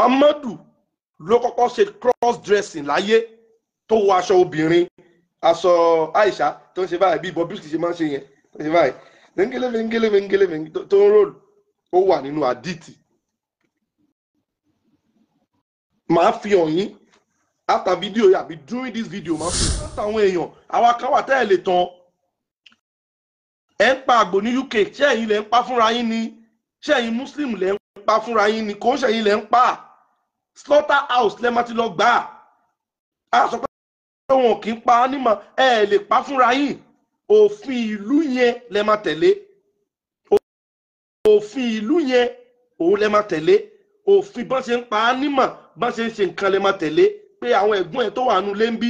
Muhammadu ló kọ́kọ́ ṣe cross dressing láyé, tó wọ aṣọ obìnrin, aṣọ Aisha tó ń ṣe báyìí bí Bobrisky ṣe máa ń ṣe yẹn, tó ń ṣe báyìí ngele ngele ngele tó ń ròlù, ó wà nínú àdìtì. Màá fi hàn yín after video yìí àbí during this video. Màá fi hàn àwọn èèyàn. Àwa kan wà tẹ́ ẹ̀ lè tán. Ẹ̀ ń pa àgbò ní UK, ṣé ẹ̀yin lẹ̀ ń pa fúnra yín ni? Ṣé ẹ̀yin Muslim lẹ̀ ń pa fúnra yín ni? Kò ń ṣẹ̀yin lẹ̀ ń pa. Slaughter house lẹ́ máa ti lọ gbà á. Sọ pé wọn kì í pa ánímọ̀, ẹ lè pa fúnra yín. Òfin ìlú yẹn lẹ máa tẹ̀lé. Òfin ìlú yẹn òun lẹ máa tẹ̀lé. Òfin bọ́n ṣe ń pa ánímọ̀, bọ́n ṣe ń ṣe nǹkan lẹ máa tẹ̀lé. Pé àwọn ẹ̀gbọ́n ẹ̀ tó wà nù lé ń bí,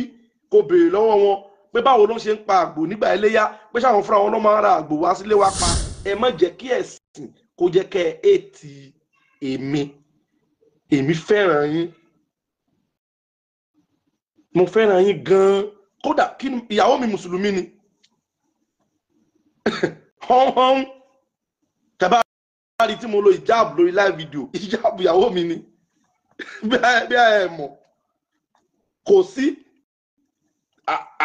kò béèrè lọ́wọ́ wọn pé báwo ló ṣe ń pa àgbò nígbà iléyá, pé ṣáwọn fúnra wọn ló máa ń ra àgbò wá sílé wá pa. Ẹ má jẹ́ kí ẹ̀sìn kó jẹ́ kẹ́ ẹ ètì èmi. Èmi fẹ́ràn yín, mo fẹ́ràn yín gan-an. Kódà kí ìyàwó mi mùsùlùmí ni, họ́nhọ́n tẹ́bá rí tí mo lo ìjáàbù lórí live video, ìjáàbù ìyàwó mi ni. Bí ẹ mọ̀, kò sí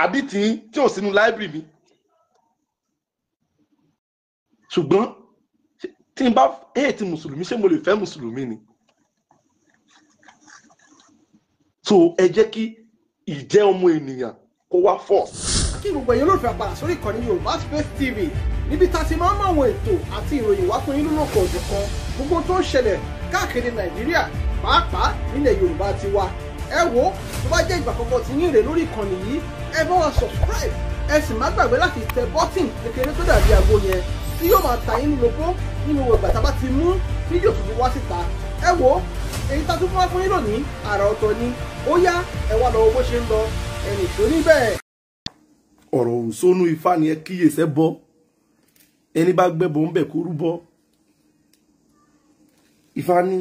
àdìtì tí ò sínú library mi. Ṣùgbọ́n tí n bá èètì mùsùlùmí, ṣé mo lè fẹ́ mùsùlùmí ni? So ẹ jẹ́ kí ìjẹ́ ọmọ ènìyàn kó wá first. Kí gbogbo ẹ̀yin olólùfẹ́ àpàdà sórí ìkànnì Yorùbá Space TV, níbi tá a ti máa ń mọ àwọn ètò àti ìròyìn wá fún yín lólókò òjọ̀kan, gbogbo tó ń ṣẹlẹ̀ káàkiri Nàìjíríà, pàápàá nílẹ̀ Yorùbá ti wa. Ẹ wo, tó bá jẹ́ ìgbà àkọ́kọ́ tí yín rè lórí ìkànnì yìí, ẹ bá wa subscribe, ẹ sì má gbàgbé láti tẹ bọ́tìn kékeré tó dàbí àgbo yẹn tí yóò máa ta yín lólobó nínú ìgbà tá a bá ti mú fídíò tuntun wá síta. Ẹ wo, èyí tá a tún fún wá fún yín lónìí àrà ọ̀tọ̀ ni. Ó yá, ẹ wá lọ wo bó ṣe ń lọ, ẹnì tó níbẹ̀. Ọ̀rọ̀ òsónú Ifá ni ẹ kíyèsẹ́ bọ́. Ẹni bá gbẹ́bọ̀ ń bẹ̀ kó rúbọ. Ifá ní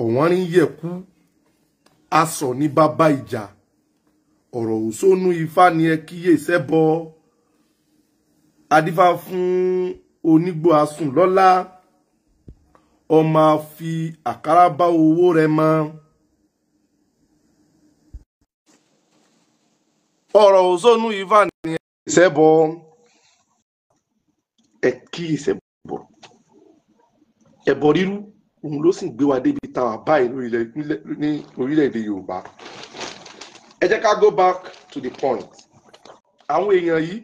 ọ̀wọ́n rí yẹ̀kú, aṣọ ní bàbá ìjà. Ọ̀rọ̀ òsónú Ifá ni ẹ kíyèsẹ́ bọ́. Adífá fún onígbò asùn lọ́lá, ọmọ fi àkàrà bá owó rẹ̀ mọ́. Ọ̀rọ̀ òsónú Ifá ni ẹ kíyèsẹ́ bọ́. Ẹ kíyèsẹ́ bọ́. Ẹbọ rírú òun ló sì ń gbé wa débi tá a wà báyìí ní orílẹ̀-èdè Yorùbá. Ẹ jẹ́ ká go back to the point. Àwọn èèyàn yìí,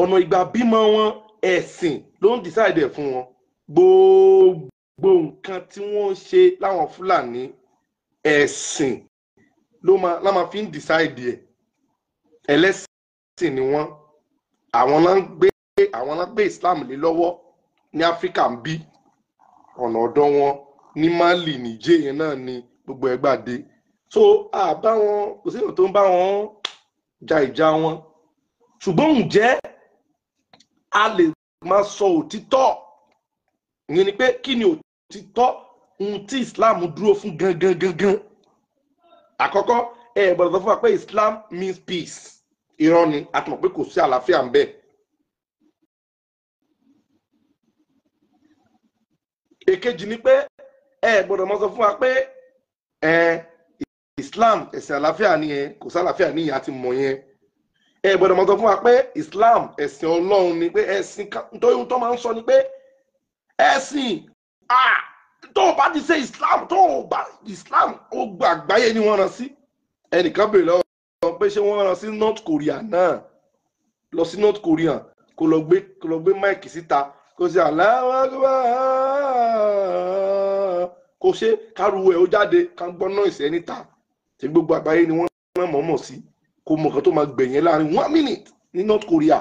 ọ̀nà ìgbà bímọ wọn, ẹ̀sìn ló ń decide ẹ̀ fún wọn. Gbogbo nǹkan tí wọ́n ń ṣe láwọn Fúlàní, ẹ̀sìn ló máa fi ń decide ẹ̀. Ẹlẹ́sìn ni wọ́n. Àwọn náà gbé Islam lé lọ́wọ́ ní Áfíríkà ń bí. Ọ̀nà ọ̀dọ́ wọn ní Mali, Niger yẹn náà ni gbogbo ẹ̀ gbà dé. So àbá wọn, kò sí èèyàn tó ń bá wọn ja ìjà wọn. Ṣùgbọ́n ǹjẹ́ a lè máa sọ òtítọ́? Ìyẹn ni pé kí ni òtítọ́ ohun tí Islam dúró fún gangan gangan? Àkọ́kọ́, ẹ gbọ́dọ̀ sọ fún wa pé Islam means peace. Irọ́ ni, a ti mọ̀ pé kò sí àlàáfíà ń bẹ. Èkejì ni pé ẹ gbọ́dọ̀ máa sọ fún wa pé ẹ Islam ẹ̀sìn àlàáfíà ni, ẹ kò sí àlàáfíà ní ìyá ti mọ̀ yẹn. Ẹ gbọ́dọ̀ máa sọ fún wa pé Islam ẹ̀sìn Ọlọ́run ni, pé ẹ̀sìn nítorí ohun tó máa ń sọ ni pé ẹ̀sìn tó o bá ti ṣe Islam, tó o bá Islam, ó gba àgbáyé ni wọ́n rán sí. Ẹnìkan béèrè lọ́wọ́ pé ṣé wọ́n rán sí North Korea náà? Lọ sí North Korea, kó lọ gbé máìkì síta, kó ṣe Allahu Akbar, kó ṣe káruwẹ̀ ó jáde, ká gbọ́ noise ẹ níta. Tí gbogbo àgbáyé ni wọ́n rán mọ̀ọ́mọ̀ sí, kó mọ̀ kan tó máa gbẹ̀yẹn láàrin 1 minute ní North Korea.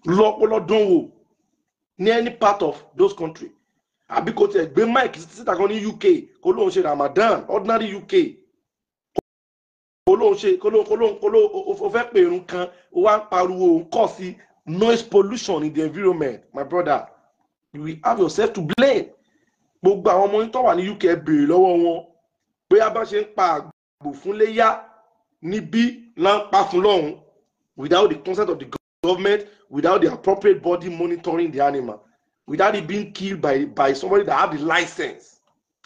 Lọ́pọ̀lọ́dún wò ní any part of those country. Àbí kò tiẹ̀ gbé mic síta kan ní UK, kó lóun ṣe Ramadan, ordinary UK, kó lóun ṣe kó lóun ó fẹ́ pè irun kan, ó wá ń pariwo, òun kọ̀ sí noise pollution in the environment. My brother, you will have yourself to blame. Gbogbo àwọn ọmọ yín tó wà ní UK, béèrè lọ́wọ́ wọn pé a bá ṣe ń pa àgbò fún léyà níbí là ń pa fún lọ́hùn without the consent of the government, without the appropriate body monitoring the animal, without it being killed by somebody that have the license.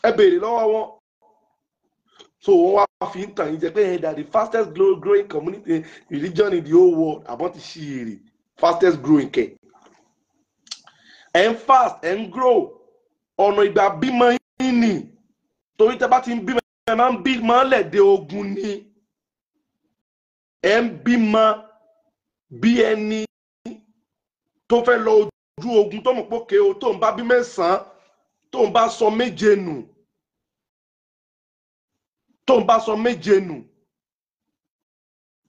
Ẹ béèrè lọ́wọ́ wọn. So wọ́n wá fi ń tàn yín jẹ pé ẹ that the fastest growing community religion in the whole world. Àbọ̀n ti ṣí èrè fastest growing kẹ̀. Ẹ̀ ń fast, ẹ̀ ń grow. Ọ̀nà ìgbà bímọ yín ni. Torí tẹ́ bá ti ń bímọ, ẹ máa ń bímọ lẹ̀dẹ̀ ogun ni. Ẹ̀ ń bímọ bí ẹni tó fẹ́ lọ ojú ogun tó mọ̀ pé òkè o, tó ń bá bí mẹ́sàn-án, tó ń bá sọ méje nù, tó ń bá sọ méje nù,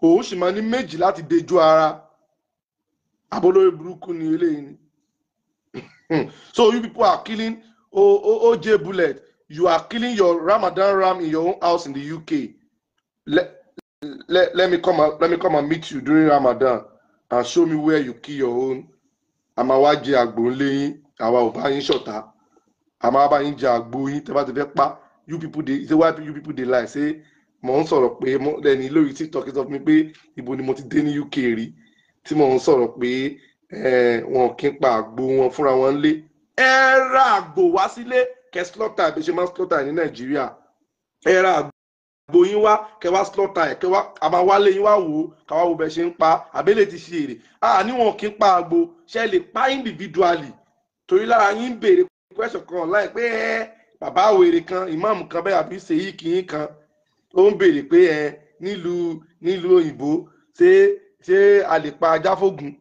òun sì máa ní méjì láti dejú ara. Abolórí burúkú ni eléyìí ni. So you people are killing OJ Bullet. You are killing your Ramadan ram in your own house in the UK. Let me come and meet you during Ramadan and show me where you kill your own. A máa wá jẹ àgbò ńlé yín, àwa ò bá yín ṣọ̀tá. A máa bá yín jẹ àgbò yín tẹ́ bá ti fẹ́ pa. You people dey say, why you people dey lie? Say mò ń sọ̀rọ̀ pé lẹ́ni lórí TikTok sọ fún mi pé ibo ni mo ti dé ní UK rí tí mò ń sọ̀rọ̀ pé wọn kì í pa àgbò wọn fúnra wọn lé. Ẹ ra àgbò wá sílé kẹ́ slaughter bí ṣe máa ń slaughter ní Nàìjíríà. Ẹ ra àgbò yín wá kẹ́ wá slaughter ẹ̀, kẹ́ wá a máa wálé yín wá wò ó, ká wá wo bẹ́ẹ̀ ṣe ń pa. Àbẹ́lẹ̀ ti ṣe èrè. A ní wọn kì í pa àgbò, ṣe lè pa individually? Torí lára yín ń béèrè question kan online pé ẹ bàbá wèrè kan, ìmáàmù kan bẹ́ẹ̀ àbí ṣèyí kìín kan, ó ń béèrè pé ẹ nílùú òyìnbó ṣé a lè pa ajá fógun?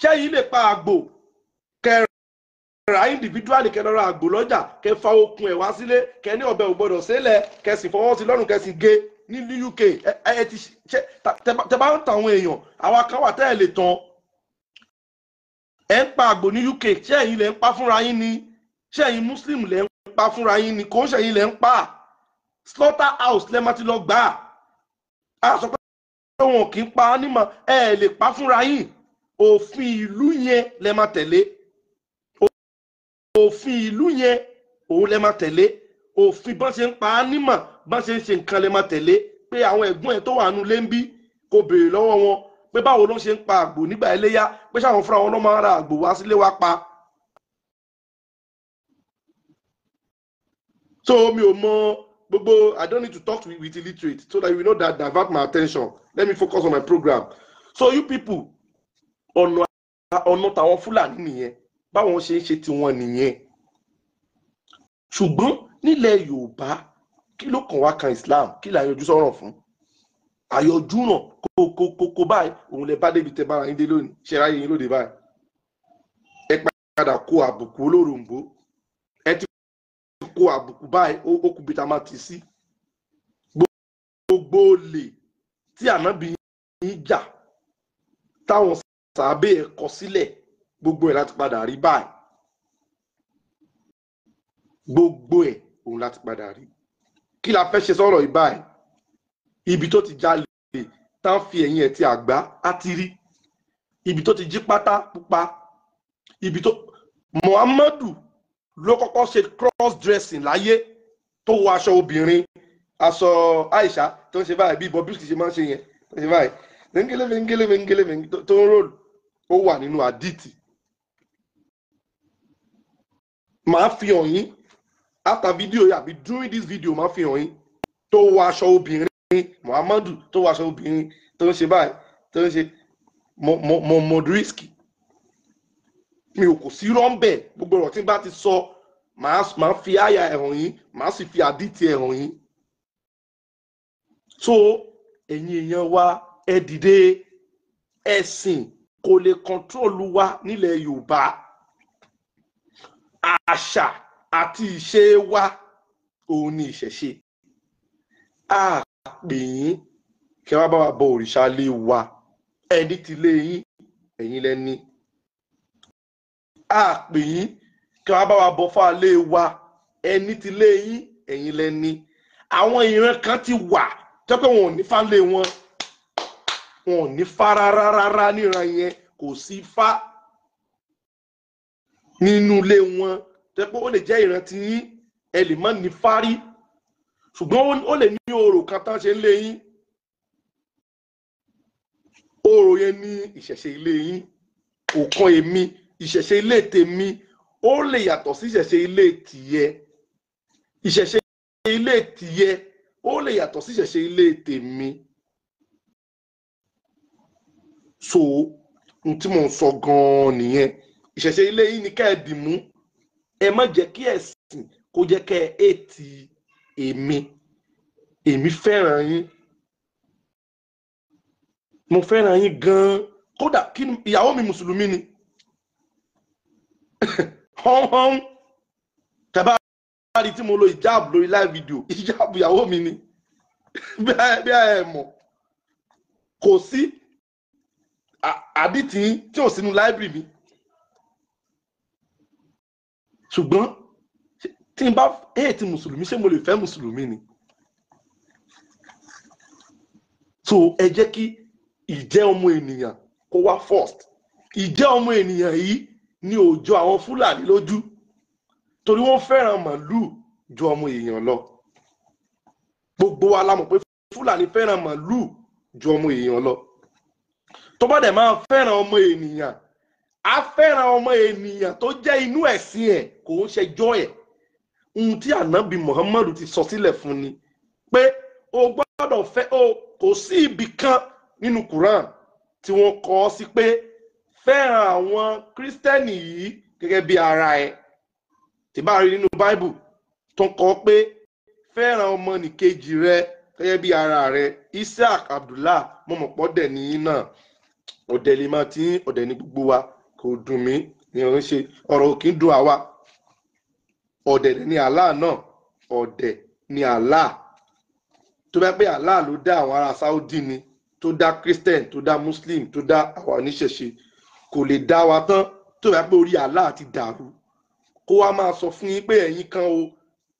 Ṣé yín lè pa àgbò? Kẹ́ ra individually, kẹ́ lọ ra àgbò lọ́jà, kẹ́ fa okùn ẹ̀ wá sílé, kẹ́ ní ọ̀bẹ ò gbọ́dọ̀ sílẹ̀, kẹ́ sì fọwọ́ sí lọ́rùn, kẹ́ sì gé ní UK. Ẹ ti ṣe tẹ bá ń tàn àwọn èèyàn, àwa kan wà tẹ́ ẹ lè tàn. Ẹ ń pa àgbò ní UK, ṣé ẹ̀yin lẹ ń pa fúnra yín ni? Ṣé ẹ̀yin Muslim lẹ ń pa fúnra yín ni? Kò ń ṣe ẹ̀yin lẹ ń pa. Slaughter house lẹ máa ti lọ gbà á. A sọ pé wọn kì í pa ánímọ̀, ẹ lè pa fúnra yín. Òfin ìlú yẹn lẹ máa tẹ̀lé. Òfin ìlú yẹn òun lẹ máa tẹ̀lé. Òfin bọ́n ṣe ń pa ánímọ̀, bọ́n ṣe ń ṣe nǹkan lẹ máa tẹ̀lé. Pé àwọn ẹ̀gbọ́n ẹ̀ tó wà nù lé ń bí kò béèrè lọ́wọ́ wọn pé báwo ló ṣe ń pa àgbò nígbà iléyá, pé ṣáwọn fúnra wọn ló máa ń ra àgbò wá sílé wá pa. So mi ò mọ gbogbo. I don't need to talk with illiterate so that you know that divert my attention. Let me focus on my program. So you people, ọ̀nà tàwọn Fúlàní nìyẹn, báwọn ṣe ń ṣe tiwọn nìyẹn. Ṣùgbọ́n nílẹ̀ Yorùbá, kí ló kàn wá kan Islam? Kí là ń yọjú sọ̀rọ̀ fún? Àyọjú ràn kókókókó báyìí, òun lè bá débi tẹ bára yín dé lónìí, ṣe ráyè yín lóde báyìí. Ẹ padà kó àbùkù olóròǹbó. Ẹ ti kó àbùkù báyìí, ó kú bí ta máa ti sí. Gbogbo olè tí ànábì yín jà táwọn sàábé ẹ̀ kọ sílẹ̀, gbogbo ẹ̀ láti padà rí báyìí. Gbogbo ẹ̀ òun láti padà rí. Kí la fẹ́ ṣe sọ̀rọ̀ yìí báyìí? Ibi tó ti jalè tá ń fi ẹ̀yìn ẹ̀ ti àgbá á ti rí. Ibi tó ti jí pátá pupa. Ibi tó Muhammadu ló kọ́kọ́ ṣe cross dressing láyé, tó wọ aṣọ obìnrin, aṣọ Aisha tó ń ṣe báyìí bí Bobrisky ṣe máa ń ṣe yẹn, tó ń ṣe báyìí ngele ngele ngele tó ń ròlù, ó wà nínú àdìtì. Màá fi hàn yín after video yìí àbí during this video, màá fi hàn yín tó wọ aṣọ obìnrin, Muhammadu tó wọ aṣọ obìnrin tó ń ṣe báyìí, tó ń ṣe Bobrisky. Mi ò kò sí rọ́ńbẹ̀, gbogbo ọ̀rọ̀ tí n bá ti sọ màá fi àyà ẹ̀ hàn yín, màá sì fi àdìtì ẹ̀ hàn yín. So ẹ̀yin èèyàn wa, ẹ dìde. Ẹ̀sìn kò lè kọ́ńtrólù wa nílẹ̀ Yorùbá. Àṣà àti ìṣe wa òun ni ìṣẹ̀ṣe. A pè yín kí wá bá wa bọ òrìṣà lé wa, ẹni tí lé yín, ẹ̀yin lẹ́ni. A pè yín kí wá bá wa bọ fá lé wa, ẹni tí lé yín, ẹ̀yin lẹ́ni. Àwọn ìran kan ti wà tó pé wọn ò ní fá lé wọn, wọn ò ní fá rárá rárá níran yẹn, kò sí fá nínú ilé wọn. Tó pé ó lè jẹ́ ìran tí yín, ẹ lè má ní fárí, ṣùgbọ́n ó lè ní orò kan tán ṣe ń lé yín. Orò yẹn ní ìṣẹ̀ṣe ilé yín kò kan èmi. Ìṣẹ̀ṣe ilé tèmi ó lè yàtọ̀ sí ìṣẹ̀ṣe ilé tìyẹ. Ìṣẹ̀ṣe ilé tìyẹ ó lè yàtọ̀ sí ìṣẹ̀ṣe ilé tèmi. So n tí mò ń sọ gan-an nìyẹn. Ìṣẹ̀ṣe ilé yín ni ká ẹ dì mú. Ẹ má jẹ́ kí ẹ̀sìn kó jẹ́ kẹ́ ẹ ètì èmi. Èmi fẹ́ràn yín, mo fẹ́ràn yín gan-an. Kódà kí ìyàwó mi mùsùlùmí ni, họ́nhọ́n tẹ́bá rí tí mo lo ìjáàbù lórí live video, ìjáàbù ìyàwó mi ni. Bí ẹ mọ̀, kò sí àdìtì tí ò sínú library mi. Ṣùgbọ́n tí n bá hate mùsùlùmí, ṣé mo lè fẹ́ mùsùlùmí ni? So ẹ jẹ́ kí ìjẹ́ ọmọ ènìyàn kó wá first. Ìjẹ́ ọmọ ènìyàn yìí ni ò jọ àwọn Fúlàní lójú, torí wọ́n fẹ́ràn màlúù ju ọmọ èèyàn lọ. Gbogbo wa la mọ̀ pé Fúlàní fẹ́ràn màlúù ju ọmọ èèyàn lọ. Tó bá dẹ̀ máa fẹ́ràn ọmọ ènìyàn, á fẹ́ràn ọmọ ènìyàn tó jẹ́ inú ẹ̀sìn ẹ̀, kò ń ṣẹjọ́ ẹ̀. Ohun tí ànábì Muhammadu ti sọ sílẹ̀ fún ni pé o gbọ́dọ̀ fẹ́ o. Kò sí ibì kan nínú Quran tí wọ́n kọ ọ́ sí pé fẹ́ràn àwọn kírísítẹ́nì yìí gẹ́gẹ́ bí ara ẹ̀. Tí bá rí nínú Bible tó ń kọ pé fẹ́ràn ọmọnìkejì rẹ gẹ́gẹ́ bí ara rẹ. Isaac Abdullah, mo mọ̀ pọ́ dẹ̀ ní yín náà, ọ̀dẹ̀ lè máa tí ọ̀dẹ̀ ní gbogbo wa, kò dùn mí ní ọ̀rọ̀ ṣe ọ̀rọ̀ kì í dùn àwa. Ọ̀dẹ̀ ní Allah náà, ọ̀dẹ̀ ní Allah. Tó bá pé Allah ló dá àwọn ará Saudi ni, tó dá Christian, tó dá Muslim, tó dá àwa oníṣẹ̀ṣe, kò lè dá wa tán. Tó bá pé orí Allah ti dàrú, kó wá máa sọ fún yín pé ẹ̀yin kan o,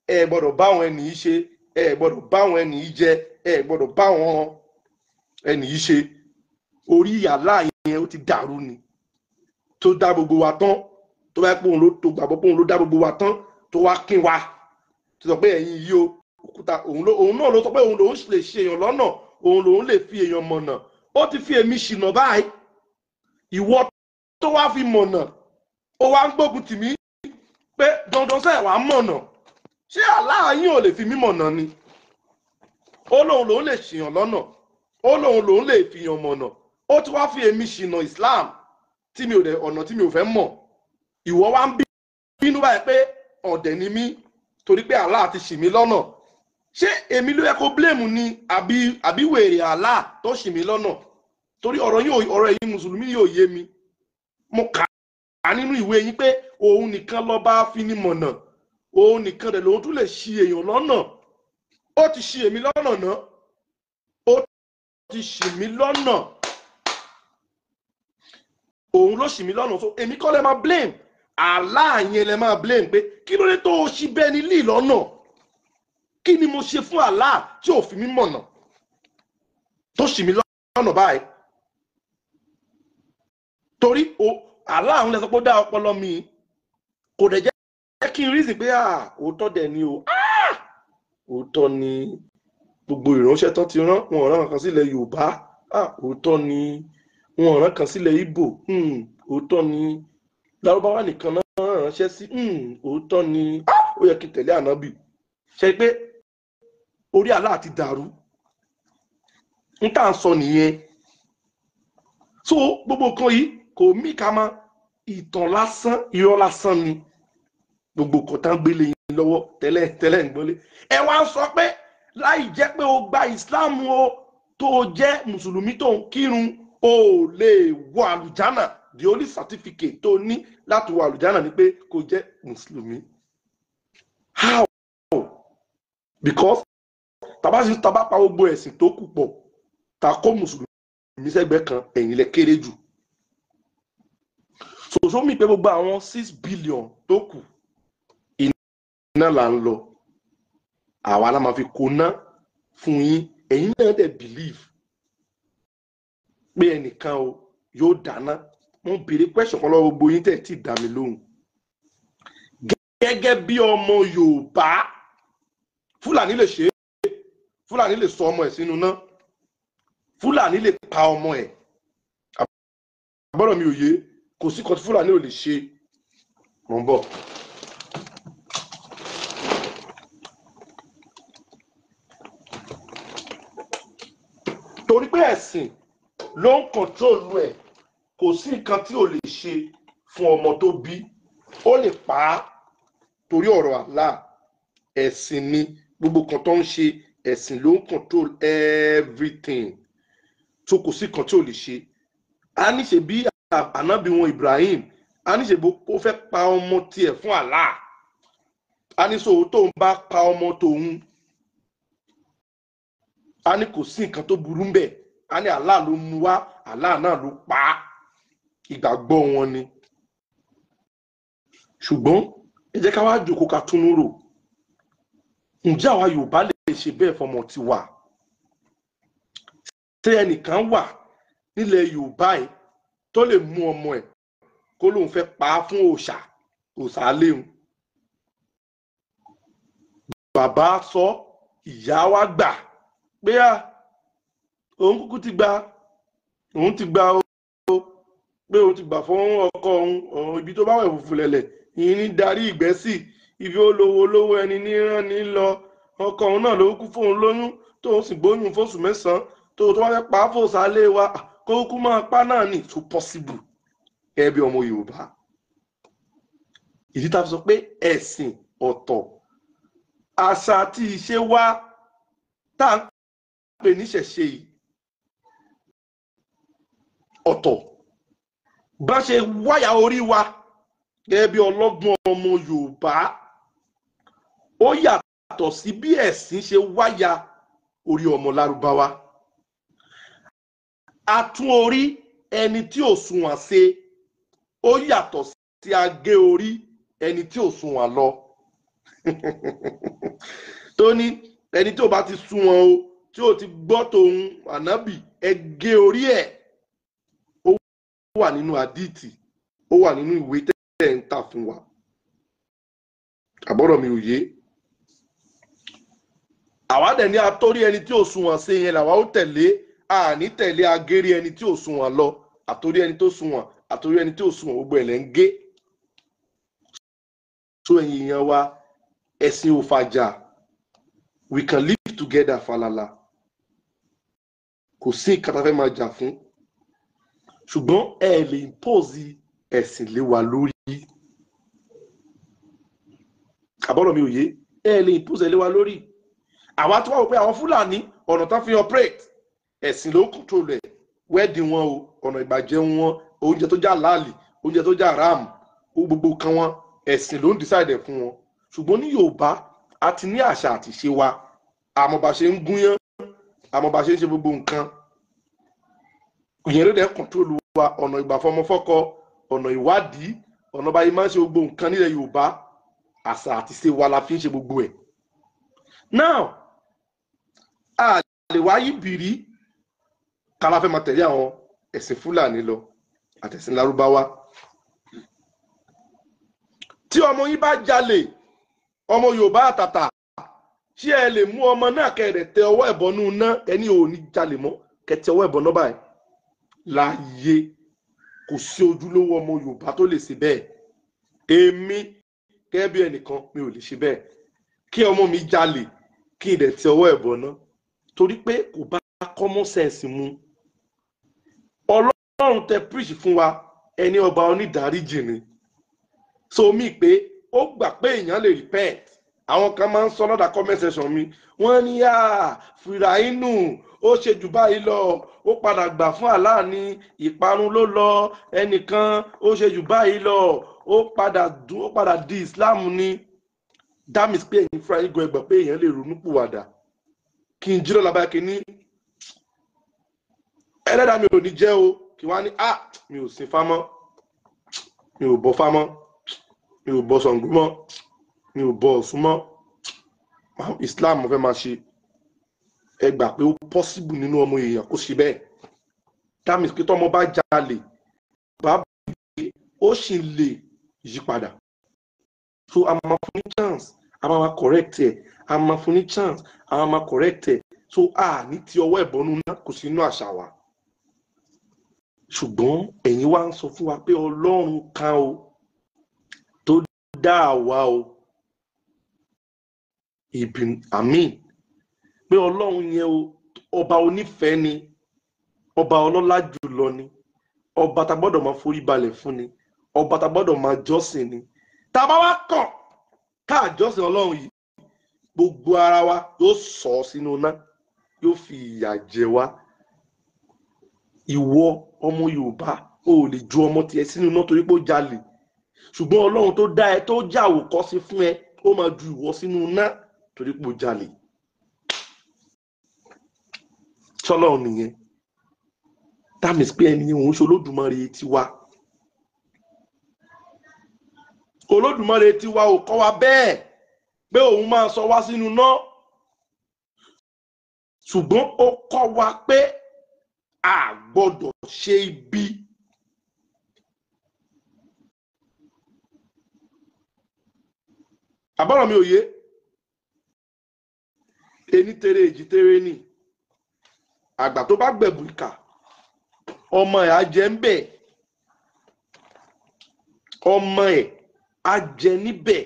ẹ gbọ́dọ̀ bá àwọn ẹnì yìí ṣe, ẹ gbọ́dọ̀ bá àwọn ẹnì yìí jẹ, ẹ gbọ́dọ̀ bá àwọn ẹnì yìí ṣe. Orí Allah yẹn ó ti dàrú ni. Tó dá gbogbo wa tán, tó bá pé òun ló tó gbàgbọ́ pé òun ló dá gbogbo wa tán, tó wá kín wa, tó sọ pé ẹ̀yin yìí o, òkúta, òun náà ló sọ pé òun lòún lè ṣe èèyàn lọ́nà, òun lòún lè fi èèyàn mọ̀nà. Ó ti fi èmi ṣìnà báyìí. Ìwọ tó wá fi mọ̀nà, ó wá ń gbógun tì mí pé dandan sẹ́ẹ̀ wá mọ̀nà. Ṣé Allah yín ò lè fi mí mọ̀nà ni? Ó lóun lòún lè ṣìyàn lọ́nà, ó lóun lòún lè fìyàn mọ̀nà. Ó ti wá fi èmi ṣìnà Islam tí mi ò dẹ̀ ọ̀nà tí mi ò fẹ́ mọ̀. Ìwọ wá ń bínú báyìí pé ọ̀dẹ̀ ni mí torí pé Allah ti ṣì mí lọ́nà. Ṣé èmi ló yẹ kó blame ni àbí wèrè Allah tó ṣì mí lọ́nà? Torí ọ̀rọ̀ yín, ọ̀rọ̀ ẹ̀yin mùsùlùmí yóò yé mi. Mo kà á nínú ìwé yín pé òun nìkan lọ́ba finimọ̀nà, òun nìkan dẹ̀ lòun tún lè ṣì èèyàn lọ́nà. Ó ti ṣì èmi lọ́nà náà, ó ti ṣì mí lọ́nà, òun ló ṣì mí lọ́nà. So èmi kọ́ lẹ máa blame, Allah yẹn lẹ máa blame pé kí ló dé tó o ṣì bẹ́ẹ̀ ni lì lọ́nà? Kí ni mo ṣe fún Allah tí ò fi mí mọ̀nà tó ṣì mí lọ́nà báyìí? Torí Allah àwọn lẹ sọ pé ó dá ọpọlọ mi, kò dẹ̀ jẹ́ kí n reason pé òótọ́ dẹ̀ ni o, òótọ́ ni gbogbo ìránṣẹ́ tán ti rán, wọn rán kan sílẹ̀ Yorùbá, òótọ́ ni wọn rán kan sílẹ̀ Ìgbò, òótọ́ ni Lárúbáwá nìkan náà ránṣẹ́ sí, òótọ́ ni ó yẹ kí n tẹ̀lé ànábì. Ṣe pé orí Allah ti dàrú, n tá à ń sọ nìyẹn. So gbogbo nǹkan yìí kò mí ká mọ ìtàn lásán, irọ́ lásán ni gbogbo nǹkan tá ń gbélé yín lọ́wọ́ tẹ́lẹ̀ tẹ́lẹ̀ ń gbọ́lé. Ẹ wá ń sọ pé láì jẹ́ pé o gba Islam o, tó o jẹ́ mùsùlùmí tó ń kírun, o ò lè wọ àlùjánà. The only certificate tó ní láti wọ àlùjánà ni pé kò jẹ́ mùsùlùmí. How? Because tàbá sì tàbá pa gbogbo ẹ̀sìn tó kù pọ̀, ta kó mùsùlùmí sẹ́gbẹ̀ẹ́ kan, ẹ̀yin lẹ kéré jù. So mi pé gbogbo àwọn 6 billion tó kù iná là ń lọ, àwa la máa fi kóná fún yín. Ẹ̀yin náà dẹ̀ believe pé ẹnìkan o yóò dáná. Mo ń béèrè question kan lọ́wọ́ gbogbo yín tẹ̀ tí dá mi lóhùn. Gẹ́gẹ́ bí ọmọ Yorùbá, Fúlàní lè ṣe é, Fúlàní lè sọ ọmọ ẹ̀ sínú náà, Fúlàní lè pa ọmọ ẹ̀. Àbọ̀rọ̀ mi ò yé, kò sí kan tí Fúlàní ò lè ṣe. Mò ń bọ̀. Torí pé ẹ̀sìn ló ń kọ̀ntrólù ẹ̀, kò sí nǹkan tí ò lè ṣe fún ọmọ tó bí. Ó lè pa á torí ọ̀rọ̀ Allah. Ẹ̀sìn ni gbogbo kan tó ń ṣe, ẹ̀sìn ló ń control everything. So kò sí nǹkan tí ò lè ṣe. A ní ṣe bí ànábì wọn Ibrahim, a ní ṣe bó ó fẹ́ pa ọmọ tiẹ̀ fún Allah. A ní sọ tóun bá pa ọmọ tòun, a ní kò sí nǹkan tó burú ń bẹ̀. A ní Allah ló mú wá, Allah náà ló pa á. Ìgbàgbọ́ wọn ni. Ṣùgbọ́n ẹ jẹ́ ká wá jòkó ká túnú rò. Ǹjẹ́ àwa Yorùbá lè ṣe bẹ́ẹ̀ fọmọ tiwa? Ṣé ẹnìkan wà nílẹ̀ Yorùbá yìí tó lè mú ọmọ ẹ̀ kó lóun fẹ́ pa á fún òòṣà, òòṣà léhun? Bàbá sọ, ìyá wa gbà pé à, òun kúkú ti gba, òun ti gba o, pé òun ti gbà fún ọkọ òun, òun ibi tó bá wẹ̀ fùfú lẹ̀lẹ̀, ìyìn ní darí ìgbẹ́ sí, ibi ó lówó lówó ẹni ní rán ní lọ, ọkọ òun náà ló kú fóun lóyún, tóun sì gbóyún fóṣù mẹ́sàn-án, tó tó wá fẹ́ pa á fòṣà lé wa, kó kú máa pa náà ní so possible gẹ́gẹ́ bí ọmọ Yorùbá. Ìdí tá a fi sọ pé ẹ̀sìn ọ̀tọ̀, àṣà àti ìṣe wa tá à ń pè níṣẹ̀ṣe yìí ọ̀tọ̀. Bá ṣe wáyà orí wa gẹ́gẹ́ bí ọlọ́gbọ́n ọmọ Yorùbá, ó yàtọ̀ sí bí ẹ̀sìn ṣe wáyà orí ọmọ Lárúbáwá. Atún orí ẹni tí ò sunwọ̀n ṣe, ó yàtọ̀ sí agé orí ẹni tí ò sunwọ̀n lọ. Tó ní ẹni tí ò bá ti sunwọ̀n o, tí ò ti gbọ́ tòun ànábì, ẹ gé orí ẹ̀. Ó wà nínú àdíìtì, ó wà nínú ìwé tẹ́ ẹ̀ ń tà fún wa. Àbọ̀rọ̀ mi ò yé. Àwa dẹ̀ ní atórí ẹni tí ò sunwọ̀n ṣe yẹn làwa ó tẹ̀lé. Àní tẹ̀lé agérí ẹni tí ò sunwọ̀n lọ, àtórí ẹni tó sunwọ̀n, àtórí ẹni tí ò sunwọ̀n, gbogbo ẹ̀ lẹ́ ń gé. So ẹ̀yin èèyàn wa, ẹ̀sìn ò fàjà. We can live together falala. Kò sí nǹkan tá a fẹ́ máa jà fún. Ṣùgbọ́n ẹ lè impose ẹ̀sìn lé wa lórí. Àbọ̀rọ̀ mi ò yé. Ẹ lè impose ẹ̀ lé wa lórí. Àwa tó wà wò pé àwọn Fúlàní ọ̀nà tán fi operate, ẹ̀sìn ló ń control ẹ̀. Wedding wọn o, ọ̀nà ìgbàjẹun wọn, oúnjẹ tó já láàlì, oúnjẹ tó já ram, gbogbo kan wọn, ẹ̀sìn ló ń decide ẹ̀ fún wọn. Ṣùgbọ́n ní Yorùbá, a ti ní àṣà àti ìṣe wa. Àmọ́ bá ṣe ń gúnyán, àmọ́ bá ṣe ń ṣe gbogbo nǹkan. Ìyẹn ló dẹ̀ control wa, ọ̀nà ìgbàfọmọfọ́kọ, ọ̀nà ìwádìí, ọ̀nà báyìí máa ń ṣe gbogbo nǹkan nílẹ̀ Yorùbá. Àṣà àti ìṣe wa la fi ń ṣe gbogbo ẹ̀. Now, a lè wá yí bìrí ká la fẹ́ máa tẹ̀lé àwọn ẹ̀sìn Fúlàní lọ àtẹ̀sìn Lárúbáwá. Tí ọmọ yín bá jalè, ọmọ Yorùbá àtàtà, ṣé ẹ lè mú ọmọ náà kẹrẹ̀ tẹ ọwọ́ ẹ̀bọnú ná, ẹni ò ní jalè mọ́, kẹ tẹ ọwọ́ ẹ̀bọnú báyìí? Láyé, kò sí ojúlówó ọmọ Yorùbá tó lè ṣe bẹ́ẹ̀. Èmi gẹ́gẹ́ bí ẹnìkan mi ò lè ṣe bẹ́ẹ̀. Kí ọmọ mi jalè, kí n dẹ̀ tẹ ọwọ́ ẹ̀bọnú, torí pé kò bá common sense mu. Ọlọ́run tẹ preach fún wa, ẹni ọba onídàáríjì ni. So mi pé ó gbà pé èèyàn lè repent. Àwọn kan máa ń sọ lọ́dà comment section mi, wọ́n ní yá Fìràínù ó ṣe jù báyìí lọ, ó padà gbà fún Allah ní ìparun ló lọ, ẹnìkan ó ṣe jù báyìí lọ, ó padà di Islam ni. That means pé ẹ̀yin fúnra yín gan ẹgbà pé èèyàn lè ronú pìwàdà. Kí n jí lọ́la báyìí kí ní ẹlẹ́dàá mi ò ní jẹ́ o, kí wọ́n á ní ah mi ò sin fámọ́, mi ò bọ fámọ́, mi ò bọ Ṣàngó mọ́, mi ò bọ Ọ̀ṣun mọ́, Islam mo fẹ́ máa ṣe. Ẹ gbà pé ó possible nínú ọmọ èèyàn kó ṣe bẹ́ẹ̀. That means pé tọ́mọ bá jalè, bá bí ó sì lè yí padà. So a máa fún ní chance, a máa correct ẹ̀, a máa fún ní chance, a máa correct ẹ̀. So a ní ti ọwọ́ ẹ̀bọnú náà, kò sí inú àṣà wa. Ṣùgbọ́n ẹ̀yin wá ń sọ fún wa pé Ọlọ́run kan o tó dá àwa o, ìbìn àmín, pé Ọlọ́run yẹn o, ọba onífẹ̀ẹ́ ni, ọba ọlọ́lá jùlọ ni, ọba tá gbọ́dọ̀ máa forí balẹ̀ fún ni, ọba tá gbọ́dọ̀ máa jọ́sìn ni. Tá a bá wá kọ̀ ká jọ́sìn Ọlọ́run yìí, gbogbo ara wa yóò sọ ọ́ sínú iná, yóò fi ìyà jẹ wá. Ìwọ ọmọ Yorùbá, o ò lè ju ọmọ tiẹ̀ sínú iná torí pé ó jalè. Ṣùgbọ́n Ọlọ́run tó dá ẹ, tó já àwòkọ́ṣe fún ẹ, ó máa ju ìwọ sínú iná torí pé ó jalè. Ṣọlọ́run nìyẹn. That means pé ẹni òun ṣe Olódùmarè tiwa. Olódùmarè tiwa ò kọ́ wa bẹ́ẹ̀ pé òun máa sọ wá sínú iná. Ṣùgbọ́n ó kọ́ wa pé a gbọ́dọ̀ ṣe ibi. Àbọ̀rọ̀ mi ò yé. Ení tere èjì tere ni. Àgbà tó bá gbẹ̀bù ìkà, ọmọ ẹ̀ á jẹ ń bẹ̀. Ọmọ ẹ̀ á jẹ níbẹ̀.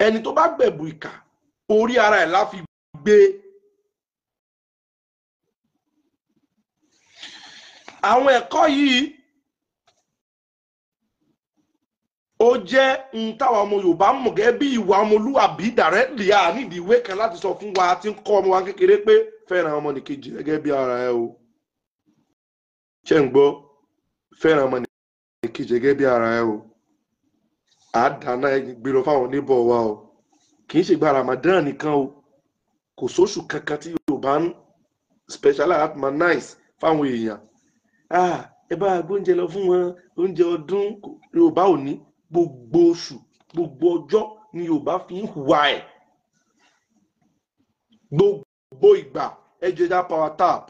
Ẹni tó bá gbẹ̀bù ìkà, orí ara ẹ̀ la fi gbé. Àwọn ẹ̀kọ́ yìí ó jẹ́ n táwa ọmọ Yorùbá mọ̀ gẹ́gẹ́ bí ìwà ọmọlúwàbí directly. A nídìí ìwé kan láti sọ fún wa tí ń kọ́ ọmọ wa kékeré pé fẹ́ràn ọmọnìkejì gẹ́gẹ́ bí ara ẹ o. Ṣé ń gbọ́? Fẹ́ràn ọmọnìkejì gẹ́gẹ́ bí ara ẹ o. Àádáná gbé lọ fáwọn oníbọ̀ wa o. Kì í ṣe gba Ramadan nìkan o. Kò sóṣù kankan tí Yorùbá ń specialize láti máa nice fáwọn èèyàn. Ẹ bá gbóúnjẹ lọ fún wọn, oúnjẹ ọdún Yorùbá ò ní. Gbogbo oṣù, gbogbo ọjọ́ ni Yorùbá fi ń hùwà ẹ̀. Gbogbo ìgbà ẹ jẹ́ ẹja power tap,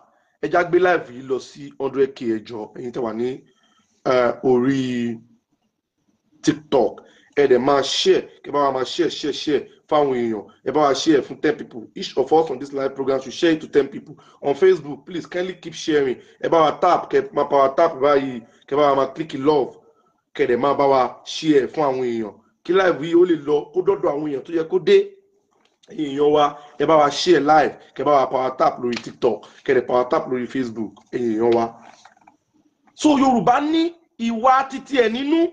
ẹja gbé live yìí lọ sí 100k. Ẹjọ́ ẹ̀yin tẹ́ wà ní orí TikTok, ẹ dẹ̀ máa share, kẹ́ bá wa máa share share share fáwọn èèyàn. Ẹ bá wa share fún 10 people. Each of us on this live program should share it to 10 people. On Facebook, please kindly keep sharing. Ẹ bá wa tap, kẹ́ máa power tap báyìí, kẹ́ bá wa máa click love, kẹ́ dẹ̀ máa bá wa share fún àwọn èèyàn kí live yìí ó lè lọ kó dọ́dọ̀ àwọn èèyàn tó yẹ kó dé. Ẹ̀yin èèyàn wa, ẹ bá wa share live, kẹ́ bá wa power tap lórí TikTok, kẹ́ dẹ̀ power tap lórí Facebook, ẹ̀yin èèyàn wa. So Yorùbá ní ìwà títí ẹ̀ nínú.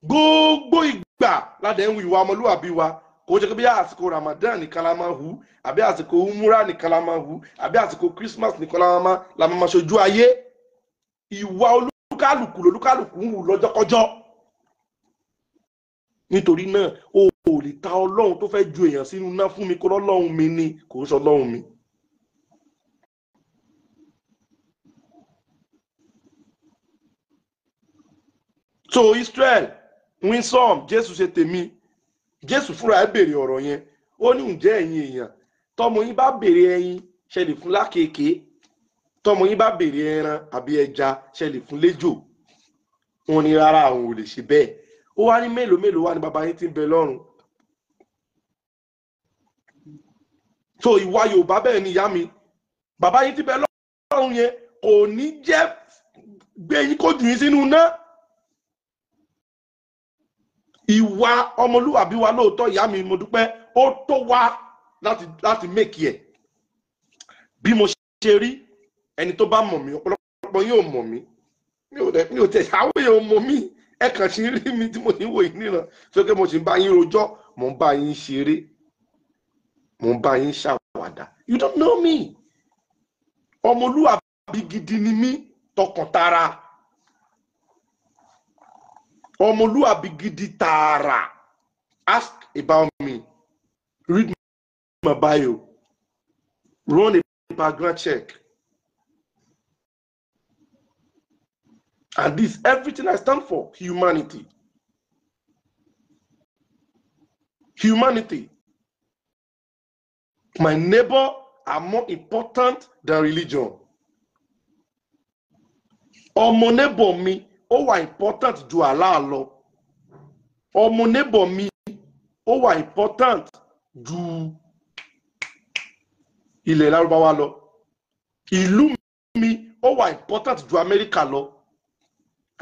Gbogbo ìgbà ládẹ̀ ń hu ìwà ọmọlúwàbí wa. Kò jẹ́ pé bí àsìkò Ramadan nìkan la máa hu, àbí àsìkò umura nìkan la máa hu, àbí àsìkò Christmas nìkan la máa ṣojú ayé. Ìwà olúkálùkù lolúkálùkù ń hù lọ́jọ́kọ́jọ́. Nítorí náà, o ò lè ta Ọlọ́run tó fẹ́ ju èèyàn sínú iná fún mi kó lọ́lọ́run mi ni, kò ń sọ Ọlọ́run mi. So Israel, Winsome, Jésù ṣe tèmi. Jésù fúnra ẹ̀ béèrè ọ̀rọ̀ yẹn. Ó ní ǹjẹ́ ẹ̀yin èèyàn, tọmọ yín bá béèrè ẹyin, ṣe lè fún lákèéké? Tọmọ yín bá béèrè ẹran àbí ẹja, ṣe lè fún léjò? Wọ́n ní rárá, àwọn ò lè ṣe bẹ́ẹ̀. Ó wá ní mélòó mélòó wá ní bàbá yín tí ń bẹ lọ́run. So ìwà Yorùbá bẹ́ẹ̀ ni ìyá mi. Bàbá yín tí ń bẹ lọ́run yẹn kò ní jẹ́ gbé yín kó jù yín sínú iná. Ìwà ọmọlúwàbí wa lóòótọ́, ìyá mi, mo dúpẹ́, ó tó wá láti make ẹ̀. Bí mo ṣe rí, ẹni tó bá mọ̀ mí, ọ̀pọ̀lọpọ̀ yóò mọ̀ mí. Mi ò tẹ̀ àwọn èèyàn mọ̀ mí. Ẹ kàn sí rí mi tí mo ti ń wò yín níran. Sókè mo sì ń bá yín rojọ́, mo ń bá yín ṣeré, mo ń bá yín ṣàwàdà. You don't know me. Ọmọlúwàbí gidi ni mí tọkàntara. Ọmọlúwàbí gidi tààrà. Ask about me. Read my bio. Run a background check. And this, everything I stand for, humanity. Humanity. My neighbor are more important than religion. Ọmọ neighbor mi, ó wà important ju Allah lọ. Ọmọ neighbor mi, ó wà important ju ilẹ̀ Lárúbáwá lọ. Ìlú mi ó wà important ju Amẹ́ríkà lọ.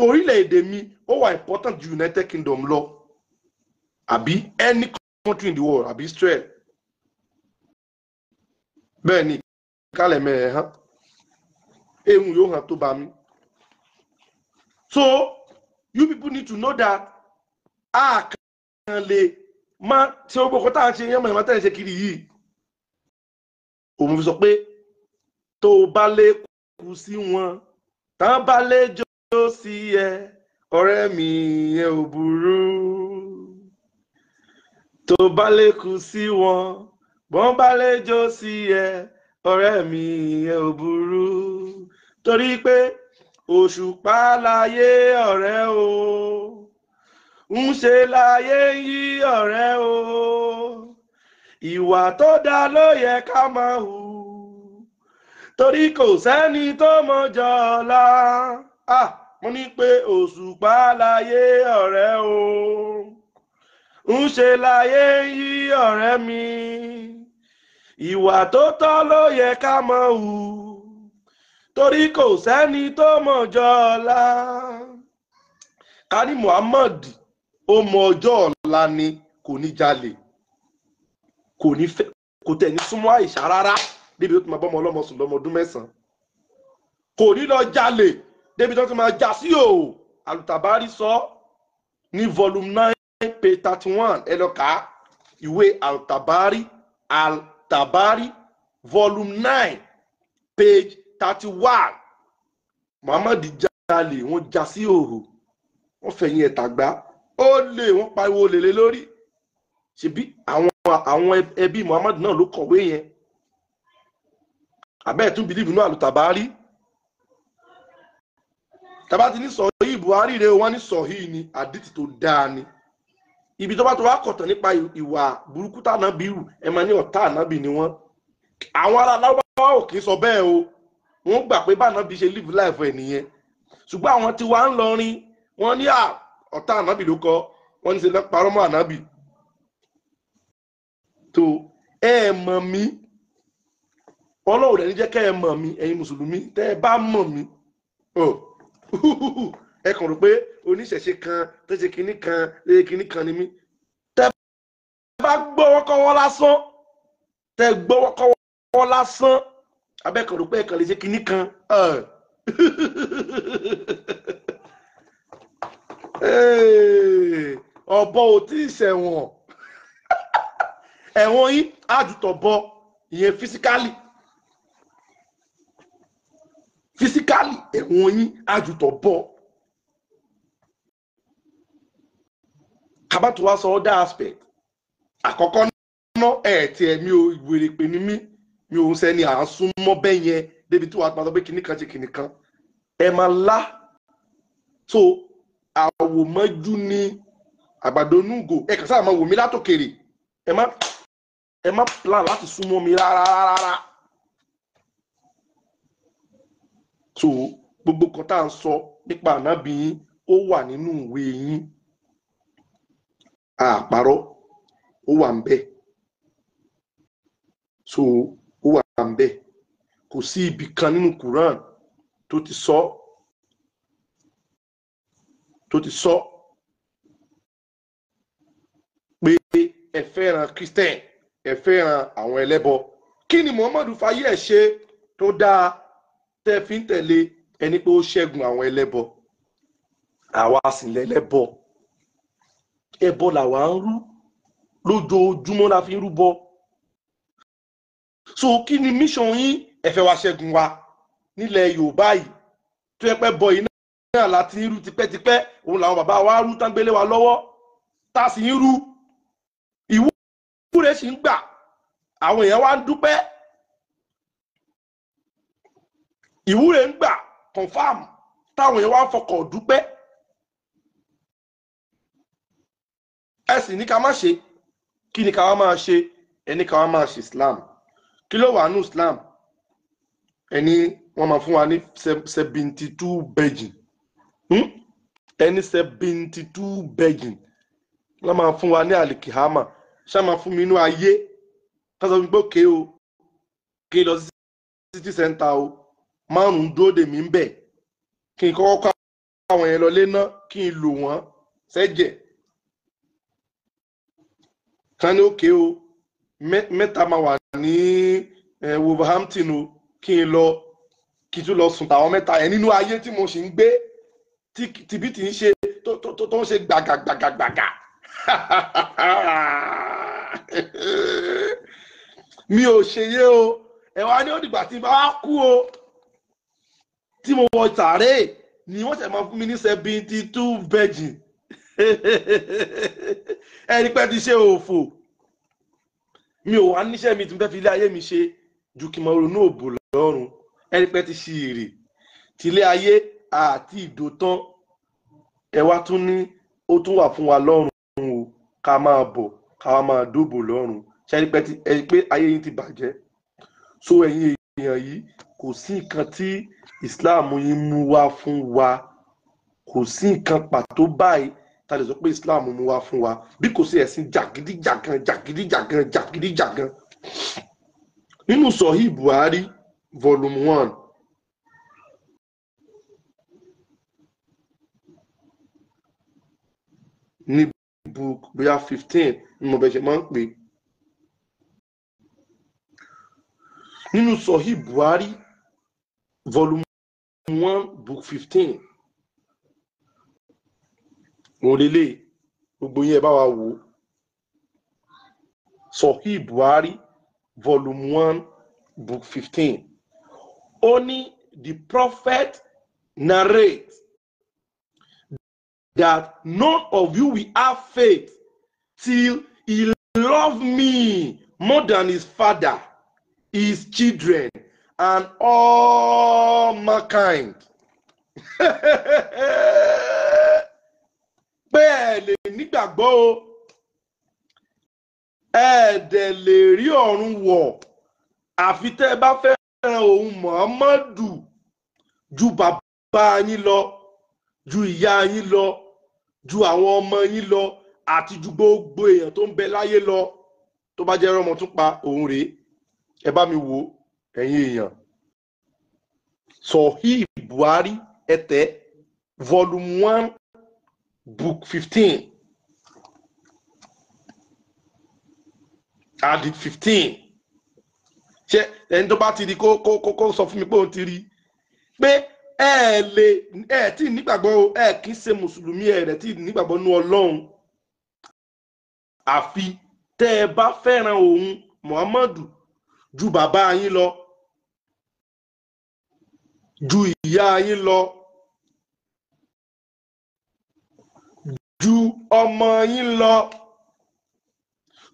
Orílẹ̀-èdè mi ó wà important ju United Kingdom lọ, àbí any country in the world, àbí Israel. Bẹ́ẹ̀ ni kálẹ̀ mẹ́rẹ̀ hàn ehun yóò hàn tó bá mi. So you people need to know that a kàn lè má ṣe gbogbo ọkọ tá à ń ṣe yánmọ̀ ìmọ̀ tẹ́ ẹ̀ ṣe kiri yìí. Òun fi sọ pé tó o bá lè kú sí wọn, tán bá lè jó sí ẹ, ọ̀rẹ́ mi yẹn ò burú. Tó o bá lè kú sí wọn, bọ́n bá lè jó sí ẹ, ọ̀rẹ́ mi yẹn ò burú. Torí pé òṣùpá láyé ọ̀rẹ́ o, ń ṣe láyé yí ọ̀rẹ́ o, ìwà tó dáa ló yẹ ká máa hù, torí kò sẹ́ni tó mọjọ́ ọ̀la. Ah, mo ní pé òṣùpá láyé ọ̀rẹ́ o, ń ṣe láyé yí ọ̀rẹ́ mi, ìwà tó tọ́ ló yẹ ká máa hù, torí kò sẹ́ni tó mọjọ́ ọ̀la. Ká ní Muhammad ó mọ ọjọ́ ọ̀la ni, kò ní jalè, kò ní fẹ́, kò tẹ̀ ní súnmọ́ Àìṣà rárá débi tó ti máa bọ́mọ ọlọ́mọ sùn lọ́mọ ọdún 9, kò ní lọ jalè débi tó ti máa já sí o. Àlùtàbárí sọ ní volume 9 page 31, ẹ lọ kà á, ìwé Àlùtàbárí, Àlùtàbárí volume 9 page 31. Muhammad jalè, wọ́n já sí òhò, wọ́n fẹ̀yìn ẹ̀tà gbá, ó lè wọ́n pariwo lèlé lórí. Ṣebí àwọn ẹbí Muhammad náà ló kọ̀wé yẹn. Àbẹ́ ẹ̀ tún bìlíìfù náà Àlùtàbárí. Tàbá ti ní sọ̀hí Buhari rẹ̀, wọ́n ní sọ̀hí ni àdìtì tó dáa ni. Ibi tó bá tó wá kọ̀tàn nípa ìwà burúkú tànábì rù, ẹ máa ní ọ̀tá ànábì ni wọ́n. Àwọn ará Lárúbáwá ò kì í sọ bẹ́ẹ̀ o. Wọ́n gbà pé bánábì ṣe live life ẹ̀ nìyẹn. Ṣùgbọ́n àwọn tí wàá ń lọrin, wọ́n ní ọ̀tá ànábì ló kọ, wọ́n ní ṣe lọ́ parọ́ mọ́ ànábì. Tó ẹ mọ̀ mí, Ọlọ́run rẹ̀ ní jẹ́ kẹ́ ẹ mọ̀ mí, ẹ̀yin mùsùlùmí, tẹ́ ẹ bá mọ̀ mí. Ẹ kàn rò pé oníṣẹ̀ṣe kan tó ṣe kinní kan lé kinní kan ni mí. Tẹ́ bá gbọ́wọ́kọ́wọ́ lásán, tẹ́ gbọ́wọ́kọ́wọ́ lásán, abẹ́kàn rò pé ẹ kàn lè ṣe kinní kan. Ọ̀bọ ò tí ì ṣẹ̀wọ̀n. Ẹ̀wọ̀n yín àjùtọ̀ bọ ìyẹn fisikálì. Fisikálì ẹ̀wọ̀n yín àjùtọ̀ bọ. Kábàtú wá sọ other aspect. Àkọ́kọ́ náà ẹ̀ tiẹ̀ mi ò wèrè pè ní mí, mi ò ń sẹ́ni à ń sún mọ́ bẹ́ẹ̀ yẹn débi tí wàá pa sọ pé kinní kan ṣe kinní kan. Ẹ máa lá. So àwòmọ́jú ni àgbàdo núgò. Ẹ kàn sáà máa wò mí látòkèrè. Ẹ má plan láti súnmọ́ mi rárá rárá. So gbogbo kan tá à ń sọ nípa ànábì yín ó wà nínú ìwé yín. Àpárọ̀ ó wà ń bẹ̀. So ó wà ń bẹ̀. Kò sí ibì kan nínú Quran tó ti sọ pé ẹ fẹ́ràn Christian, ẹ fẹ́ràn àwọn ẹlẹ́bọ. Kí ni Muhammadu fayé ẹ̀ ṣe tó dáa tẹ́ fi ń tẹ̀lé ẹni pé ó ṣẹ́gun àwọn ẹlẹ́bọ? Àwa sì lẹ́lẹ́bọ. Ẹbọ làwa ń rú lójoojúmọ́, la fi ń rúbọ. So kí ni mission yín? Ẹ fẹ́ wá ṣẹ́gun wa nílẹ̀ Yorùbá yìí tó yẹ pé bọ yìí náà láti ń rú tipẹ́tipẹ́, òun làwọn bàbá wa rú tán gbélé wa lọ́wọ́, tá a sì ń rú. Ìwúre sì ń gbà, àwọn èèyàn wa ń dúpẹ́. Ìwúre ń gbà confam, táwọn èèyàn wa ń fọkàn dúpẹ́. Ẹ sì ní ká má ṣe. Kí ni ká wá máa ṣe? Ẹni ká wá máa ṣe Islam. Kí ló wà nù Islam? Ẹni wọ́n máa fún wa ní 72 virgin. Ẹni 72 virgin wọ́n máa fún wa ní alikihama. Ṣá máa fún mi inú ayé? Ká sọ pé òkè o, kí lọ sí city center o, márùn-ún dúró dè mí ń bẹ̀, kí n kọ́kọ́ kọ́ àwọn yẹn lọlé ná, kí n lò wọ́n sẹ́jẹ̀. Kan ní òkè o, mẹ́ta máa wà ní Wolverhampton o, kí n lọ, kí n tún lọ sùn tàwọn mẹ́ta yẹn nínú ayé tí mo sì ń gbé, tìbí tí ń ṣe tó ń ṣe gbàgàgbàgàgbàgà. Mi ò ṣe yé o. Ẹ wá ní ó dìgbà tí n bá wá kú o, tí mo wọ sàárè ni wọ́n ṣẹ̀ máa fún mi ní 72 virgin. Ẹni pẹ́ ti ṣe òfò. Mi ò wá níṣẹ́ mi tí mo fẹ́ fi ilé ayé mi ṣe ju kí n máa ronú òbò lọ́rùn. Ẹni pẹ́ ti ṣe èrè tilé ayé àti ìdòtán. Ẹ wá tún ní ó tún wà fún wa lọ́rùn o, ká máa bọ̀ ká wá máa dóbò lọ́rùn. Ṣé ẹni pẹ́ ti ẹ pé ayé yín ti bàjẹ́? So ẹ̀yin èèyàn yìí, kò sí nǹkan tí Islam yín mú wá fún wa, kò sí nǹkan pàtó báyìí ta lè sọ pé Islam mú wá fún wa, bí kò sí ẹ̀sìn jàgídíjàgan jàgídíjàgan jàgídíjàgan. Nínú Sahih Buhari volume 1, ní book bóyá 15 ní mo bẹ̀ ṣe máa ń pè. Nínú Sahih Buhari volume 1 book 15, òun lélẹ̀, gbogbo yín ẹ bá wa wò ó. Sahih Buhari volume 1 book 15. Ó ní the prophet narrates that none of you will have faith till he love me more than his father, his children, and all mankind. Pé ẹ lè nígbàgbọ́ o, ẹ dẹ̀ lè rí ọ̀run wọ̀ àfi tẹ́ ẹ bá fẹ́ràn òun Muhammadu ju bàbá yín lọ, ju ìyá yín lọ, ju àwọn ọmọ yín lọ, àti ju gbogbo èèyàn tó ń bẹ láyé lọ. Tó bá jẹ́ ọmọ tún pa òun rèé, ẹ bá mi wò ẹ̀yin èèyàn. Sahih Buhari ẹ̀tẹ́ volume 1 book 15 hadith 15. Ṣé ẹni tó bá ti rí kó kó kó sọ fún mi pé òun ti rí pé ẹ lè ẹ tí nígbàgbọ́ o, ẹ kì í ṣe mùsùlùmí, ẹ rẹ̀ tí nígbàgbọ́ nú Ọlọ́run àfi tẹ́ ẹ bá fẹ́ràn òun Muhammadu ju bàbá yín lọ, ju ìyá yín lọ, ju ọmọ yín lọ,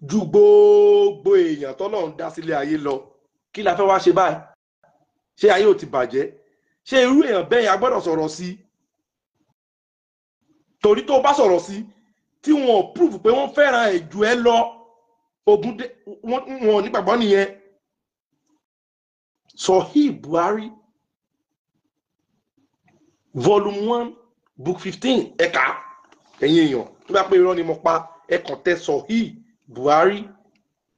ju gbogbo èèyàn tọ́lọ́run dá sílé ayé lọ. Kí la fẹ́ wá ṣe báyìí? Ṣé ayé ò ti bàjẹ́? Ṣé irú èèyàn bẹ́ẹ̀ yẹn a gbọ́dọ̀ sọ̀rọ̀ sí? Torí tó bá sọ̀rọ̀ sí, tí wọn ò prove pé wọ́n fẹ́ràn ẹ̀ jù ẹ lọ, ogun dé, wọn ò nígbàgbọ́ nìyẹn. Sahih Buhari volume 1 book 15 ẹ̀ka. Ẹ̀yin èèyàn tó bá pé irọ́ ni mo pa, ẹ kàn tẹ Sahih Buhari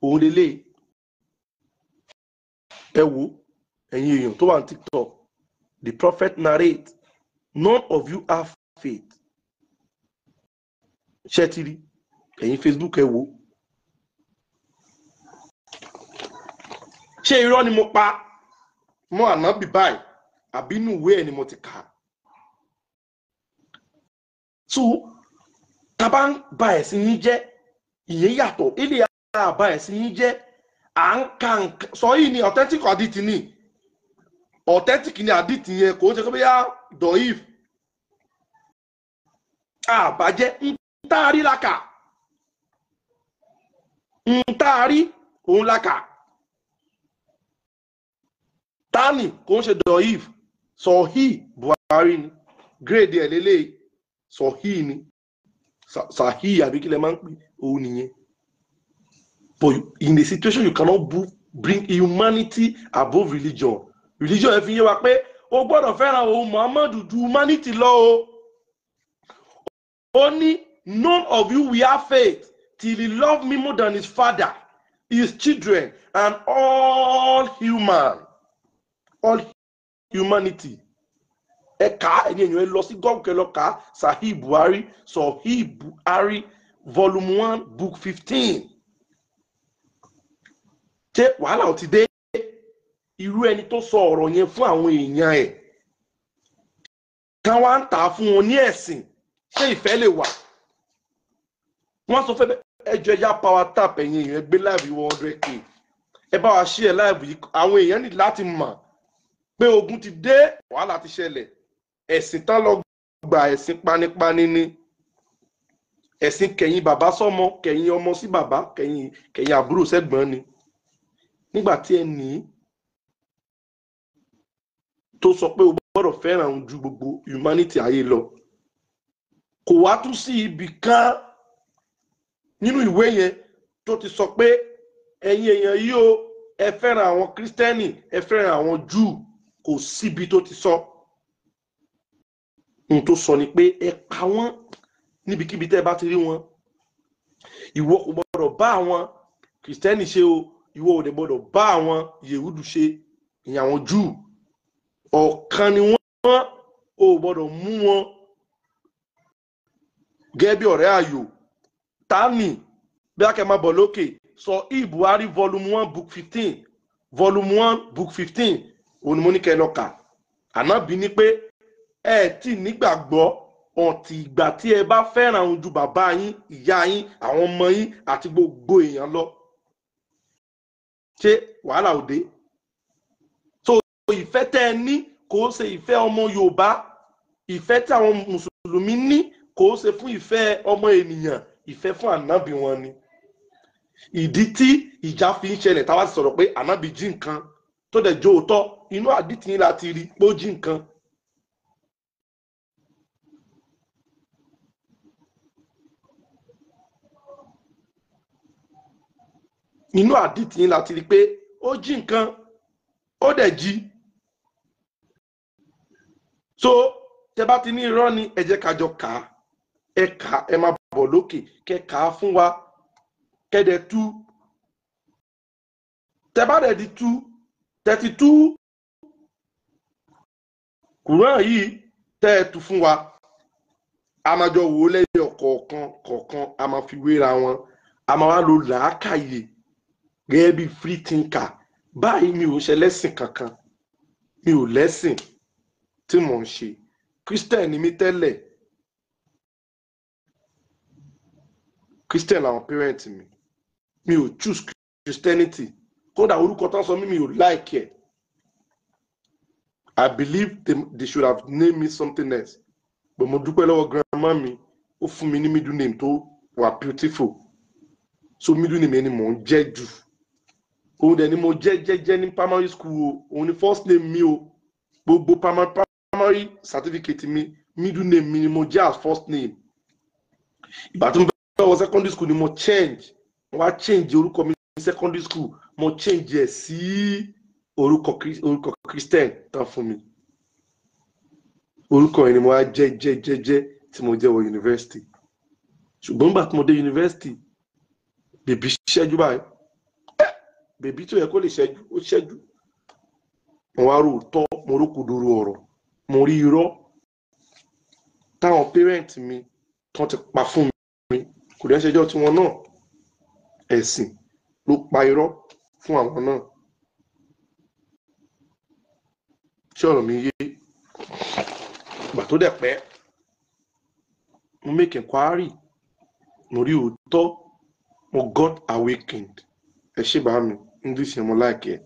òun lélẹ̀. Ẹ wo ẹ̀yin èèyàn tó wà ní TikTok, the prophet narrates, none of you have faith. Ṣé ti rí? Ẹ̀yin Facebook ẹ wo. Ṣé irọ́ ni mo pa mọ́ ànábì báyìí àbí inú ìwé ẹ̀ ni mo ti kà á? So tá bá ń ba ẹ̀sìn yín jẹ́, ìyẹn yàtọ̀. Ilé àbá ẹ̀sìn yín jẹ́, à ń ka nǹkan sọ yìí ni authentic hadith ni, authentic ni hadith yẹn, kò ń ṣe pé bóyá dọ̀ìf àbájẹ́ ń taari laka, ń taari òun laka. Tani kò ń ṣe dọ̀ìf, Sahih Buhari ni grade ẹ̀ lélẹ̀, Sahih ni, Sahih àbí kí lẹ máa ń pè òun nìyẹn. But in a situation you cannot bring humanity above religion. Religion ẹ fi yé wa pé o gbọ́dọ̀ fẹ́ràn òun Muhammadu ju humanity lọ o. Ó ní none of you will have faith till he love me more than his father, his children, and all human. All humanity. Ẹ kà á, ẹni èèyàn, ẹ lọ sí Google, kẹ́ lọ kà á. Sahih Buhari, Sahih Buhari, volume 1, book 15. Ṣé wàhálà ò ti dé? Irú ẹni tó sọ ọ̀rọ̀ yẹn fún àwọn èèyàn ẹ̀ kan wá ń tà á fún wọn ní ẹ̀sìn, ṣé ìfẹ́ lè wà? Wọ́n sọ fẹ́ ẹjọ́ ẹja power tap. Ẹ̀yin èèyàn, gbé live yìí 100K, ẹ bá wa share live yìí. Àwọn èèyàn ní láti mọ̀ pé ogun ti dé, wàhálà ti ṣẹlẹ̀. Ẹ̀sìn tán lọ gba, ẹ̀sìn panipani ni, ẹ̀sìn kẹ̀yìn bàbá sọ́mọ, kẹ̀yìn ọmọ sí bàbá, kẹ̀yìn àbúrò sẹ́gbọ̀n ni. Nígbà tí ẹ ní tó sọ pé o gbọ́dọ̀ fẹ́ràn òun ju gbogbo humanity ayé lọ, kò wá tún sí ibì kan nínú ìwé yẹn tó ti sọ pé ẹ̀yin èèyàn yìí o, ẹ fẹ́ràn àwọn kírísítẹ́nì, ẹ fẹ́ràn àwọn júù. Kò síbi tó ti sọ. Ohun tó sọ ni pé ẹ pa wọ́n níbikíbi tẹ́ ẹ bá ti rí wọn. Ìwọ kò gbọ́dọ̀ bá àwọn kìrìsìtẹ́nì ṣe o, ìwọ ò dẹ̀ gbọ́dọ̀ bá àwọn yehudi ṣe, ìyẹn àwọn júù. Ọ̀kan ni wọ́n, ò gbọ́dọ̀ mú wọn gẹ́gẹ́ bí ọ̀rẹ́ ayò. Tani bí a kẹ́ máa bọ̀ lókè. Sọ Buhari, volume 1, book 15, volume 1, book 15, òun ni mo ní kẹ́ lọ kà. Ànábì ní pé ẹ tí nígbàgbọ́ ọ̀tí ìgbà tí ẹ bá fẹ́ràn òun ju bàbá yín, ìyá yín, àwọn ọmọ yín àti gbogbo èèyàn lọ. Ṣé wàhálà òde? So ìfẹ́ tẹ́ ẹ ní kò ṣe ìfẹ́ ọmọ Yorùbá. Ìfẹ́ tí àwọn mùsùlùmí ní kò ṣe fún ìfẹ́ ọmọ ènìyàn, ìfẹ́ fún ànábì wọn ni. Ìdí tí ìjà fi ń ṣẹlẹ̀, táwa ti sọ̀rọ̀ pé ànábì jí nǹkan, tó dẹ̀ jó òótọ́, inú àdìtì yín láti rí pé ó jí nǹkan. Inú àdìtì yín láti rí pé ó jí nǹkan, ó dẹ̀ jí. So tẹ bá ti ní irọ́ ni, ẹ jẹ́ ká jọ kà á. Ẹ kà á, ẹ máa bọ̀ lókè, kẹ kà á fún wa, kẹ́dẹ̀ tú. Tẹ bá dẹ̀ di tú 32 Kùrán yìí, tẹ́ ẹ tú fún wa, a máa jọ wò ó lẹ́yọ̀ kọ̀ọ̀kan kọ̀ọ̀kan, a máa fi wéra wọn, a máa wá lo làákàyè gẹ́gẹ́ bí free thinker. Báyìí, mi ò ṣe lẹ́sìn kankan, mi ò lẹ́sìn tí mò ń ṣe. Christian ni mí tẹ́lẹ̀, Christian làwọn parent mi. Mi ò choose Christianity. Kódà orúkọ tán sọ mí, mi ò like ẹ̀. I believe they should have named me something else, but mo dúpẹ́ lọ́wọ́ grandma mi, ó fún mi ní middle name tó wà beautiful. So middle name yẹn ni mò ń jẹ́ jù, òun dẹ̀ ni mo jẹ́ jẹ́ jẹ́ ní primary school o. Òun ni first name mi o. Gbogbo primary certificate mi, middle name mi ni mo jẹ́ as first name. Ìgbà tí mo fẹ́ wọ secondary school ni mo change, mo wá change orúkọ mi ní secondary school, mo change ẹ̀ sí orúkọ Christian tán fún mi. Orúkọ yẹn ni mo wá jẹ́ jẹ́ jẹ́ jẹ́ tí mo jẹ́ wọ university. Ṣùgbọ́n nígbà tí mo dé university, bèbí ṣẹ́jú báyìí, bèbí tó yẹ kó lè ṣẹ́jú, ó ṣẹ́jú. Mo wá rò tọ́, mo rò kúdúrú ọ̀rọ̀, mo rí irọ́ táwọn parent mi tán ti pa fún mi. Kò dẹ́ ṣẹjọ́ tiwọn náà, ẹ̀sìn ló pa irọ́ fún àwọn náà. Ṣé ọ̀rọ̀ mi yé? Ìgbà tó dẹ̀ pẹ́, mo make inquiry, mo rí òótọ́, mo got awakened. Ẹ ṣé bá mi, English yẹn mo like ẹ.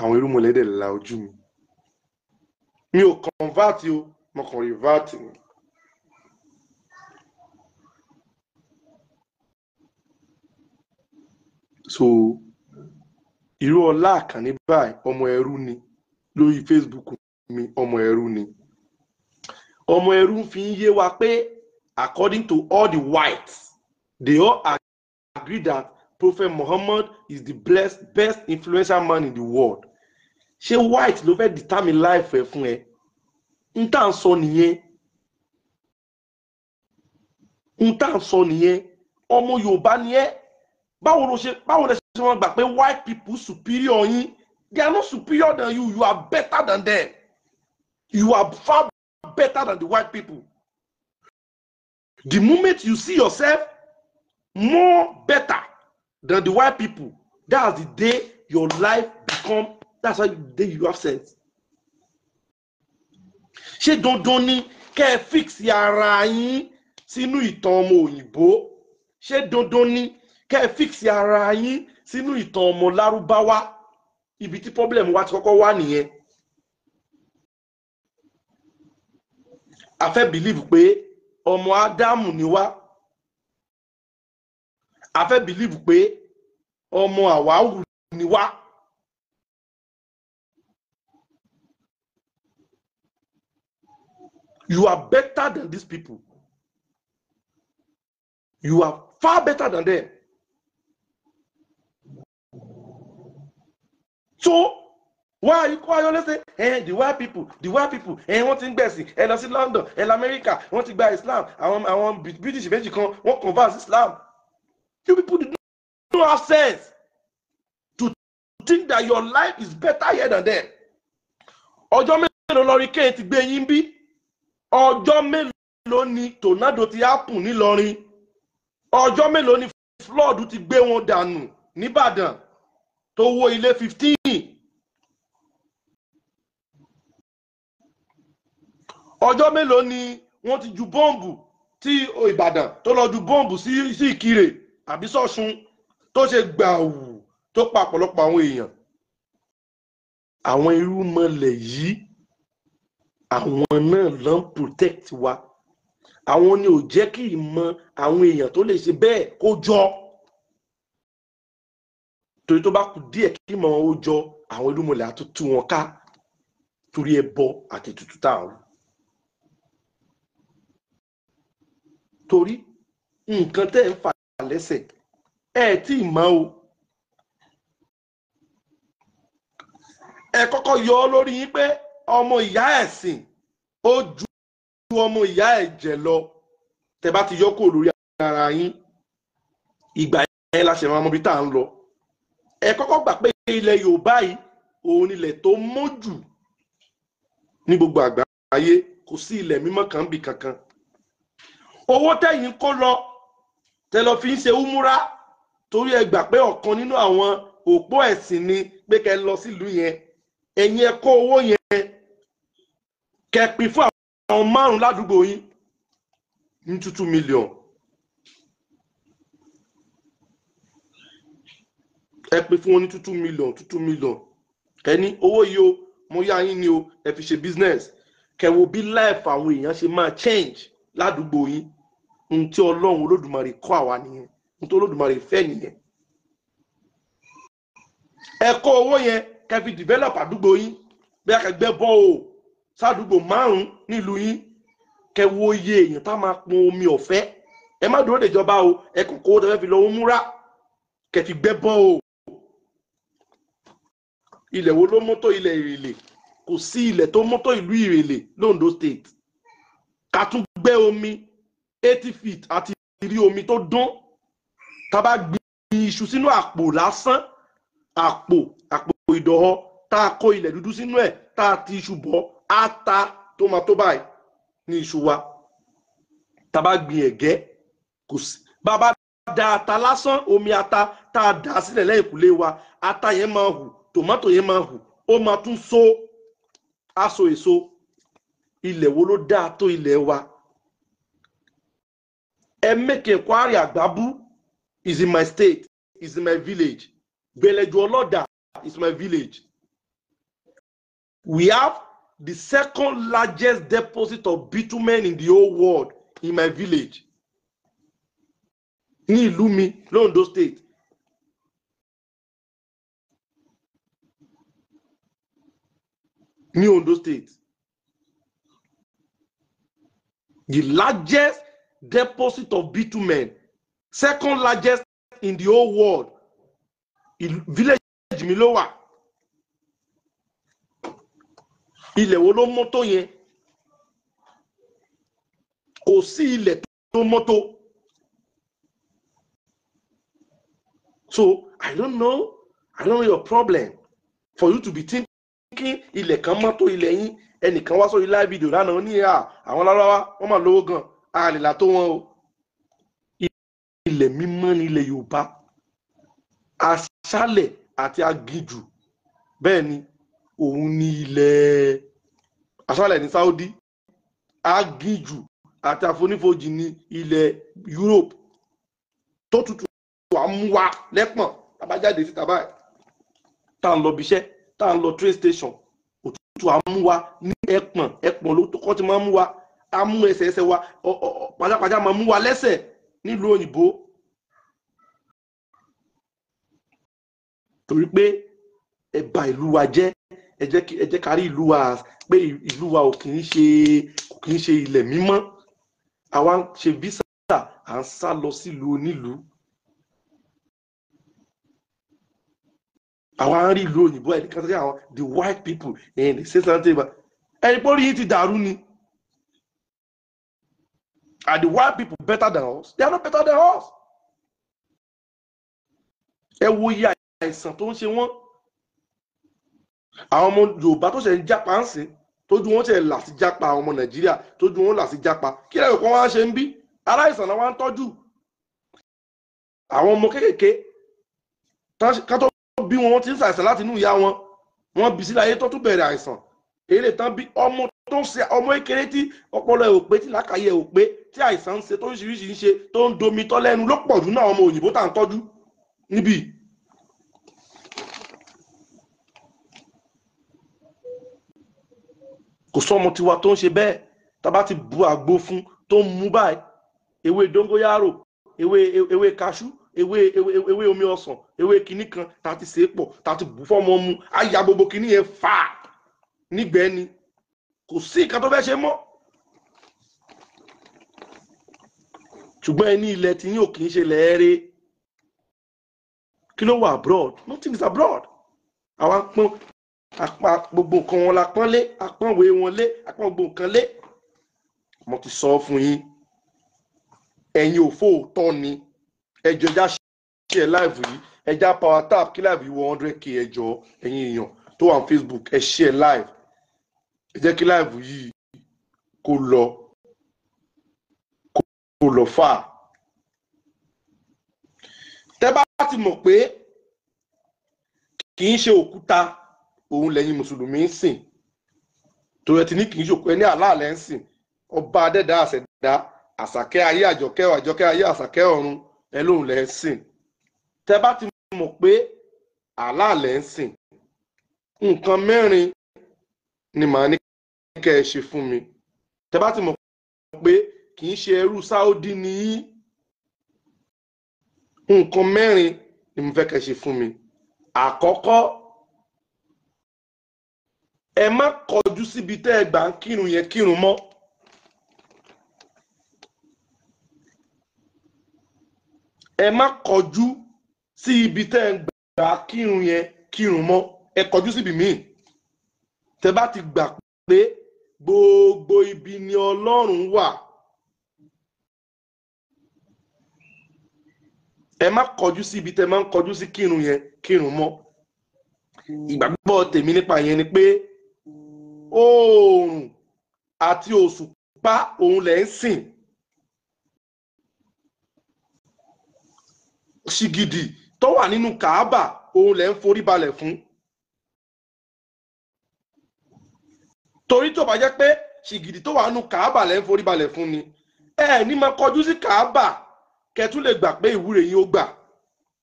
Àwọn irúnmọlẹ̀ dẹ̀ la ojú mi. Mi ò convert o, mo kàn revert ni. So irú Ọlá Àkànní báyìí, ọmọ ẹrú ni lórí Facebook mi, ọmọ ẹrú ni. Ọmọ ẹrú fi ń yé wa pé according to all the whites, they all agree that Prophet Muhammad is the best influential man in the world. Ṣé white ló fẹ́ determine life ẹ fún ẹ? N tá ń sọ nìyẹn, n tá ń sọ nìyẹn. Ọmọ Yorùbá ni ẹ, báwo ló ṣe, báwo lẹ ṣe wọn gbà pé white people superior yín? They are not superior than you. You are better than them. You are far better than the white people. The moment you see yourself more better than the white people, that's the day your life become, that's why the day you have sense. Ṣé dandan ni kẹ́ ẹ fix ara yín sínú ìtàn ọmọ òyìnbó? Ṣé dandan ni kẹ́ ẹ fix ara yín sínú ìtàn ọmọ lárúbáwá? Ibi tí problem wa ti kọ́kọ́ wá nìyẹn. A fẹ́ believe pé ọmọ Ádámù ni wá. A fẹ́ believe pé ọmọ Àwáwù ni wá. You are better than these people. You are far better than them. So, why are you always say, hey, the white people, hey, wọ́n ti ń gbẹ̀sìn, ẹ lọ sí London, ẹ lọ America, wọ́n ti gba Islam, àwọn British méjì kan, wọ́n convert Islam. You people do not have sense to think that your life is better here than them. Ọjọ́ mélòó lọ́rí kéè ti gbé yín bí? Ọjọ́ mélòó ni tornado ti happen nílọrin? Ọjọ́ mélòó ni flood ti gbé wọn dànù nìbàdàn tó wó ilé 15? Ọjọ́ mélòó ni wọ́n ti ju bọ́ǹbù tí Ìbàdàn tó lọ ju bọ́ǹbù sí Ìkirè àbí sọ́ṣun tó ṣe gbàù tó pa ọ̀pọ̀lọpọ̀ àwọn èèyàn? Àwọn irúnmọlẹ̀ yìí, àwọn náà ló ń protect wa. Àwọn ni ò jẹ́ kí ìmọ̀ àwọn èèyàn tó lè ṣe bẹ́ẹ̀ kó jọ. Torí tó bá kù díẹ̀ kí ìmọ̀ wọn ó jọ, àwọn irúnmọlẹ̀ á tún tú wọn ká torí ẹbọ àti ètùtù tá à ń rú. Torí nǹkan tẹ́ ń fà lẹ́sẹ̀ ẹ tí ì mọ̀ o. Ẹ kọ́kọ́ yọ ọ́ lórí yín pé ọmọ ìyá ẹ̀sìn ó ju ọmọ ìyá ẹ̀jẹ̀ lọ. Tẹ́ bá ti yọ kúrò lórí ara yín, ìgbà yẹn la ṣe máa mọ ibi tá à ń lọ. Ẹ kọ́kọ́ gbà pé ilẹ̀ Yorùbá yìí òun ilẹ̀ tó mọ́ jù ní gbogbo àgbáyé, kò sí ilẹ̀ mímọ́ kan bí kankan. Owó tẹ̀yìn kó lọ tẹ́ lọ fi ń ṣe úmúrá, torí ẹ gbà pé ọ̀kan nínú àwọn òpó ẹ̀sìn ni pé kẹ́ lọ sílùú yẹn. Ẹ̀yin ẹ kó owó yẹn kẹ́ pín fún àwọn márùn-ún ládùúgbò yín ní 2 million. Ẹ pín fún wọn ní 2 million, 2 million. Ẹ ní owó yìí o, mo yá yín ni o, ẹ fi ṣe business. Kẹ́ wo bí life àwọn èèyàn ṣe máa change ládùúgbò yín. Ohun tí Ọlọ́run Olódùmarè kọ́ àwa nìyẹn, ohun tí Olódùmarè fẹ́ nìyẹn. Ẹ kó owó yẹn kẹ́ fi develop àdúgbò yín, bí akẹgbẹ́ bọ́ o sádùúgbò márùn-ún nílùú yín. Kẹ́ wo iye èèyàn tá máa pọn omi ọ̀fẹ́. Ẹ má dúró dèjọba o, ẹ kàn kó tẹ́ fẹ́ fi lọ múra kẹ́ fi gbẹ́ bọ́ o. Ilẹ̀ wo ló mọ́tò ilẹ̀ Ìrèlè? Kò sí ilẹ̀ tó mọ́tò ìlú Ìrèlè l'Ondo State. Ká tún gbẹ́ omi 80 feet àti rí omi tó dán. Tá bá gbin iṣu sínú àpò lásán, àpò ìdọ̀họ́ tá a kó ilẹ̀ dúdú sínú ẹ̀, tá a ti iṣu bọ̀, á ta tó máa tó báyìí ní iṣu wa. Tá bá gbin ẹ̀gẹ́, kò sí. Bá bá da ata lásán, omi ata tá a dà sílẹ̀ lẹ́yìnkùlé wa, ata yẹn máa hù, tòmátò yẹn máa hù, ó máa tún so aṣọ èso. Ilẹ̀ wo ló dáa tó ilẹ̀ wa? Ẹ make inquiry. Àgbábú is in my state, is in my village. Gbẹlẹju Ọlọ́dà is my village. We have the second largest deposit of bitumen in the whole world in my village. Ní ìlú mi l'Ondo State. Ní Ondo State. The largest deposit of bitumen, second largest in the whole world. Village mi ló wà. Ilẹ̀ wo ló mọ́tò yẹn? Kò sí ilẹ̀ tó mọ́tò. So I don't know. I don't know your problem. For you to be thinking ilẹ̀ kan mọ́ tó ilẹ̀ yín, ẹnìkan wá sórí live video lánàá ní à àwọn lárúbáwá wọ́n máa lówó gan, a lè là tó wọn o. Ilẹ̀ mímọ́ ní ilẹ̀ Yorùbá, aṣálẹ̀ àti aginjù, bẹ́ẹ̀ ni òun ní ilẹ̀ aṣálẹ̀ ní Saudi, aginjù àti àfonífojì ní ilẹ̀ Europe tó tutù àmúwa lẹ́pọ̀n. Tábàjáde síta báyìí, tá à ń lọ ibiṣẹ́, tá à ń lọ train station, òtútù àmúwa ní ẹ̀pọ̀n. Ẹ̀pọ̀n ló kọ́ ti máa ń mú wa, á mú ẹsẹ̀ ẹsẹ̀ wa pajápajá máa mú wa lẹ́sẹ̀ nílùú òyìnbó, torí pé ẹ bà ìlú wa jẹ́. Ẹ jẹ́ ká rí ìlú wa pé ìlú wa ò kì í ṣe, kò kì í ṣe ilẹ̀ mímọ́. Àwa ń ṣe visa, à ń sá lọ sílùú onílùú, àwa ń rí ìlú òyìnbó. Ẹnìkan tó àwọn the white people and they say something about ẹni pé orí yìí ti dàrú ni. Are the white people better than us? They are not better than us. Ẹ wo iye àìsàn tó ń ṣe wọ́n. Àwọn ọmọ Yorùbá tó ṣe ń jápa ń sìn, tójú wọn ṣe là sí jápa, àwọn ọmọ Nàìjíríà tójú wọn là sí jápa, kí lẹ́yìn kan wá ṣe ń bí aláìsàn náà wá ń tọ́jú àwọn ọmọ kéékèèké ká tó bí wọn, wọ́n ti ń ṣàìsàn láti inú ìyá wọn, wọ́n bí sílẹ̀ ayé tó tún bẹ̀rẹ̀ àìsàn. Eré tán bí ọmọ tó ń ṣe ọmọ kékeré tí ọpọlọ ẹ̀ ò pé, tí làákàyè ẹ̀ ò pé, tí àìsàn ń ṣe tó oríṣiríṣi ń ṣe, tó ń domi tọ́ lẹ́nu ló pọ̀ jù náà ọmọ òyìnbó tá à ń tọ́jú níbí. Kò sọ́mọ tiwa tó ń ṣe bẹ́ẹ̀. Tá bá ti bu àgbo fún tó ń mú báyìí, ewé dóngóyárò, ewé kaṣú, ewé omi ọsàn, ewé kinní kan tá ti ṣe é pọ̀, tá ti bù fọ́mọ mu, á ya gbogbo kinní yẹn fà nígbẹ́ ni, kò sí nǹkan tó fẹ́ ṣe mọ́. Ṣùgbọ́n ẹni ilẹ̀ tí yín ò kì í ṣe lẹ́ẹ̀rẹ́. Kí ló wà abroad? Nothing is abroad. Àwa ń pọ́n apá gbogbo nǹkan wọn la pọ́n lé, apọ́nwé wọn lé, apọ́n gbogbo nǹkan lé. Mo ti sọ fún yín, ẹ̀yin òfò òótọ́ ni. Ẹjọ́ ẹja ṣe live yìí, ẹja power tap kí live yìí wọ 100K. Ẹjọ́ ẹ̀yin èèyàn tó wà ní Facebook, ẹ share live, ẹ jẹ́ kí live yìí kó lọ, kó lọ fà. Tẹ́ bá ti mọ̀ pé kì í ṣe òkúta òun lẹ́yìn mùsùlùmí ń sìn, torí ẹ ti ní kì í ṣe òkú, ẹ ní Allah lẹ́ ń sìn, ọba adẹ́dá àṣẹ̀dá àṣàkẹ́ ayé, àjọkẹ́ àjọkẹ́ ayé, àṣàkẹ́ ọ̀run, ẹ lóun lẹ́ ń sìn. Tẹ́ bá ti mọ̀ pé Allah lẹ́ ń sìn, nǹkan mẹ́rin ni màá ní kẹ́ ẹ ṣe fún mi. Tẹ́ bá ti mọ̀ pé kì í ṣe ẹrú Sáúdí ni yín, nǹkan mẹ́rin ni mo fẹ́ kẹ́ ẹ ṣe fún mi. Àkọ́kọ́, ẹ má kọjú síbi tẹ́ ẹ gbà ń kírun yẹn kírun mọ́. Ẹ má kọjú sí ibi tẹ́ ẹ gbà kírun yẹn kírun mọ́, ẹ kọjú síbi míì. Tẹ́ bá ti gbà pé gbogbo ibi ni Ọlọ́run wà, ẹ má kọjú sí ibi tẹ́ máa ń kọjú sí kírun yẹn kírun mọ́. Ìgbàgbọ́ tèmi nípa yẹn ni pé oòrùn àti òṣùpá òun lẹ̀ ń sìn, ṣìgìdì tó wà nínú Kàábà òun lẹ̀ ń forí balẹ̀ fún. Torí tó bá jẹ́ pé ṣìgìdì tó wà nínú Kàábà lẹ̀ ń forí balẹ̀ fún ni, ẹ ní máa kọjú sí Kàábà kẹtù lè gbà pé ìwúre yín ó gbà.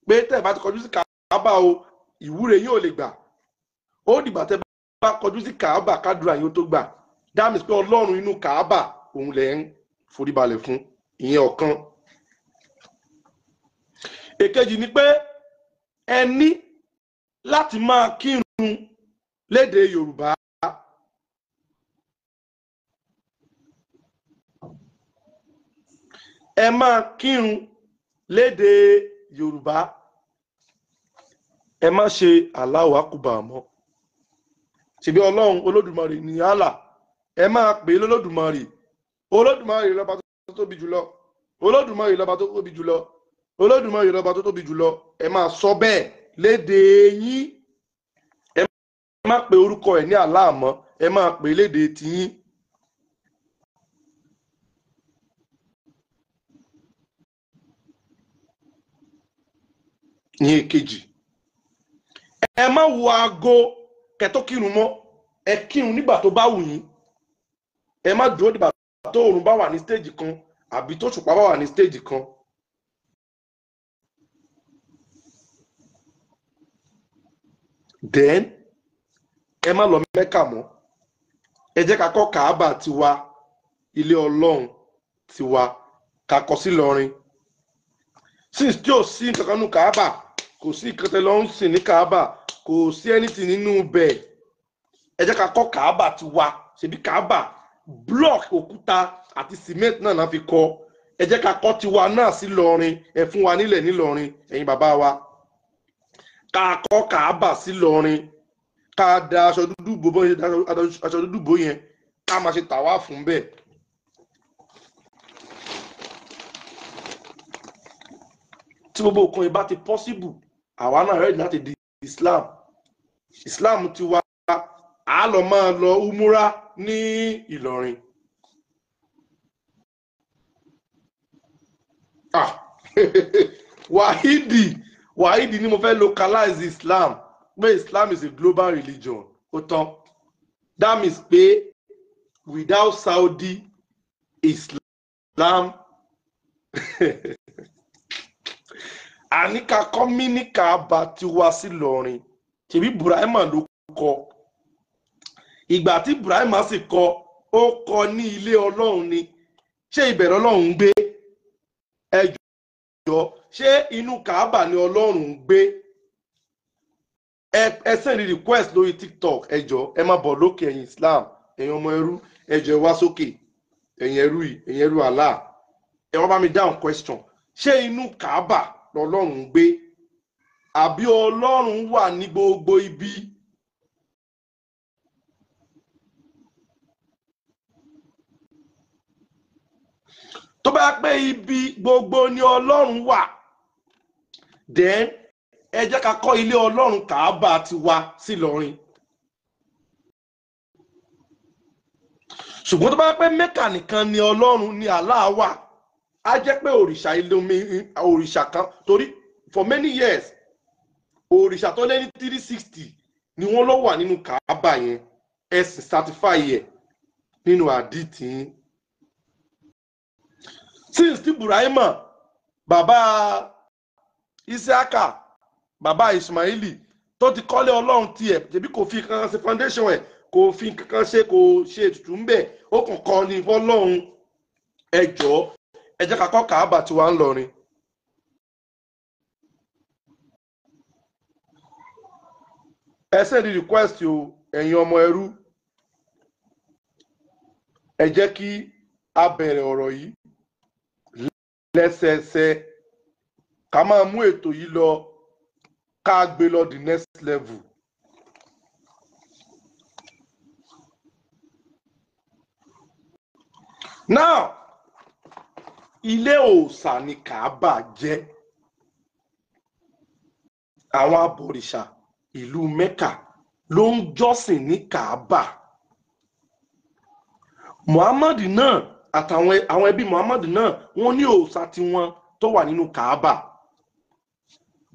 Pé tẹ́ ẹ bá ti kọjú sí Kàábà o, ìwúre yín ò lè gbà. Ó dìgbà tẹ́ bá kọjú sí Kàábà kádùrà yín ó tó gbà. That means pé Ọlọ́run inú Kàábà òun lẹ̀ ń forí balẹ̀ fún. Ìyẹn ọ̀kan. Èkejì ni pé ẹ ní láti máa kírun lédè Yorùbá. Ẹ máa kírun lédè Yorùbá. Ẹ má ṣe Allahu Akbar mọ́. Ṣebí Ọlọ́run Olódùmarè ní Allah, ẹ máa pè é lọ́lọ́dùmarè. Olódùmarè lọ́ba tó tóbi jùlọ, Olódùmarè lọ́ba tó tóbi jùlọ, Olódùmarè lọ́ba tó tóbi jùlọ. Ẹ máa sọ bẹ́ẹ̀ lédè yín. Ẹ má pe orúkọ ẹ̀ ní Allah mọ́, ẹ máa pè léde tiyín. Ní èkejì, ẹ má wo aago kẹtó kírun mọ́, ẹ kírun nígbà tó bá wù yín. Ẹ má dúró dìgbà tó òòrùn bá wà ní stéèjì kan àbí tó ṣùpá bá wà ní stéèjì kan. Then ẹ má lọ Mẹ́kà mọ́, ẹ jẹ́ ká kọ́ Kàábà tiwa, ilé Ọlọ́run tiwa, ká kọ́ sí Ìlọrin. Since tí ò sí nǹkan nínú Kàábà, kò sí nǹkan tẹ́ lọ ń sìn ní Kàábà, kò sí anything nínú bẹ̀, ẹ jẹ́ ká kọ́ Kàábà tiwa. Ṣebí Kàábà block òkúta àti cement náà fi kọ́, ẹ jẹ́ ká kọ́ tiwa náà sí Ìlọrin. Ẹ fún wa nílẹ̀ nílọrin, ẹ̀yin bàbá wa, ká kọ́ Kàábà sí Ìlọrin, ká da aṣọ dúdú bò, bó ṣe da aṣọ dúdú bò yẹn, ká máa ṣe tàwa fún bẹ́ẹ̀. Tí gbogbo nǹkan yìí bá ti possible, àwa náà ready láti di Islam. Islam ti wá, a lọ máa lọ umura ní Ìlọrin. Ah, Wahidi ni mo fẹ́ localize Islam, pé Islam is a global religion. Ó tán. That means pé without Saudi, Islam àníkà kọ́míníkà bá ti wá sí Ìlọrin. Ṣèbí Burahima ló kọ. Ìgbà tí Burahima sì kọ, ó kọ ní ilé Ọlọ́run ni. Ṣé ìbẹ̀rẹ̀ Ọlọ́run ń gbé? Ẹ jọ̀ọ́, ṣé inú Kàábà ni Ọlọ́run ń gbé? Ẹ send request lórí TikTok. Ẹ jọ̀ọ́, ẹ má bọ̀ lókè, ẹ̀yin Islam, ẹ̀yin ọmọ ẹrú, ẹ jọ̀ọ́ ẹ wá sókè, ẹ̀yin ẹrú yìí, ẹ̀yin ẹrú Allah. Ẹ wá bá mi dáhùn question. Ṣé inú Kàábà lọ́lọ́run ń gbé, àbí Ọlọ́run wà ní gbogbo ibi? Tó bá pé ibi gbogbo ni Ọlọ́run wà, then ẹ jẹ́ ká kọ́ ilé Ọlọ́run Kàábà tiwa sí Ìlọrin. Ṣùgbọ́n tó bá pé Mẹ́kà nìkan ni Ọlọ́run ni Allah wà, á jẹ́ pé òrìṣà ilé omi, òrìṣà kan, torí for many years òrìṣà tó lé ní 360 ni wọ́n lọ wà nínú Kàábà yẹn. Ẹ sì certify ẹ̀ nínú àdìtì yín. Since tí Burahima, bàbá Isiaka, bàbá Ismaili, tó ti kọ́lé Ọlọ́run tiẹ̀, ṣebí kò fi kankan ṣe foundation ẹ̀, kò fi kankan ṣe, kò ṣe ètùtù ń bẹ̀, ó kàn kọ́ ni fọlọ́run. Ẹ jọ̀ọ́, ẹ jẹ́ ká kọ́ Kàábà tiwa ńlọrin. Ẹ send request o, ẹ̀yin ọmọ ẹrú. Ẹ jẹ́ kí a bẹ̀rẹ̀ ọ̀rọ̀ yìí lẹ́sẹẹsẹ, ká máa mú ètò yìí lọ, ká gbé lọ the next level. Now, ilé òòṣà ni Kàábà jẹ́. Àwọn abọ̀rìṣà ìlú Mẹ́kà ló ń jọ́sìn ní Kàábà. Muhammad náà àtàwọn àwọn ẹbí Muhammad náà, wọ́n ní òòṣà tiwọn tó wà nínú Kàábà.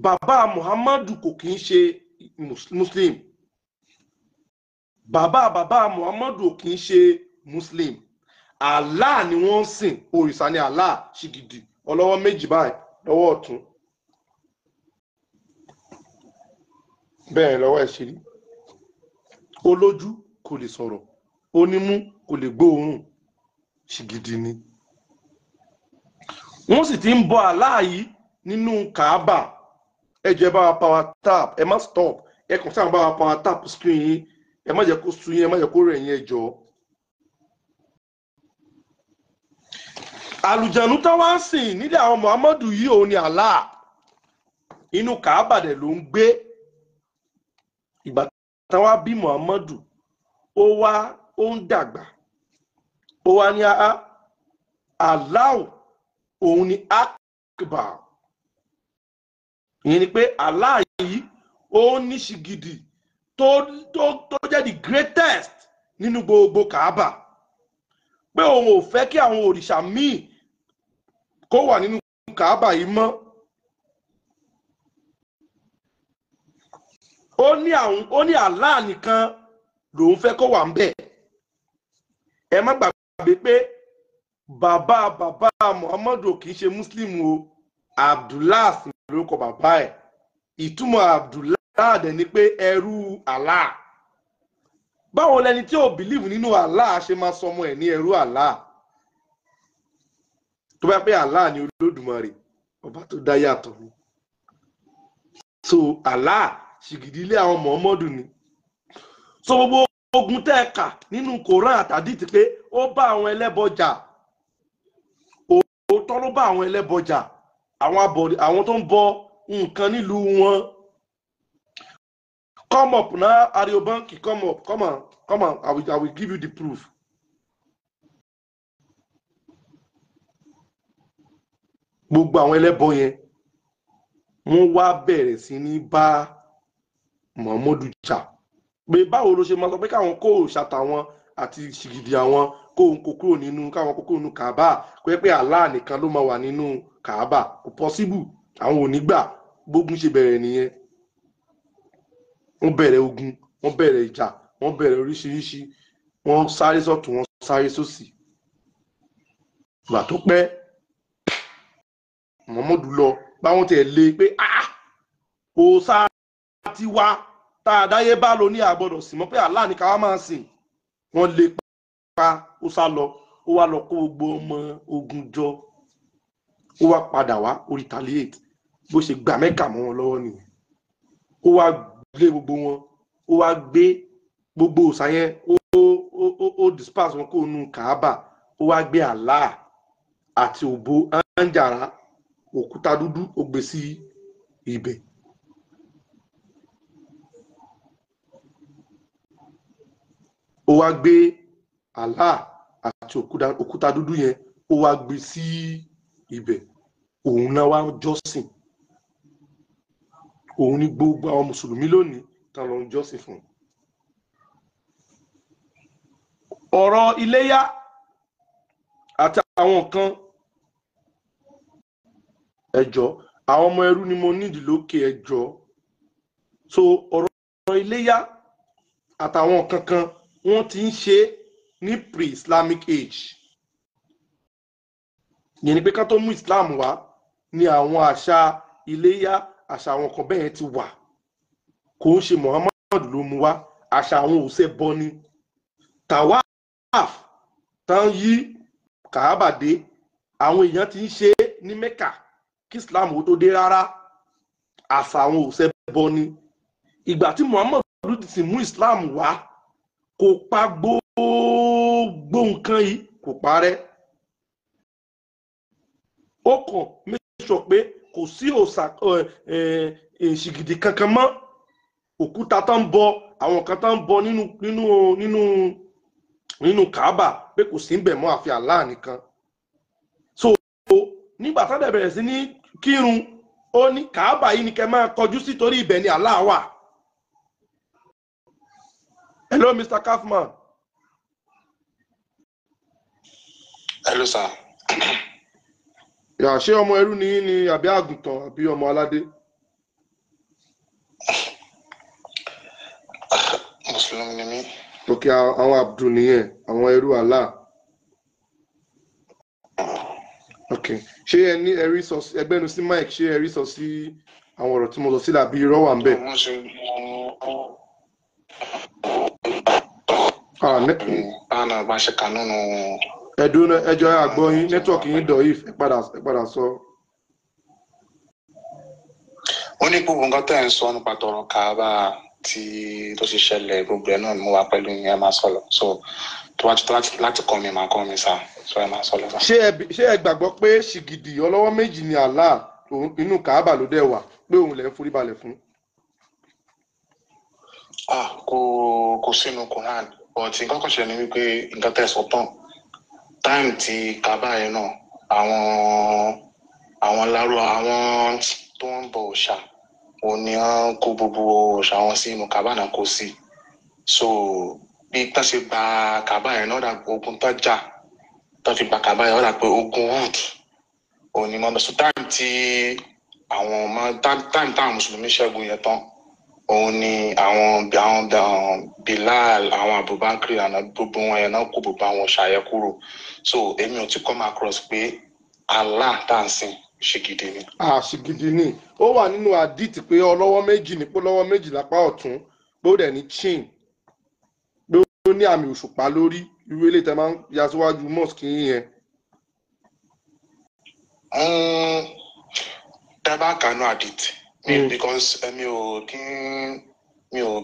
Bàbá Muhammadu kò kì í ṣe Muslim. Bàbá Muhammadu kì í ṣe Muslim. Allah ni wọ́n ń sìn, òrìṣà ni Allah, ṣìgìdì ọlọ́wọ́ méjì báyìí lọ́wọ́ ọ̀tún. Bẹ́ẹ̀ lọ́wọ́ ẹ̀ ṣe rí. Olójú kò lè sọ̀rọ̀, onímú kò lè gbóòórùn, ṣìgìdì ni. Wọ́n sì ti ń bọ Allah yìí nínú Kàábà. Ẹ jọ̀ọ́, ẹ bá wa power tap, ẹ má stop, ẹ kàn sáà bá wa power tap screen yín, ẹ má jẹ́ kó sú yín, ẹ má jẹ́ kó rẹ̀ yín, ẹ jọ̀ọ́. Àlùjànnú tó wá ń sìn nílẹ̀ àwọn Muhammadu yìí, òun ni Allah. Inú Kàábà dẹ̀ ló ń gbé. Ìgbà táwa bí Muhammadu, ó wá ó ń dàgbà, ó wá ní á Allah òun ni Akbar. Ìyẹn ni pé Allah yìí ó ní ṣìgìdì tó jẹ́ the greatest nínú gbogbo Kaaba, pé òun ò fẹ́ kí àwọn òrìṣà míì kó wà nínú Kaaba yìí mọ́. Ó ní àwọn, ó ní Allah nìkan lòun fẹ́ kó wà ń bẹ̀. Ẹ má gbàgbé pé bàbá bàbá Muhammadu kì í ṣe Muslim o, Abdullah sì lórúkọ bàbá ẹ̀. Ìtumọ̀ Abdullah dẹ̀ ni pé ẹrú Allah. Báwo lẹni tí ò bìlíìfù nínú Allah ṣe máa sọmọ ẹ̀ ní ẹrú Allah? Tó bá pé Allah ni Olódùmarè, ọba tó dá yàtọ̀ ni. So Allah ṣìgìdì ilé àwọn Muhammadu ni. So gbogbo ogun tẹ́ ẹ kà nínú Koran àtàdí ti pé ó bá àwọn ẹlẹ́bọ jà, òótọ́ ló bá àwọn ẹlẹ́bọ jà, àwọn abọ̀rì, àwọn tó ń bọ nǹkan nílùú wọn. Come up now, Ariobanki, come up, come on, come on, I will give you the proof. Gbogbo àwọn ẹlẹ́bọ yẹn, wọ́n wá bẹ̀rẹ̀ sí ní bá Muhammadu jà pé báwo ló ṣe máa sọ pé káwọn kó òòṣà tàwọn àti ṣìgìdì àwọn kó òun kó kúrò nínú, káwọn kó kúrò nínú Kaaba, kó yẹ pé Allah nìkan ló máa wà nínú Kaaba. Kò possible, àwọn ò ní gbà. Gbógun ṣe bẹ̀rẹ̀ nìyẹn. Wọ́n bẹ̀rẹ̀ ogun, wọ́n bẹ̀rẹ̀ ìjà, wọ́n bẹ̀rẹ̀ oríṣiríṣi, wọ́n sáré sọ́tún, wọ́n sáré sósì. Ìgbà tó pẹ́, Muhammadu lọ báwọn tiẹ̀ lé pé, ah, òòṣà tiwa tá a dáyé bá lo ní àgbọ́dọ̀ sí mọ́, pé Allah ní ká wá máa sìn. Wọ́n lé pa, ó sá lọ, ó wá lọ kó gbogbo ọmọ ogun jọ, ó wá padà wá, ó retaliate. Bó ṣe gbà Mẹ́kà mọ́ wọn lọ́wọ́ nìyẹn. Ó wá lé gbogbo wọn, ó wá gbé gbogbo òòṣà yẹn, ó disperse wọn kó nu Kaaba. Ó wá gbé Allah àti òbó anjara, òkúta dúdú, ó gbé sí ibẹ̀. Ó wá gbé Allah àti òkúta dúdú yẹn, ó wá gbé sí ibẹ̀. Òun náà wá jọ́sìn, òun ní gbogbo àwọn mùsùlùmí lónìí tán lọ ń jọ́sìn fún. Ọ̀rọ̀ iléyá àti àwọn nǹkan, ẹjọ́ àwọn ọmọ ẹrú ni mo nídìí lókè ẹjọ́. So ọ̀rọ̀ iléyá àtàwọn nǹkan kan, wọ́n ti ń ṣe ní pre-Islamic age. Yẹn ni pé ká tó mú Islam wá ní àwọn àṣà iléyá, àṣà àwọn kan bẹ́ẹ̀ ti wà. Kò ń ṣe Muhammad ló mú wá, àṣà àwọn òṣè bọ ni. Tawaf tán yí Kàábà dé, àwọn èèyàn ti ń ṣe ní Mecca kí Islam ó tó dé rárá. Àṣà àwọn òṣè bọ ni. Ìgbà tí Muhammad sì mú Islam wá, kò pa gbogbo nǹkan yìí, kò parẹ́. Ó kàn make sure pé kò sí òòṣà ṣìgìdì kankan mọ́, òkúta tó ń bọ, àwọn kan tó ń bọ nínú Kaaba, pé kò sí ń bẹ̀ mọ́ àfi Allah nìkan. So nígbà tá a dẹ̀ bẹ̀rẹ̀ sí ní kírun, ó ní Kaaba yìí ni kẹ́ máa kọjú sí, torí ibẹ̀ ni Allah wà. Hello, Mr. Kaufman. Hello, sir. Yà, ṣé ọmọ ẹrú ni yín ni, àbí àgùntàn, àbí ọmọ aládé? Mùsùlùmí ni mí. Ok, àwọn Abdul nìyẹn, àwọn ẹrú Allah. Ok, ṣé ẹ ní ẹrí sọ, ẹgbẹ́nu sí mike, ṣé ẹrí sọ sí àwọn ọ̀rọ̀ tí mo sọ sílẹ̀, àbí irọ́ wà ń bẹ̀? Mo ṣe Ah, báwọn náà bá ṣe kà nínú ẹdùn ẹjọ́ àgbọ̀ yín, network yín dọ̀ yìí, ẹ padà sọ. Ó ní gbogbo nǹkan tẹ́ ẹ̀ ń sọ nípa tọrọ Kaaba tí tó ṣe ṣẹlẹ̀, gbogbo ẹ̀ náà ni mo wà pẹ̀lú yín. Ẹ máa sọ lọ. So tó bá ti láti kọ́ mi, máa kọ́ mi sá. So ẹ máa sọ lọ sá. Ṣé ẹ gbàgbọ́ pé ṣìgìdì ọlọ́wọ́ méjì ni Allah, òun inú Kaaba ló dẹ̀ wà, pé òun lẹ̀ ń forí balẹ̀ fún? Ah, kò sínú Quran, but nǹkan kan ṣẹlẹ̀ ni wípé nǹkan tẹ́ ẹ sọ tán, time ti Kaaba yẹn náà, àwọn lárú, àwọn tó ń bọ òòṣà Òun ni wọ́n kó gbogbo òòṣà wọn sí inú Kaaba náà kó sí. So bí tán ṣe gba Kaaba yẹn náà, dà ogun tán jà tán fi gba Kaaba yẹn, ó dà pé ogun Uhud òun ni wọ́n lọ. So time tí àwọn ọmọ, time táwọn mùsùlùmí ṣẹ́gun yẹn tán, òun ni àwọn Bilal, àwọn Abubakar àná, gbogbo wọn yẹn náà kó gbogbo àwọn òòṣà yẹn kúrò. So èmi ò tí come across pé Allah tá à ń sìn ṣìgìdì ni. Àṣìgìdì ni. Ó wà nínú hadith pé ọlọ́wọ́ méjì ní, pé lọ́wọ́ méjì lápá ọ̀tún, pé ó dẹ̀ ní chin, pé ó ní àmì òṣùpá lórí, irú eléyìí tẹ́ máa ń ya síwájú mosque yín yẹn. Tẹ́ bá kànú hadith mi, because mi ò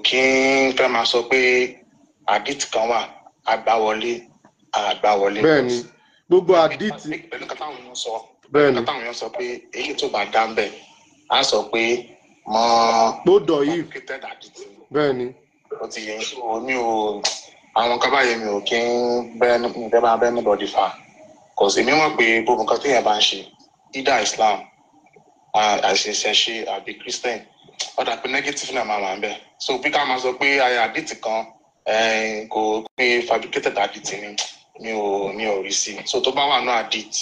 kí ń fẹ́ máa sọ pé hadith kan wà àgbáwọlé àgbáwọlé. Bẹ́ẹ̀ ni, gbogbo hadith. Pẹ̀lú nǹkan táwọn èèyàn sọ, Bẹ́ẹ̀ ni. nǹkan táwọn èèyàn sọ pé èyí tó bá dá ń bẹ̀, á sọ pé mọ́ Ló dọ̀ yìí. fabricated hadith ni. Bẹ́ẹ̀ ni. Ó ti yẹ. So mi ò, àwọn kan báyìí, mi ò kí ń bẹ́ mi fẹ́ bá bẹ́ anybody fà, cause èmi mọ̀ pé gbogbo nǹkan téèyàn bá ń ṣe, either Islam, àṣìṣe àbí Christian, ó dà pé negative náà máa wà ń bẹ̀. So bí ká máa sọ pé ayé hadith kan kò pé fabricated hadith ni, mi ò rí sí. So tó bá wà ní hadith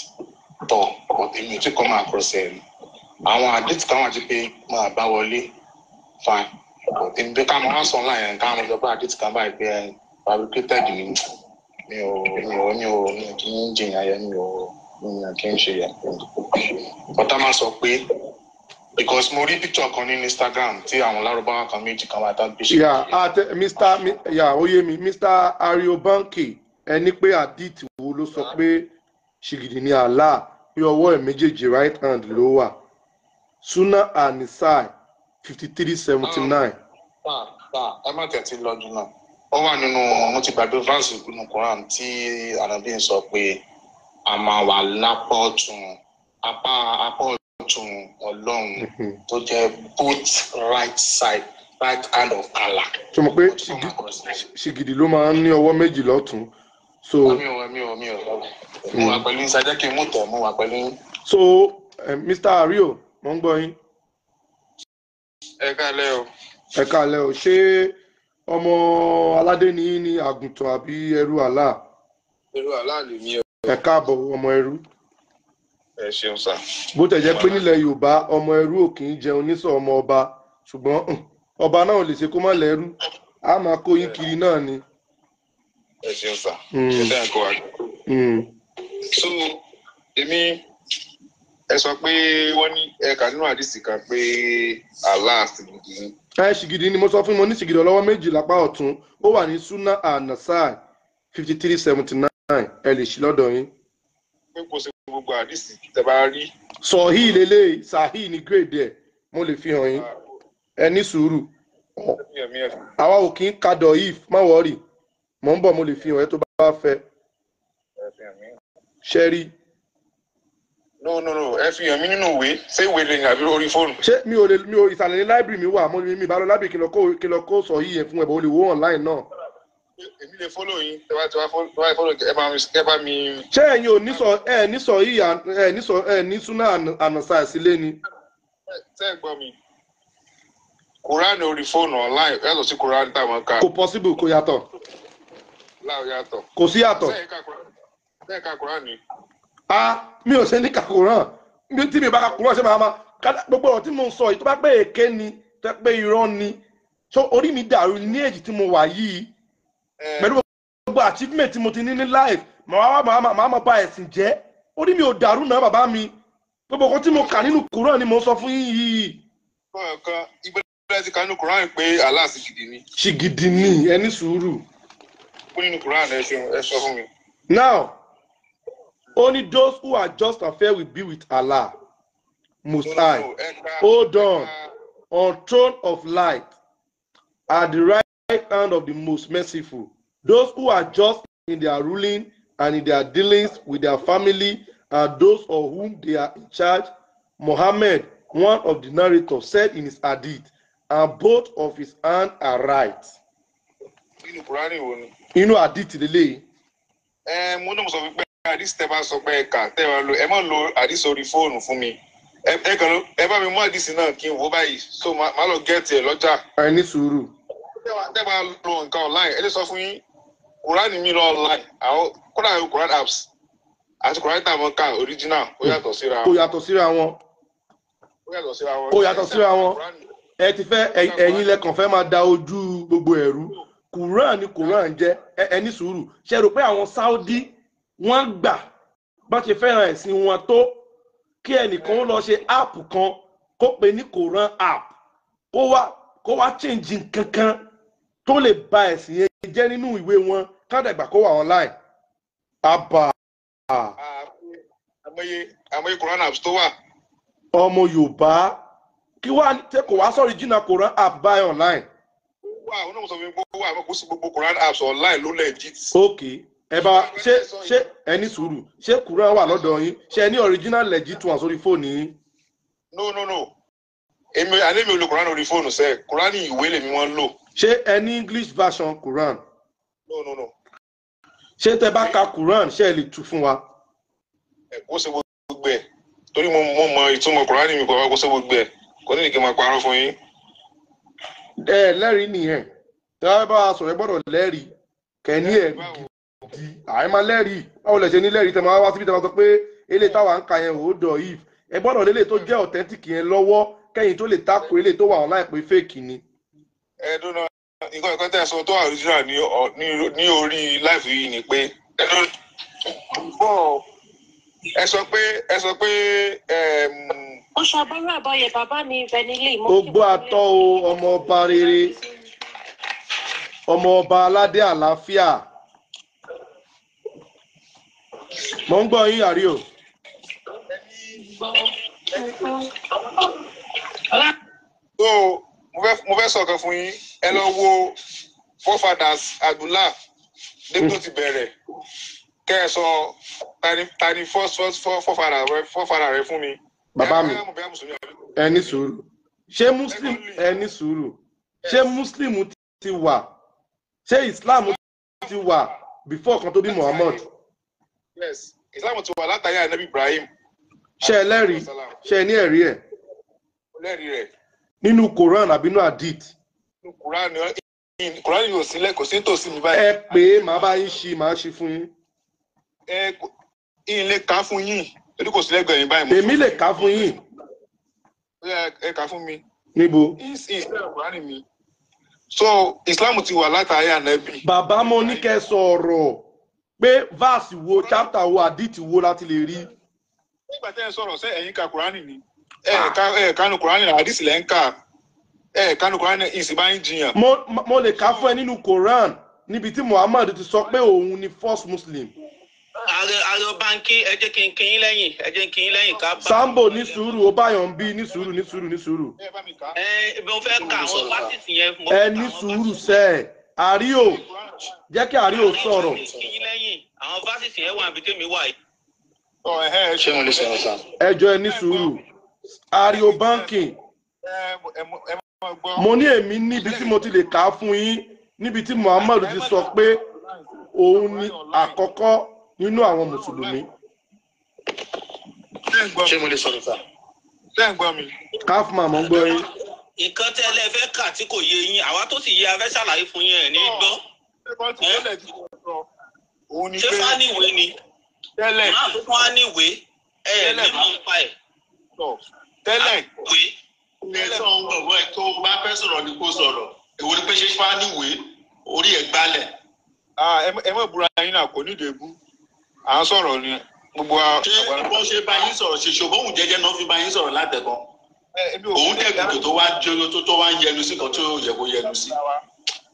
tọ̀, but èmi ò tí kọ́ máa cross ẹ̀ rí. Àwọn hadith kan wà tí pé máa bá wọlé, fine, but èmi pé ká máa wá sọ online yẹn, ká máa sọ pé hadith kan báyìí pé fabricated ni, mi ò kí ń jìyàn yẹn, mi ò kí ń ṣe yẹn. But a máa sọ pé, because mo rí picture kan nínú Instagram tí àwọn Lárúbáwá kan méjì kan wà tá gbé ṣe. Yà àtẹ Mr yà, ó yé mi. Mr Ariobanke, ẹni pé hadith wo ló sọ pé ṣìgìdì ni Allah, pé ọwọ́ ẹ̀ méjèèjì, right hand ló wà? Sunan Anisai 5379. Ẹ má tẹ̀ tí lọ jù náà. Ó wà nínú, mo ti gbàgbé verse nínú Quran tí Ànábì ń sọ pé a máa wà lápá ọ̀tún, apá ọ̀tún Ọlọ́run, tó jẹ́ both right side, right hand of Allah. Ṣe mọ̀ pé Mo ti come across it. ṣìgìdì ló máa ń ní ọwọ́ méjì lọ́tún, so Mi ò mo wà pẹ̀lú yín, sajẹ́ kí n mú tẹ̀, mo wà pẹ̀lú yín. So Mr Ario, mo ń gbọ́ yín. Ẹ kálẹ́ o. Ẹ káalẹ́ o. Ṣé ọmọ aládé ní yín ní àgùntàn àbí ẹrú Allah? Irú aláàlú mi o. Ẹ káàbọ̀, ọmọ ẹrú. Ẹ ṣeun sà. Bó tẹ̀ jẹ́ pé nílẹ̀ Yorùbá, ọmọ ẹrú ò kì í jẹun nísọ̀ ọmọ ọba, ṣùgbọ́n ọba náà ò lè ṣe kó má lẹ́rú, á máa kó yín kiri náà ni. Ẹ ṣeun sà. Ṣe tẹ́ ẹ̀ kọ́ wa. So èmi, ẹ sọ pé wọ́n ní ẹ̀ka nínú àdìsí kan pé Allah sì gidi ni. Ẹ ṣìgìdì ni mo sọ fún mi, mo ní ṣìgìdì ọlọ́wọ́ méjì lápá ọ̀tún. Ó wà ní Sunan Anasai 5379, ẹ lè ṣí lọ́dọ̀ yín. Pé kò sí gbogbo àdìsí tẹ́ bá rí. Sọ̀hí lélẹ̀, sàhí ní grade ẹ̀, mo lè fi hàn yín, ẹ ní sùúrù. Mi ò Àwa ò kí ń ka dọ̀yìf, má worry, mò ń bọ̀, mo lè fi hàn ẹ́ tó bá fẹ́. Ẹ fi hàn mí. Ṣẹ́rí. No, no, no, ẹ fi hàn mí nínú ìwé. Ṣé ìwé lè ní àbí orí fóònù? Ṣé mi ò lè, mi ò, ìsàlẹ̀ ní library mi wà, mo mi bá lọ library kí lọ kó sọ̀hí yẹn fún ẹ bọ̀, o lè wò online náà. Èmi lè follow yín. Tẹ́ bá ti wá follow, ẹ bá mi. Ṣé ẹ̀yin ò ní sọ, ẹ ní sọ yìí, ẹ ní sọ, ẹ ní Sunan Anasai sílé ni? Ṣé ẹ gbọ́ mi? Quran orí fóònù online yàtọ̀ sí Quran táwọn kà. Kò possible, kò yàtọ̀. Láò yàtọ̀. Kò sí yàtọ̀. Ṣé ẹ ka Quran ni? A mi ò ṣe ní ka Quran. Tí mi bá ka Quran, ṣe máa ma gbogbo ọ̀rọ̀ tí mo ń sọ yìí, tó bá pé èké ni, tó pé irọ́ ni, so orí mi dàrú ní èjì tí mo wà yìí, pẹ̀lú gbogbo achievement tí mo ti ní ní life, màá wá màá bà ẹ̀sìn jẹ́? Orí mi ò dàrú náà, bàbá mi. Gbogbo nǹkan tí mo kà nínú Quran ni mo sọ fún yín yìí. Kọ̀ọ̀kan ìgbẹ́ ti kà nínú Quran pé Allah sì gidi ni? Ṣìgìdì ni, ẹ ní sùúrù. Ó nínú Quran, ẹ ṣeun, ẹ sọ fún mi. Now, only those who are just and fair will be with Allah Most High. Hold on. On throne of light, at the right hand of the Most Merciful. Those who are just in their ruling and in their dealings with their family and those of whom they are in charge. Muhammad, one of the narrators, said in his hadith, and both of his hands are right. Nínú Quran wo ni? Inú hadith lélẹ́yìí. Ẹ mo náà mo sọ fún pé àdìsí tẹ́ bá sọ pé ẹ kà, tẹ́ bá lo, ẹ má lo àdìsí orí fóònù fún mi. Ẹ kàn ẹ bá mi mú àdìsí náà kí n wò báyìí, so màá lọ gẹ́ẹ̀tì ẹ̀ lọ́jà. Ẹ ní sùúrù. Tẹ́ bá lo nǹkan online, ẹ lè sọ fún yín Kùránì mi lọ online, àwọn kódà àwọn Quran apps àti Quran tá a mọ̀ ká original ó yàtọ̀ síra Kò wọn. yàtọ̀ síra wọn. Ó yàtọ̀ síra wọn. Kò yàtọ̀ síra wọn. Ẹ ti fẹ́ ẹ̀yin lẹ́kàn fẹ́ máa da ojú gbogbo ẹ̀rú. Quran ni Quran jẹ́. Ẹ ní sùúrù. Ṣe rò pé àwọn Saudi wọ́n gbà bá ṣe fẹ́ràn ẹ̀sìn wọn tó kí ẹnìkan lọ ṣe app kan kó pe ní Quran app, kó wá change nǹkankan tó lè ba ẹ̀sìn yẹn jẹ́ nínú ìwé wọn, kádàgbà kó wà online? Àbà. Àmọye Quran apps tó wà. Ọmọ Yorùbá, kí wá ṣe kò wá sọ̀rọ̀ jìnnà Quran app báyìí online? Wà ó náà sọ fún mi pé ó wà, kó sí gbogbo Quran apps online ló legit. Ok, ẹ bá ṣe ẹ ní sùúrù. Ṣé Quran wà lọ́dọ̀ yín? Ṣé ẹ ní original legit one sórí fóònù yín? No, no, no, èmi àlẹ́ mi ò lo Quran orí fóònù sẹ́ẹ̀. Quran ìwé lèmi wọ́n ń lò. Ṣé ẹ ní English version Quran? No, no, no. Ṣé tẹ bá ka Quran, ṣé ẹ lè tú fún wa? Ẹ kó ṣe gbogbo ẹ̀ torí mo mọ ìtumọ̀ Quran mi, kò wá kó ṣe gbogbo ẹ̀, kò ní kí n máa parọ́ fún yín. Ẹ lẹ́rìí nìyẹn. Tẹ bá bá wa sọ̀rọ̀, ẹ gbọ́dọ̀ lẹ́rìí kẹ́ni ẹ̀rí gidi. Àì máa lẹ́rìí, báwo lẹ ṣe ní lẹ́rìí tẹ máa wá síbi tẹ máa sọ pé eléyìí táwa ń ka yẹn ò dọ̀ if ẹ gbọ́dọ̀ lélẹ̀ tó jẹ́ authentic yẹn lọ́wọ́ kẹ́yìn tó lè tako eléyìí tó wà online pé fake ni. Ẹ dúró, nǹkan tẹ́ ẹ sọ tó wà original ní orí live yìí ni pé ẹ sọ pé Ó ṣàbọ̀rọ̀ àbọ̀yẹ̀ bàbá mi Venili. Mo Ó kí gbọ́ gbogbo àtọ́ o, ọmọ ọba rere, ọmọ ọba aládé àlàáfíà. Mo ń gbọ́ yín, àríò. So mo fẹ́ sọ kan fún yín. Ẹ lọ wo forefathers Abdullah débi tó ti bẹ̀rẹ̀, kẹ́ ẹ sọ tani first forefather rẹ fún mi. Bàbá mi, Ẹ mọ̀ bóyá Mùsùlùmí ẹ ní sùúrù. Ṣé Muslim, ẹ ní sùúrù, ṣé Muslim ti wà, ṣé Islam ti wà before kan tó bí Muhammad? Yes, Islam ti wà látàrí Anabi Ibrahim. Ṣé ẹ lẹ́rìí? Ṣé ẹ ní ẹ̀rí ẹ̀? Lẹ́rìí rẹ̀. Nínú Quran àbí nínú Hadith? Quran. Quran yóò sílẹ̀, kò sí tòsí mi báyìí. Ẹ pé màá bá yín ṣí, màá ṣí fún yín. Ẹ yín lè kà á fún yín torí kò sí lẹ́gbẹ̀ẹ́ yín báyìí. Èmi lè kà á fún yín. Ó yá, ẹ kà á fún mi. Níbo? Islam Quran mi. So Islam ti wà látàrí Anabi. Bàbá, mo ní kẹ́ sọ̀rọ̀ pé verse wo, chapter wo, Hadith wo láti lè rí. Nígbà tẹ́ ẹ sọ̀rọ̀, ṣé ẹ̀yin ka Quran ni? Ẹ kanu Quran ní Hadith lẹ́ ń kà. Ẹ kanu Quran ní ìsìn bá ń jiyàn. Mo lè kà á fún ẹ nínú Quran níbi tí Muhammad ti sọ pé òun ni first Muslim. Ààrẹ báńkì, ẹ jẹ́ kí n kín yín lẹ́yìn, ẹ jẹ́ kí n kín yín lẹ́yìn ká bá. Sambo, ní sùúrù, ó báyọ̀ ń bí. Ní sùúrù, ní sùúrù, ní sùúrù. Ẹ bá mi kà á. Ẹ mo fẹ́ ka àwọn verses yẹn. Mo Ẹ fẹ́ ka ní àwọn sùúrù verses. sẹ́ ẹ̀, àríò, jẹ́ kí àríò sọ̀rọ̀. Ẹ jẹ́ kí n kín yín lẹ́yìn, àwọn verses yẹn wà níbi tèmi wà yìí. Ọ ẹ̀hẹ́ ẹ Ṣé mo lè sọ̀rọ̀ sá? Ẹ jọ̀ọ́, ẹ ní sùúrù. Àríò banking. Ẹ máa gbọ́. Mo ní èmi níbi tí mo ti lè kà á fún yín níbi tí Muhammad ti sọ pé òun ni àkọ́kọ́ nínú àwọn mùsùlùmí. Ṣé ń gbọ́ Ṣé mi? mo lè sọ̀rọ̀ sá? Ṣé ń gbọ́ mi? Káfíńmà, mọ̀ ń gbọ́ yín. Nǹkan tẹ́lẹ̀ fẹ́ kà tí kò yé yín, àwa tó sì yé a fẹ́ ṣàlàyé fún yín, ẹ̀ ní gbọ́. Ṣé kọ́ ti tẹ́lẹ̀ tí mo sọ? Òun ni Ṣé pé fáníwèé ni? tẹ́lẹ̀ Máa tó tún wá níwèé ẹ Tẹ́lẹ̀. mímọ̀ nípa ẹ̀. Sọ tẹ́lẹ̀. Wèé. Ẹ sọ ń gbọ̀gbọ́ ẹ tó bá fẹ́ sọ̀rọ̀ ni kó sọ̀rọ̀. Èwo ni pé ṣe fá níwèé orí ẹ̀ gbálẹ̀? Ah, ẹ mọ̀ búra yín náà, kò ní ìdèbú. À ń sọ̀rọ̀ ni gbogbo wa. Ṣé bó ṣe bá yín sọ̀rọ̀ ṣe ṣòbóhùn jẹ́jẹ́ náà fi bá yín sọ̀rọ̀ látẹ̀kọ́? Ẹ, èmi ò Òun dẹ̀gùn tó wá jẹ́ tó wá ń yẹnu sí kan tó yẹ kó yẹnu sí.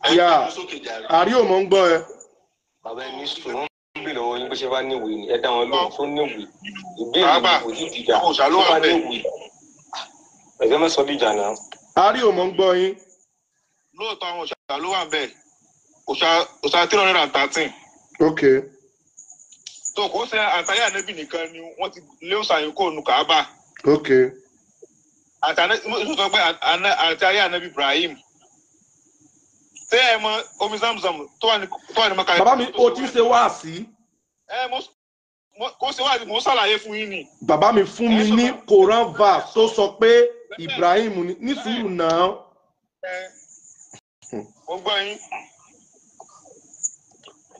Ẹ Yà. gbẹ́nu sókè jàre. Àríò, mọ̀ ń gbọ́ ẹ. Bàbá, ẹ ní sùúrù. Wọn ń bèèrè lọ́wọ́ yín pé ṣé bá níwèé ni. Ẹ dá wọn lóhùn tó níwèé ìbéèrè. Bàbá, Ni kò ní ìdíjà. àwọn òòṣà ló Tó wà bá bẹ́ẹ̀. níwèé, ẹ̀fẹ́ mọ́ sọ díjà náà. Àríò, mọ̀ ń gbọ́ yín. Lóòótọ́, àwọn òòṣà ló wà bẹ́ẹ̀. Òòṣà 313. Ok. Tó kò ṣe àtàyà Ànábì nìkan ni wọ́n ti lé òòṣà yìí kó nu Kàábà. Ok. Àtàná mo sọ pé àti ayé Ànábì Ibrahim. Ṣé ẹ mọ omi Zamzam tó wà ní Maka? Bàbá mi, o ti ń ṣe wáàsí. Ẹ mo Kó ṣe wá, mò ń ṣàlàyé fún yín ni. Bàbá mi, fún mi ní Quran verse tó sọ pé Ibrahim ní sùúrù náà. Mo gbọ́ yín.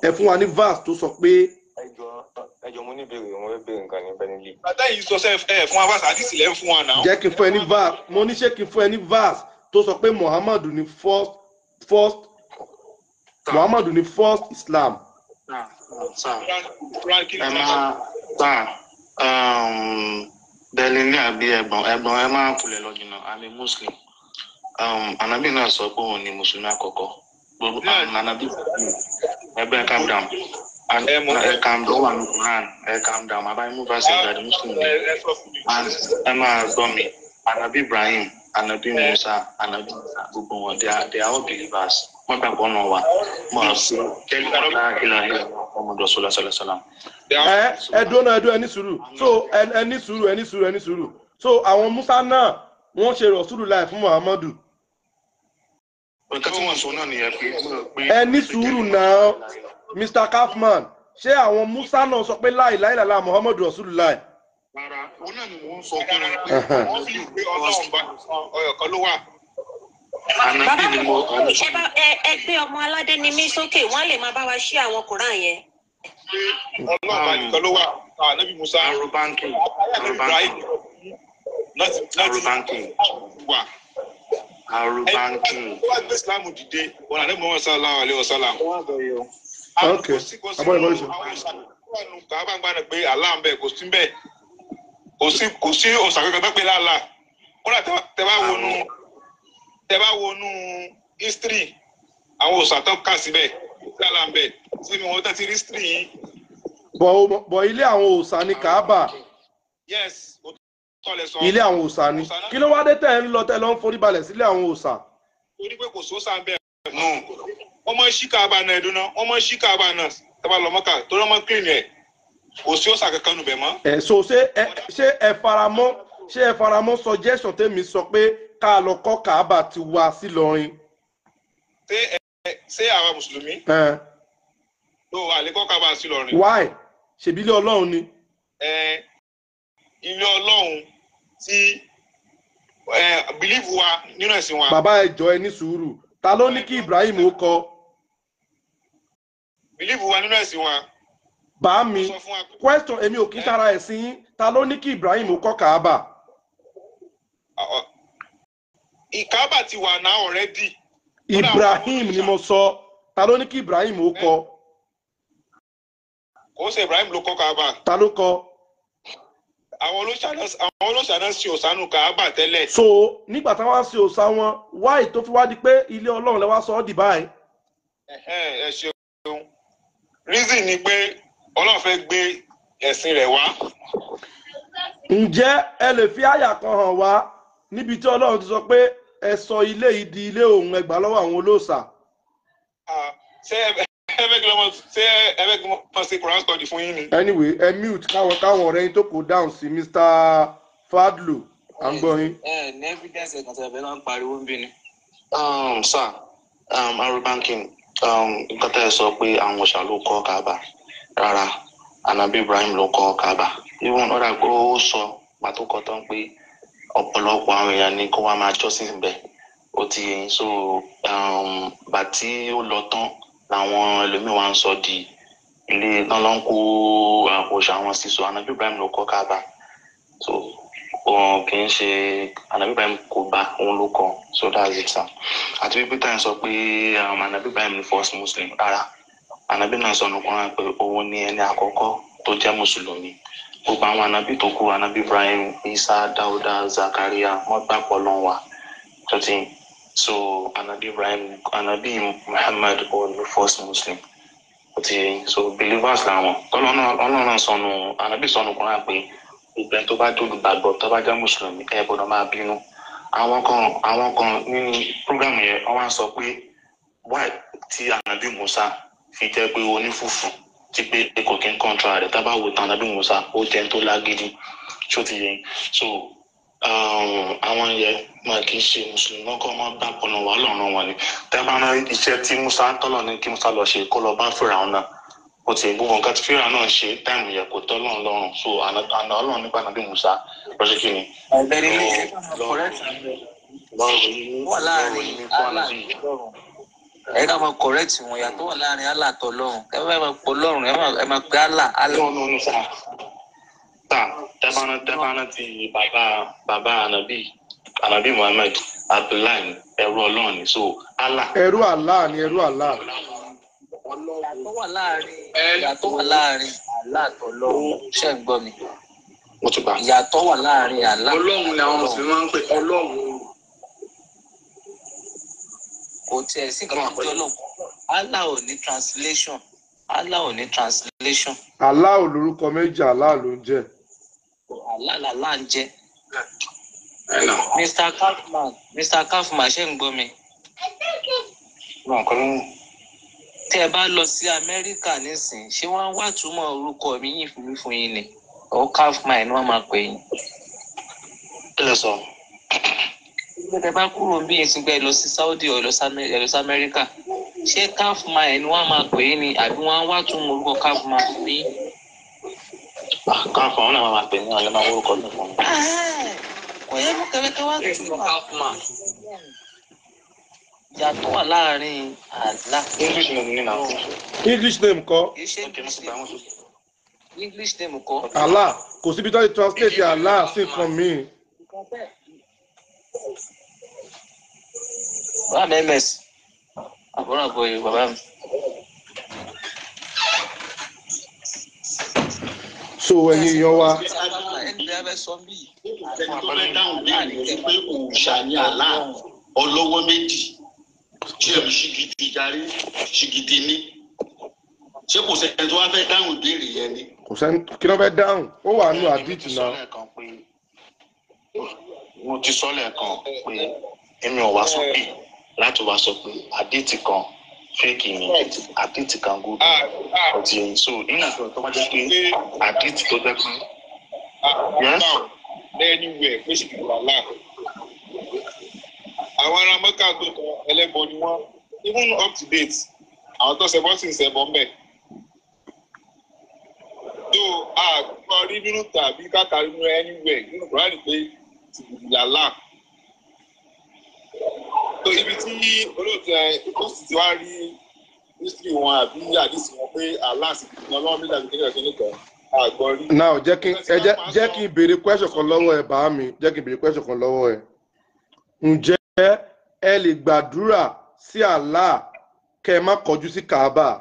Ẹ fún wa ní verse tó sọ pé. Ẹ jọ, mo ní ìbéèrè, mo fẹ́ béèrè nǹkan ní Benili. Bàtà yìí sọ sẹ́ ẹ fún wa verse, àdìsí lẹ́ ń fún wa náà. Jẹ́ kí n fún ẹ ní verse. Mo ní ṣé kí n fún ẹ ní verse tó sọ pé Muhammadu ní first Muhammadu ní first Islam. Ẹ máa sir, Benili àbí ẹ̀gbọ́n, ẹ máa kulẹ̀ lọ jìnnà. I'm a Muslim. Anabi náà sọ pé òun ni Mùsùlùmí àkọ́kọ́. Gbogbo anabi, ẹgbẹ́, calm down, ẹ calm down, ó wà ní Quran. Ẹ calm down, bàbá yín mú verse ìgbà di Muslim ni. Ẹ máa gbọ́ mi, anabi Ibrahim, anabi Musa, anabi gbogbo wọn, they are all believers. Wọ́n gbàgbọ́ náà wà mọ̀ sí la ilaha illallah Muhammadu rasulullah sallallahu alaihi wasallam. Ẹ dúró náà, ẹ dúró, ẹ ní sùúrù. So ẹ ní sùúrù, ẹ ní sùúrù, ẹ ní sùúrù. So àwọn Musa náà, wọ́n ṣe rasulullah fún Muhammadu. Nǹkan tí wọ́n sọ náà nìyẹn pé. Ẹ ní sùúrù náà, Mr Kaufman. Ṣé àwọn Musa náà sọ pé la ilaha illallah Muhammadu rasulullah? Rárá, òun náà ni mò ń sọ fún wọn pé. Wọ́n fi pé Ọlọ́run bá ọyọ̀ kan ló wà. Bàbá mi, ẹ bá ẹ gbé ọmọ aládé ni mí sókè, wọ́n lè máa bá wa ṣí àwọn Quran yẹn. Ọlọ́run bá nìkan ló wà, ànábì Musa. Arubanki. Ibrahim Arubanki. wà. Arubanki. Ó wá gbé Islam dìde wọn, ànábì Muhammad sallallahu alayhi wa sallam. Ok, abọ́ ìbọn ìṣe. Àwọn kàábà ń gbà pé Allah ń bẹ, kò sí bẹ́ẹ̀, kò sí òòṣà kankan tó pé láàlá. Kódà tẹ bá wọnú history, àwọn òòṣà tó kà síbẹ̀ láàlá ń bẹ síbi wọn tẹ́ ti rí history yìí. Bọ̀ ilé àwọn òòṣà ni Kaaba. Yes, òótọ́ lẹ sọ. Ilé àwọn òòṣà ni. Kí ló wá dé tẹ̀ ń lọ, tẹ̀ lọ ń forí balẹ̀ sílé àwọn òòṣà? Torí pé kò sóòṣà ń bẹ. Wọ́n mọ̀ ṣí Kaaba náà, ẹ̀dùn náà, wọ́n mọ̀ ṣí Kaaba náà tẹ́ bá lọ Mọ́kà, torí wọ́n mọ̀ clean ẹ̀, kò sí òòṣà kankan nù bẹ̀ mọ́. Ẹ so ṣé ẹ faramọ́ suggestion tèmi sọ pé ká lọ kọ́ Kaaba ti wá sí Ìlọrin? Ṣé àwa Mùsùlùmí tó wà lè kọ́ Kaaba sí Ìlọrin? Why? Ṣèbí ilé Ọlọ́run ni. Ẹ ilé Ọlọ́run tí belief wa nínú ẹ̀sìn wa. Bàbá, ẹ jọ̀ọ́, ẹ ní sùúrù. Ta ló ní kí Ibrahim ó kọ́? Belief wa nínú ẹ̀sìn wa. Bá mi question, èmi ò kí ń sára ẹ̀sìn yín. Ta ló ní kí Ibrahim ó kọ́ Kaaba? Kaaba ti wà náà already. Ibrahim ni mo sọ. Ta ló ní kí Ibrahim ó kọ́? Kò ṣe Ibrahim ló kọ́ Kaaba. Ta ló kọ́? Àwọn olóṣà náà ṣe òsánú Kaaba tẹ́lẹ̀. So nígbà táwọn á ṣe òòṣà wọn, wáì tó fi wá di pé ilé Ọlọ́run lẹ wá sọ ọ́ dì báyìí? Ẹ ṣeun. Reason ni pé Ọlọ́run fẹ́ gbé ẹ̀sìn rẹ̀ wá. Ǹjẹ́ ẹ lè fi àyà kan hàn wá níbi tí Ọlọ́run ti sọ pé ẹ sọ ilé yìí di ilé òun, ẹ gbà lọ́wọ́ àwọn olóòṣà? Ṣé ẹ fẹ́ kí wọ́n ṣe Quran study fún yín ni? Anyway, ẹ mute káwọn ọ̀rẹ́ yín tó kó dáhùn sí. Mr Fadlu, à ń gbọ́ yín. Ẹ ní evidence ẹ̀kan tí ẹ fẹ́ náà ń pariwo ń bí ni. Sir, Arubankin, nǹkan tẹ́ ẹ sọ pé àwọn òòṣà ló kọ́ Kaaba, rárá, anabi Ibrahim ló kọ́ Kaaba. Even ọ̀dà pé ó sọ pàtó kọ́ tán pé ọ̀pọ̀lọpọ̀ àwọn èèyàn ní kó wá máa jọ́sìn bẹ̀, ó ti yẹn. So bàtí ó lọ tán làwọn ẹlòmíín wá ń sọ di ilé tán ló ń kó òòṣà wọn sí. So anabi Ibrahim ló kọ́ Kaaba. So kì í ṣe anabi Ibrahim kò bá òun ló kọ́. So that's it, sir. Àti wípé táyà sọ pé anabi Ibrahim ni first Muslim, rárá, anabi náà sọ nùkúnra pé òun ni ẹni àkọ́kọ́ tó jẹ́ mùsùlùmí. Gbogbo àwọn anabi tó kù, anabi Ibrahim, Isa, Dauda, Zakaria, wọ́n gbà pọ̀ lọ́n wa tó ti. So anabi Ibrahim, anabi Muhammad, òun ni first Muslim, ó ti. So believers làwọn. Ọlọ́run náà sọnù, anabi sọnù kúnra pé gbogbo ẹni tó bá dúró gbàgbọ́, tó bá jẹ́ mùsùlùmí, ẹ gbọ́dọ̀ máa bínú. Àwọn kan nínú program yẹn, wọ́n wá ń sọ pé why tí anabi Musa fi jẹ́ pé onífùfù, tí pé kò kí ń control rẹ̀. Tá bá wò tán, anabi Musa ó jẹ́ tó lágídí, ṣó ti yẹn? So àwọn yẹn máa kì í ṣe mùsùlùmí, wọn kọ́ máa gbà pọnà wà lọ́rùn wọn ni. Tá bá rán iṣẹ́ tí Musa tọ́lọ̀ ní kí Musa lọ ṣe, kó lọ bá Fìràwọn náà. Ó ti gbogbo nǹkan tí Fíráò náà ṣe táìmù yẹ kò tọ́ Ọlọ́run lọ́rùn. So àná Ọlọ́run nípa Ànábì Musa lọ́sẹ̀ kí ni. Ẹ̀bẹ̀rẹ̀ ilé wà láàrin Allah àtọlọ́run. Ẹ ká máa correct wọn, yàtọ̀ wà láàrin Allah àtọlọ́run. Ẹ má máa pọ̀ lọ́run, ẹ máa pe Allah. No, no, no, sir. Sir, tẹ́bánà ti bàbá Ànábì Muhammad Abdullahi ẹrú Ọlọ́run ni. So Allah. Ẹrú Allah ni, ẹrú Allah. Ìyàtọ̀ wà láàrin Allah àtọlọ́run. Ṣé ń gbọ́ mi? Mo ti gbà. Ìyàtọ̀ wà láàrin Allah. Ọlọ́run ni àwọn Mùsùlùmí máa ń pè Ọlọ́run. Kò tiẹ̀ sí kan tó jọ lọ́wọ́. Allah ò ní translation. Allah ò ní translation. Allah ò lórúkọ méjì, Allah ló ń jẹ́. Allah làlá ń jẹ́. Mr. Kaufman, ṣé ń gbọ́ mi? Tẹ́ ẹ bá lọ sí Amẹ́ríkà nísìnyí, ṣé wọ́n wá túmọ̀ orúkọ mi yìí fún yín ni? Ọ̀ Kaufman ni wọ́n máa pè yín. Kí lẹ sọ? Tẹ́ ẹ bá kúrò bí yín ti gbẹ lọ sí Saudi ọ̀ lọ sí Amẹ́ríkà, ṣé Kaufman ni wọ́n máa pè yín ni àbí wọ́n wá túmọ̀ orúkọ Kaufman fún yín? Kaufman náà máa pè ní alẹ́ máa wórúkọ mi fún mi. Kò yẹ kó kẹ̀kẹ́ wá túmọ̀. Ìyàtọ̀ wà láàrin Allah. English name ni na. English name kọ́. English name kọ́. Allah kò síbi tó ti translate Allah sí nǹkan míì. Bàbá mi ms àbúrò àbọ̀yè bàbá mi. So ẹ̀yin èèyàn wa. Ẹni tí a fẹ́ sọ bí. Ẹni tó fẹ́ dáhùn béèrè ni pé òòṣà ni Allah ọlọ́wọ́ méjì. Ṣé ẹ̀mí ṣìgìdì darí ṣìgìdì ni? Ṣé kò sẹ́ni tó wá fẹ́ dáhùn ìbéèrè yẹn ni? Kò sẹ́ni kí ló fẹ́ dáhùn, ó wà nù àdìtì náà. Mo ti sọ lẹ́ẹ̀kan pé èmi ò wá sọ pé láti wá sọ pé àdìtì kan fake ni àdìtì kan good ọtí ẹ̀yìn. So nínú àfihàn tó bá jẹ́ pé àdìtì tó jẹ́ pé. Yes. Anywhere pé ṣìgìdì Allah. Àwọn ará Mẹ́kà tó kan ẹlẹ́bọ ni wọ́n, even up to date àwọn tó ṣẹbọ sì ń ṣẹbọ ńbẹ̀. Tó a kọ́ rí nínú tàbí káàkiri nínú anywhere nínú Kùránì pé tìbìtì làlá. Tó ibi tí olóòtú ẹ ó sì ti wá rí history wọn àbí àdìsí wọn pé Allah sì ti ọlọ́run méjì àbí kékeré kan nìkan àgbọ̀ rí. Now jẹ́ kí n béèrè question kan lọ́wọ́ ẹ bàá mi, jẹ́ kí n béèrè question kan lọ́wọ́ ẹ. Ǹjẹ́ ẹ lè gbàdúrà sí Allah kẹ́ ẹ má kọjú sí Kaaba?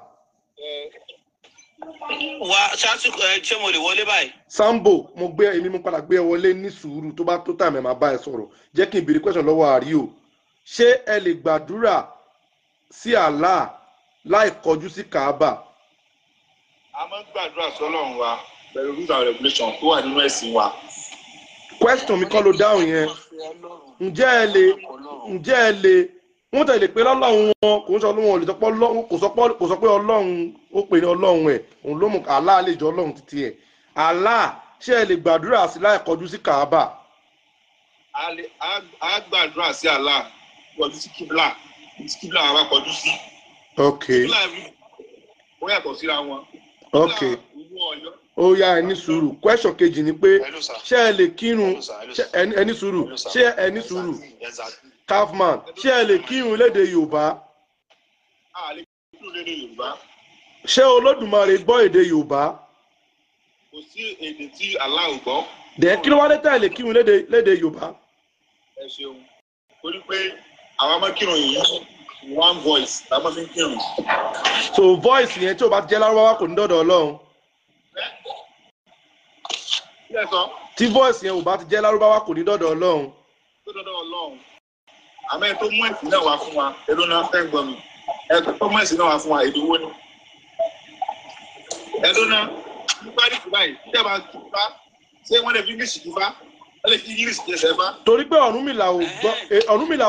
Wá ṣáṣíkò ẹ ṣé mo lè wọlé báyìí? Sambo, mo gbé èmi mo padà gbé ẹ wọlé ní sùúrù tó bá tó tàmì ẹ̀ máa bá ẹ sọ̀rọ̀. Jẹ́ kí n béèrè question lọ́wọ́ Àríò. Ṣé ẹ lè gbàdúrà sí Allah láì kọjú sí Kaaba? A máa ń gbàdúrà sọ́lọ́run wa pẹ̀lú rules and regulations tó wà nínú ẹ̀sìn wa. Question mi kọ́ ló dáhùn yẹn. Ǹjẹ́ ẹ lè wọ́n tẹ̀lé pé lọ́lọ́run wọn kò ń sọ ọlọ́run ò lè sọ pé ọlọ́run kò sọ pé ọlọ́run ó pè ní ọlọ́run ẹ̀ òun ló mú Allah lè jọ ọlọ́run títí ẹ̀. Allah ṣé ẹ lè gbàdúrà sí láì kọjú sí Kaaba? A gbàdúrà sí Allah kọjú sí kíbla tí kíbla wa bá kọjú sí. Ok. Kíbla ó yàtọ̀ síra wọn. Ok. Ó yá ẹ ní sùúrù. Question kejì ni pé ṣé ẹ lè kírun ẹ ní sùúrù ṣé ẹ ní sùúrù Kaufman ṣé ẹ lè kírun lédè Yorùbá? A lè kírun lédè Yorùbá. Ṣé Olódùmarè gbọ́ èdè Yorùbá? Kò sí èdè tí Allah ò gbọ́. Dẹ̀ kí ló wá dé tá ẹ lè kírun lédè Yorùbá? Ẹ ṣeun. Torí pé àwa máa kírun yìí one voice la máa fi ń kírun. So voice yẹn tí o bá jẹ́ Lárúbáwá kò ní dọ̀dọ̀ Ọlọ́run. Tí voice yẹn ò bá ti jẹ́ Lárúbáwá kò ní dọ̀dọ̀ Ọlọ́run. Tó dọ̀dọ̀ Ọlọ́run. Àmọ́ ẹ tó mú ẹ̀sìn náà wá fún wa, èló náà fẹ́ gbọ́ mi. Ẹ tó mú ẹ̀sìn náà wá fún wa, èdè wo ni? Èló náà nípa ní Dubai, tí a bá túbá, ṣé wọ́n lè fi English túbá? Wọ́n lè fi English tẹ̀sẹ̀ bá? Torí pé Ọ̀rúnmìlà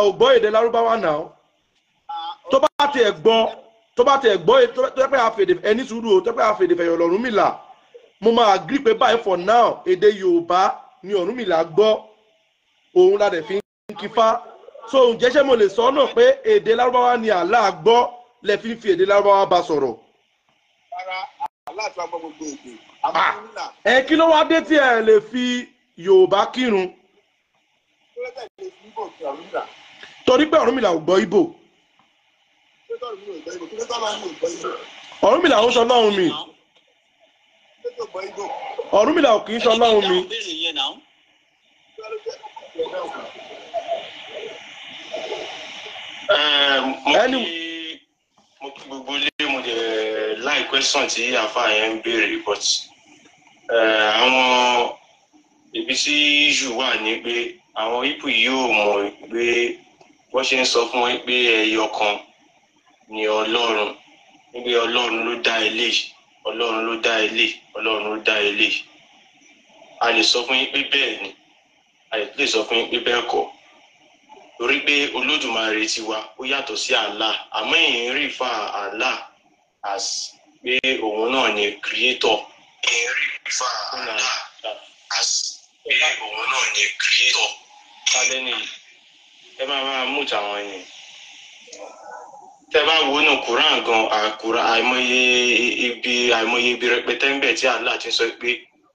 ò gbọ́ èdè Lárúbáwá náà. Tó bá tiẹ̀ gbọ́, tó yẹ pé àfèdè ẹni sùúrù o, tó yẹ pé àfèdè fẹ̀yọ̀ lọ̀rúnmìlà. Mo máa agree pé báyìí for now, èdè Yorùbá ni Ọ̀rúnmìlà gbọ́, òun la dẹ̀ fi ń kífá. So ǹjẹ́ ṣé mo lè sọ náà pé èdè Lárúbáwá ni Allah gbọ́ lẹ fi ń fi èdè Lárúbáwá bá sọ̀rọ̀? Rárá, Allah tó wá gbọ́ gbogbo èdè. Àmọ́ Ọ̀rúnmìlà. Ẹ kí ló wá dé tí ẹ lè fi Yorùbá kírun? Torí pé Ọ̀rúnmìlà ò gbọ́ Ìgbò. Ọ̀rúnmìlà ò ń sọ Ọlọ́run mi. Ọ̀rúnmìlà ò kì í sọ Ọlọ́run mi. Mo kí gbogbo ilé, mo dẹ̀ láì question tí àáfàá yẹn ń béèrè, but àwọn ibi tí issue wà ní pé àwọn ipò yóò mọ̀ pé wọ́n ṣe ń sọ fún wọn pé ẹyọ kan ni Ọlọ́run, níbi Ọlọ́run ló dá ilé, Ọlọ́run ló dá ilé, Ọlọ́run ló dá ilé. A lè sọ fún yín pé bẹ́ẹ̀ ni, a lè sọ fún yín pé bẹ́ẹ̀ kọ́, torí pé Olódùmarè tiwa ó yàtọ̀ sí Allah, àmọ́ èyí ń rí fa Allah as pé òun náà ni creator. Èyí ń rí fa Allah as pé òun náà ni creator. Kálẹ́ nìyí, ẹ máa máa mú tàwọn yẹn. Tẹ́ bá wo nù Quran gan, àkùrà àìmọye ibi rẹpẹtẹ ń bẹ tí Allah ti sọ pé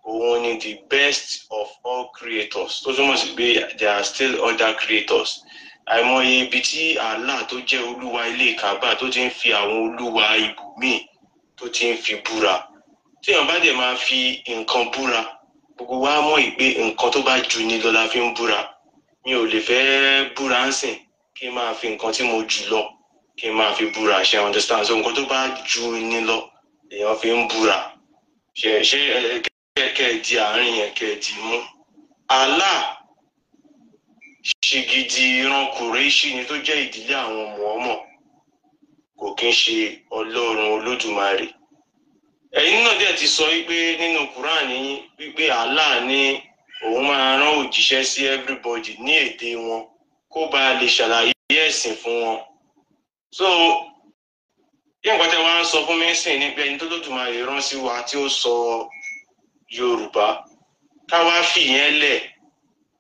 òun ni the best of all creators, tó túmọ̀ sí pé there are still other creators. Àìmọye ibi tí Allah tó jẹ́ olúwa ilé Kaaba tó ti ń fi àwọn olúwa ibùmíì tó ti ń fi búra. Téèyàn bá dẹ̀ máa fi nǹkan búra, gbogbo wa mọ̀ pé nǹkan tó bá ju ni lọ la fi ń búra. Mi ò lè fẹ́ búra ń sìn kí n máa fi nǹkan tí mo jù lọ kí n máa fi búra, ṣe understand? So nǹkan tó bá ju ni lọ èèyàn fi ń búra. Ṣe ṣe kẹ́ ẹ di àárín yẹn, kẹ́ ẹ di mú. Allah ṣìgìdì ìran Kùrẹ́ṣì ni tó jẹ́ ìdílé àwọn Mùhámọ̀, kò kí ń ṣe Ọlọ́run Olódùmarè. Ẹ̀yin náà dẹ̀ ti sọ wípé nínú Quran yín wípé Allah ní òun máa rán òjíṣẹ́ sí everybody ní èdè wọn kó bá lè ṣàlàyé ẹ̀sìn fún wọn. So bí nǹkan tẹ́ wá ń sọ fún mi sìn ní pé ẹni tó Olódùmarè rán sí wa tí ó sọ Yorùbá, ká wá fìyẹn lẹ̀,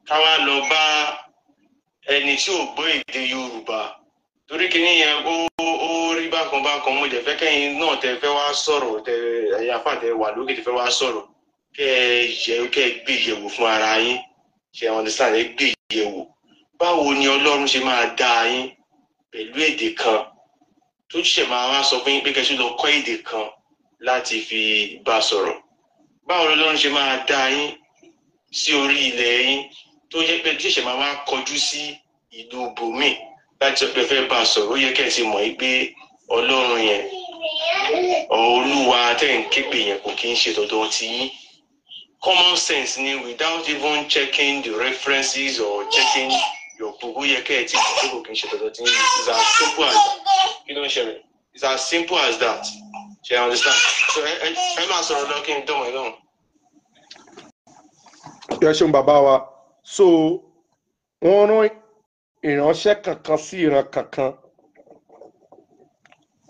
ká wá lọ bá ẹni tí ò gbọ́ èdè Yorùbá, torí kìíní yẹn ó rí bákan bákan. Mo dẹ̀ fẹ́ kẹ́yìn náà tẹ́ fẹ́ wá sọ̀rọ̀, tẹ́ ẹ̀yin afá tẹ́ wà lókè tẹ́ fẹ́ wá sọ̀rọ̀, kẹ́ ẹ yẹ kẹ́ ẹ gbé yẹ̀wò fún ara yín, ṣe understand? Ẹ gbé yẹ̀wò báwo ni Ọlọ́run ṣe máa dá yín pẹ̀lú èdè kan tó ṣẹ̀ máa wá sọ fún yín pé kẹ́ ṣe lọ kọ́ èdè kan láti fi bá sọ̀rọ̀. Báwo lọ́lọ́run ṣe máa dá yín sí orí ilẹ̀ yín tó jẹ́ pé tí ṣẹ̀ máa wá kọjú sí ìlú bòmíì láti sọ pé fẹ́ bá sọ̀rọ̀? Ó yẹ kẹ́ ẹ ti mọ̀ pé Ọlọ́run yẹn, Olúwa tẹ̀ ń képe yẹn, kò kí ń ṣe dandan ti yín. Common sense ni, without even checking the references or checking your book, ó yẹ kẹ́ ẹ ti mọ̀ pé kò kí ń ṣe dandan ti yín. It's as simple as that. Kí ló ń ṣẹlẹ̀? It's as simple as that. Ṣé you understand? So ẹ máa sọ̀rọ̀ lọ kí n dán ẹ lóhùn. Ẹ ṣeun bàbá wa. So wọ́n rán ìránṣẹ́ kankan sí ìran kankan.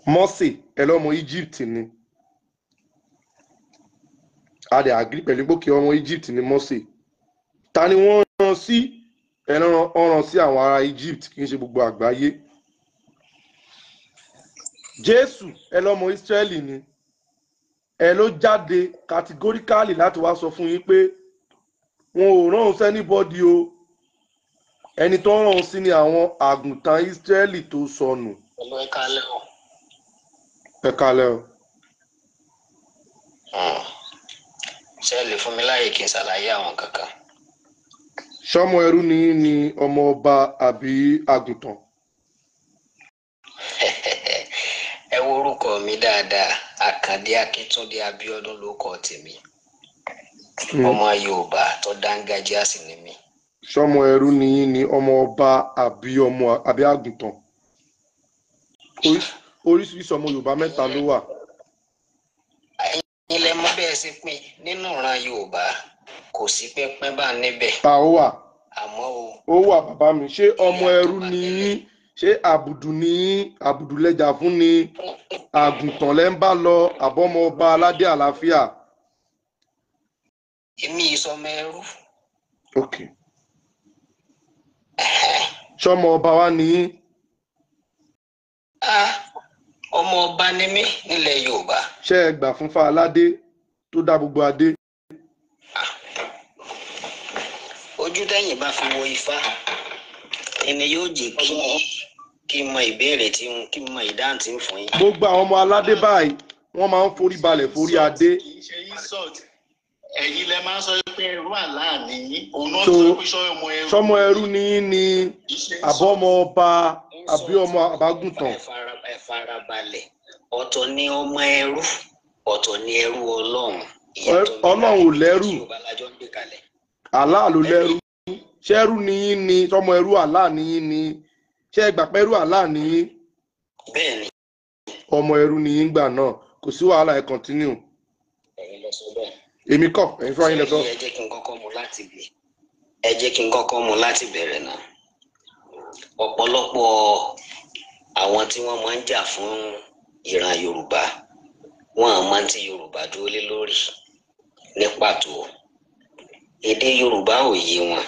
Mósè ẹ lọ́mọ Egypt ni. A dẹ̀ agree pẹ̀lú pé kí ọmọ Egypt ni Mósè. Ta ni wọ́n rán sí? Ẹ rán sí àwọn ará Egypt, kì í ṣe gbogbo àgbáyé. Jésù ẹ lọ́mọ Ísírẹ́lì ni. Ẹ ló jáde categorically láti wá sọ fún yín pé wọn ò rán òun sẹ́nibọ́dì o, ẹni tó rán òun sí ni àwọn àgùntàn Ísírẹ́lì tó sọnù. Ẹ kálẹ́ o. Ẹ kálẹ́ o. Ṣé ẹ lè fún mi láàyè kí n ṣàlàyé àwọn kankan? Ṣọmọ ẹrú ni yín ni ọmọ ọba àbí àgùntàn? Ẹ wo orúkọ mi dáadáa, Àkàndé Akíntúndé Abíọ́dún ló kọ tèmi. Ọmọ Yorùbá tó dángájíá sì ni mí. Ṣọmọ ẹrú ni yín ni ọmọ ọba àbí ọmọ àbí àgùntàn? Oríṣiríṣi ọmọ Yorùbá mẹ́ta ló wà. Ẹ̀yin lẹ mọ̀ bẹ́ẹ̀ ṣe pín nínú ìran Yorùbá, kò sí pínpín bá níbẹ̀. Ta ó wà? Àmọ́ o. Ó wà bàbá mi, ṣé ọmọ ẹrú ni yín? Ṣé àbùdù ni yín? Àbùdù lẹjà fún ni? Àgùntàn lẹ ń bá lọ àbọ̀mọ ọba aládé àlàáfíà? Èmi ìsọmọ ẹrú. Ok. Ṣọmọ ọba wa ni yín? Ọmọ ọba ni mí nílẹ̀ Yorùbá. Ṣé ẹ gbà fún Fáaládé tó dá gbogbo adé? Ojú tẹ́yìn bá fi wo Ifá ẹni yóò jẹ́ kí n mọ ìbéèrè tí ń kí n mọ ìdáhùn tí ń fún yín. Gbogbo àwọn ọmọ aládé báyìí wọ́n máa ń forí balẹ̀ forí adé. Kì í ṣe insult, ẹ̀yin lẹ máa ń sọ pé ẹrú àlá nìyí, òun náà So, sọ pé sọmọ ẹrú sọmọ ẹrú ni yín ni kì í ṣe àbọ̀mọ ọba àbí ọmọ Insult, àbágùntàn? Ẹ farabalẹ̀, ọ̀tọ̀ ni ọmọ ẹrú, ọ̀tọ̀ ni ẹrú Ọlọ́run. Ìyàtọ̀ ń bẹ Ọlọ́run ò láàrin méjèèjì. lẹ́rù. Yorùbá lájọ ń gbé kalẹ̀. Allah ló lẹ́rú. Ṣẹ́rú ni yín ni sọmọ ẹrú Allah ni yín ni? Ṣé ẹ gbà pé ẹrú Allah ni yín? Bẹ́ẹ̀ ni. Ọmọ ẹrú ni yín gbà náà, kò sí wàhálà, ẹ continue. Ẹ̀yin lẹ sọ bẹ́ẹ̀. Èmi kọ́, ẹ̀yin fúnra yín lẹ sọ. Ẹ jẹ́ kí n kọ́kọ́ mú láti bẹ̀ ẹ jẹ́ kí n kọ́kọ́ mú láti bẹ̀rẹ̀ náà. Ọ̀pọ̀lọpọ̀ àwọn tí wọ́n máa ń jà fún ìran Yorùbá, wọn à máa ń ti Yorùbá dúró lé lórí ní pàtó. Èdè Yorùbá ò yé wọn,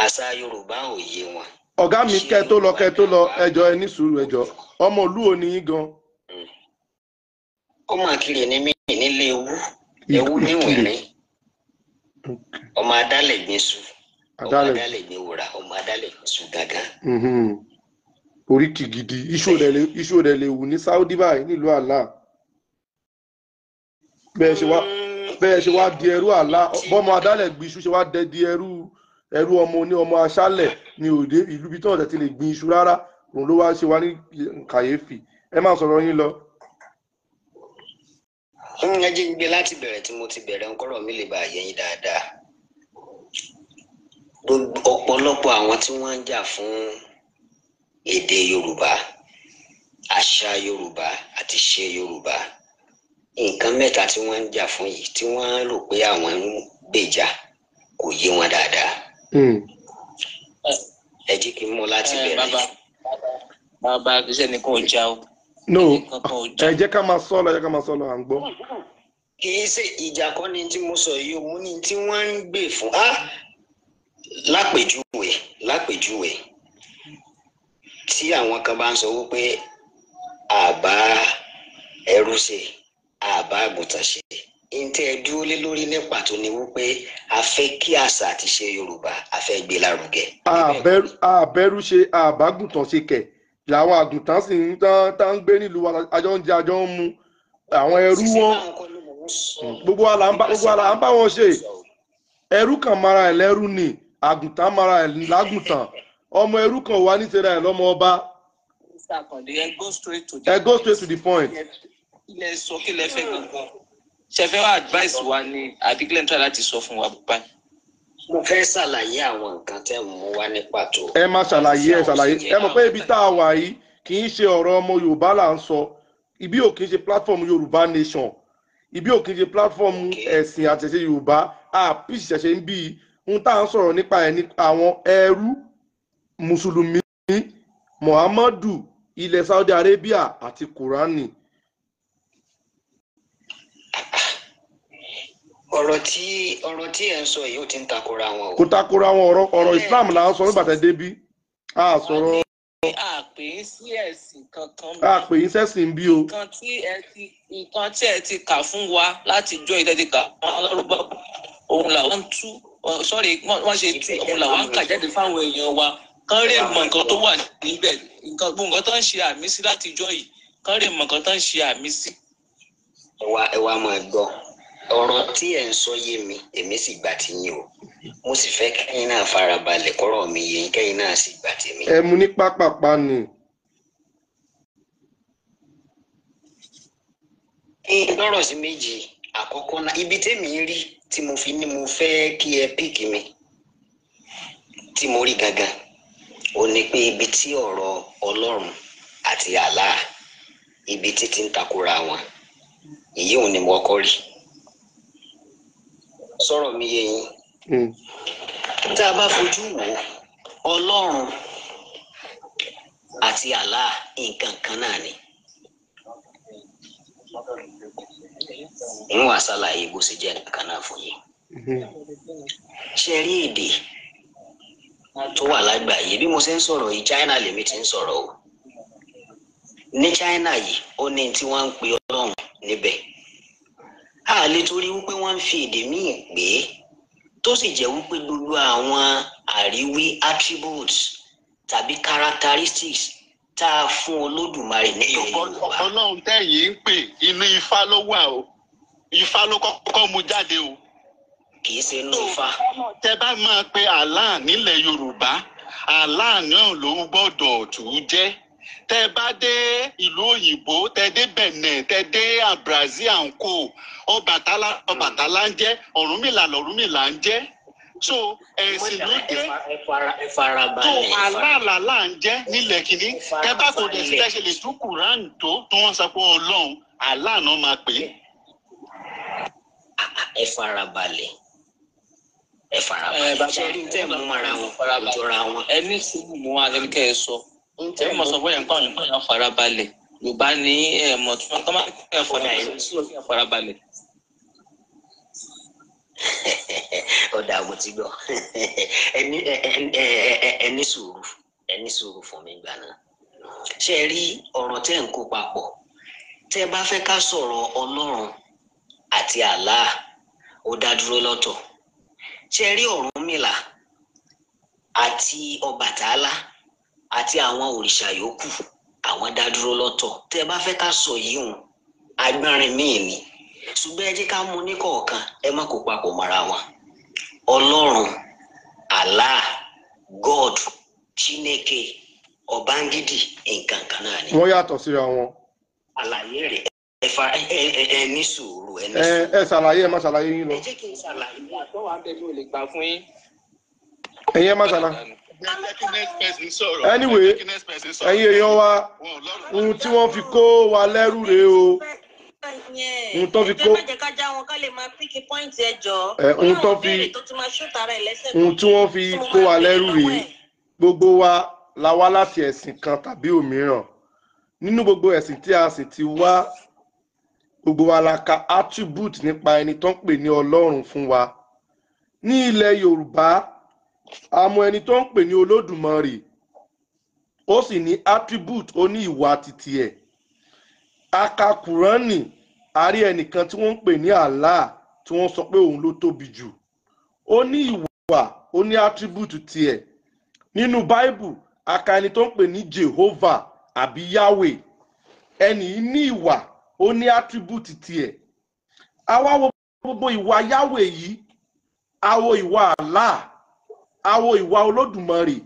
àṣà Yorùbá ò yé wọn. Ọ̀gá mi, Ṣé kẹ́ tó lọ, Yorùbá kẹ́ tó lọ, dàgbà? ẹjọ́ ẹ ní sùúrù, ẹjọ́ ọmọ ìlú wo ni yín gan? Ọmọ Àkìrè ni mí nílé ewu ewu Ìkirè. níwìnrín, ọmọ adálẹ̀gbin su, ọmọ Adálẹ̀. adálẹ̀gbin wòrà, ọmọ adálẹ̀gbin su gángan. Oríkì gidi. Iṣu òdẹ lè wù ní Saudi báyìí nílùú Allah. Bẹ́ẹ̀ ṣe wá di ẹrú Allah, bọ́mọ adálẹ̀ gbin iṣu ṣe wá dẹ di ẹrú ọmọ oní ọmọ aṣálẹ̀ ní òde ìlú bí tí wọ́n ti lè gbin iṣu rárá, òun ló wá ṣe wá ní kàyéfì. Ẹ má sọ̀rọ̀ yín lọ. Ẹ jẹ́ n gbé láti bẹ̀rẹ̀ tí mo ti bẹ̀rẹ̀, ńkọ́rọ̀ mi lè bá yé yín dáadáa. Gbogbo ọ̀pọ̀lọpọ̀ àwọn tí wọ́n ń jà fún èdè Yorùbá, àṣà Yorùbá àti ṣe Yorùbá, nǹkan mẹ́ta tí wọ́n ń jà fún yìí tí wọ́n rò pé àwọn ń gbèjà kò yé wọn dáadáa. Ẹ jẹ́ kí n mú láti Ẹ bẹ̀rẹ̀. bàbá bàbá, iṣẹ́ nìkan ò já o. No, Ẹnìkan kan ò já. ẹ jẹ́ ká máa sọ lọ, ẹ jẹ́ ká máa sọ lọ, à ń gbọ́. Kì í ṣe ìjà kọ́ ni tí mo sọ yìí o, mo ní tí wọ́n ń gbè fún á. Lápèjúwe tí àwọn kan bá ń sọ wípé àbá ẹrú ṣe, àbá àgùntàn ṣe, ntẹ́ ẹ dúró lé lórí ní pàtó ni wípé a fẹ́ kí àṣà àti ṣe Yorùbá, a fẹ́ gbé lárugẹ. Àbẹ̀rù àbẹ̀rù ṣe àbágùntàn ṣe kẹ̀ làwọn àgùntàn sì ń tán ń gbé nílùú wa, àjọ ń jẹ, àjọ ń mu, àwọn ẹrú Ṣíṣe wọn báwọn kọ́ ló mò ń sọ. Gbogbo wa là ń bá wọn ṣe. Ẹrú kan mara ẹ̀ lẹ́rú ni, àgùntàn mara ẹ̀ lágùntàn, ọmọ ẹrú kan wà nítorí ẹ̀ lọ́mọ ọba. Mr. Akande, ẹ go straight to the Ẹ go straight to the point. Ilẹ̀ sọ kí lẹ fẹ́ gangan. Ṣé fẹ́ wá advice wa ni àbí kílẹ̀ ń try láti sọ fún wa báyìí? Mo fẹ́ ṣàlàyé àwọn nǹkan tẹ́ ń mú wá ní pàtó. Ẹ má ṣàlàyé, ẹ ṣàlàyé. Ẹ mọ̀ pé ibi tá a wà yìí kì í ṣe ọ̀rọ̀ ọmọ Yorùbá là ń sọ. Ibi ò kì í ṣe platform Yorùbá nation, ibi ò kì í ṣe platform ẹ̀sìn àtẹ̀ṣe Yorùbá àpìsì ṣẹ̀ṣẹ̀ ń bí i. Ohun tá à ń sọ̀rọ̀ nípa ẹ̀ ní àwọn ẹrú mùsùlùmí, Muhammadu, ilẹ̀ Saudi Arabia àti Kùránì. Ọ̀rọ̀ tí ẹ̀ ń sọ yìí ó ti ń takora wọn o. Kò takora wọn, ọ̀rọ̀ Islam là ń sọ nígbà tẹ́ débí, a sọ̀rọ̀. A pè é sí ẹ̀sìn kankan. A pè yín sẹ́sìn bí o. Nǹkan tí ẹ ti kà fún wa láti jọ ìtẹ́ ti kà fún alárúgbó, òun làwọn ń tú, sọ́ọ̀rì, wọ́n ṣe tú, òun làwọn ń kà jáde fáwọn èèyàn wa kán lè mọ nǹkan tó wà níbẹ̀, nǹkan gbogbo nǹkan tó ń ṣe àmì sí láti jọ yìí, kán lè mọ nǹkan tó ń ṣe àmì sí. Ẹ wá máa gbọ́, ọ̀rọ̀ tí ẹ̀ ń sọ yé mi, èmi sì gbà tí yín o. Mo sì fẹ́ kẹ́yìn náà farabalẹ̀ kọ́rọ̀ mi yé yín, kẹ́yìn náà sì gbà tèmi. Ẹ mú ní pápápá ni. Ní lọ́rọ̀ sí méjì, àkọ́kọ́ náà, ibi tèmi rí tí mo fi ní mo fẹ́ kí ẹ pick mi tí mo rí gangan ó ní pé ibi tí ọ̀rọ̀ Ọlọ́run àti Allah, ibi tí ti ń takora wọn, èyí òun ni mo kọ́ rí. Sọ̀rọ̀ mi yé yín? Tá a bá fojú wò ó, Ọlọ́run àti Allah nǹkan kan náà ni. Ń wàá ṣàlàyé bó ṣe jẹ́ nǹkan náà fún yín. Ṣe rí èdè tó wà lágbàáyé, bí mo ṣe ń sọ̀rọ̀ yìí, China lèmi ti ń sọ̀rọ̀ o. Ní China yìí, ó ní tí wọ́n ń pe Ọlọ́run níbẹ̀. A lè torí wípé wọ́n ń fi èdè míì pè é, tó sì jẹ́ wípé gbogbo àwọn àríwí attributes tàbí characteristics tá a fún Olódùmarè nílẹ̀ Yorùbá. Ọlọ́run tẹ̀yìn ń pè inú Ifá ló wà o, Ifá ló kọ́kọ́ mú jáde o. Kì í ṣe inú Ifá. Tẹ bá máa pe Allah nílẹ̀ Yorùbá, Allah náà ló gbọ́dọ̀ tù ú jẹ́. Tẹ bá dé ìlú òyìnbó, tẹ dé Benin, tẹ dé Brazil and co, Ọbàtálá Ọbàtálá ń jẹ́, Ọ̀rúnmìlà lọ̀rúnmìlà ń jẹ́. So ẹ̀sìn ló dé. Tó Allah là ń jẹ́ nílẹ̀ kìíní. Tẹ bá kò dẹ̀ sí tẹ́ ṣe lè tú Quran tó wọ́n sọ pé Ọlọ́run Allah náà máa pè é. Ẹ farabalẹ̀, ẹ farabalẹ̀. Ṣé rí tẹ́ mú ara wọn jọra wọn? Ẹ ní sùúrù mú wa lẹ́nu kẹ́ ẹ sọ. Ẹ mọ̀ sọ fún yẹn pé àwọn èèyàn farabalẹ̀. Yorùbá ní ẹ mọ̀ tí wọ́n máa ń kẹ́ ẹ farabalẹ̀. Ọ̀dà mo ti gbọ́. Ẹ ní sùúrù, ẹ ní sùúrù fún mi gbà náà. Ṣé ẹ rí ọ̀rọ̀ tẹ́ ń kó papọ̀? Tẹ́ bá fẹ́ ká sọ̀rọ̀ Ọlọ́run àti Allah, ó dá dúró lọ́tọ̀. Ṣé ẹ rí Ọ̀rúnmìlà àti Ọbàtálá àti àwọn òrìṣà yòókù, àwọn dá dúró lọ́tọ̀. Tẹ́ bá fẹ́ ká sọ yìí hùn, agbárin míì ni. Ṣùgbọ́n ẹ jẹ́ ká mú ní kọ̀ọ̀kan, ẹ má kó papọ̀ mọ́ra wọn. Ọlọ́run, Allah, God, Chineke, Ọbángídì, nǹkan kan náà ni. Wọ́n yàtọ̀ síra wọn. Àlàyé rẹ̀ ẹ ní sùúrù, ẹ ní sùúrù. Ẹ ṣàlàyé, ẹ má ṣàlàyé yín lọ. Ẹ jẹ́ kí n ṣàlàyé. Àtọ́ wa bẹ́ẹ̀ mi ò lè gbà fún yín. Ẹ̀yin ẹ má ṣàlàyé. Anyway, ẹ̀yin èèyàn wa, ohun tí wọ́n fi kó wa lẹ́rú rèé o. Ohun tó fi kó ohun tí wọ́n fi kó wa lẹ́rú rèé. Gbogbo wa la wá láti ẹ̀sìn kan tàbí òmíràn. Nínú gbogbo ẹ̀sìn tí a sì ti wá, gbogbo wa la ka attribute nípa ẹni tó ń pè ní Ọlọ́run fún wa. Ní ilẹ̀ Yorùbá, a mọ ẹni tó ń pè ní Olódùmarè, ó sì ní attribute, ó ní ìwà titi ẹ̀. A ka Kùránì, a rí ẹnìkan tí wọ́n ń pè ní Allah, tí wọ́n sọ pé òun ló tóbi jù. Ó ní ìwà, ó ní attribute tiẹ̀. Nínú Báíbù, a ka ẹni tó ń pè ní Jehovah àbí Yahweh. Ẹni yìí ní ìwà, ó ní attribute tiẹ̀. A wá wo gbogbo ìwà Yahweh yìí, a wo ìwà Allah, a wo ìwà Olódùmarè,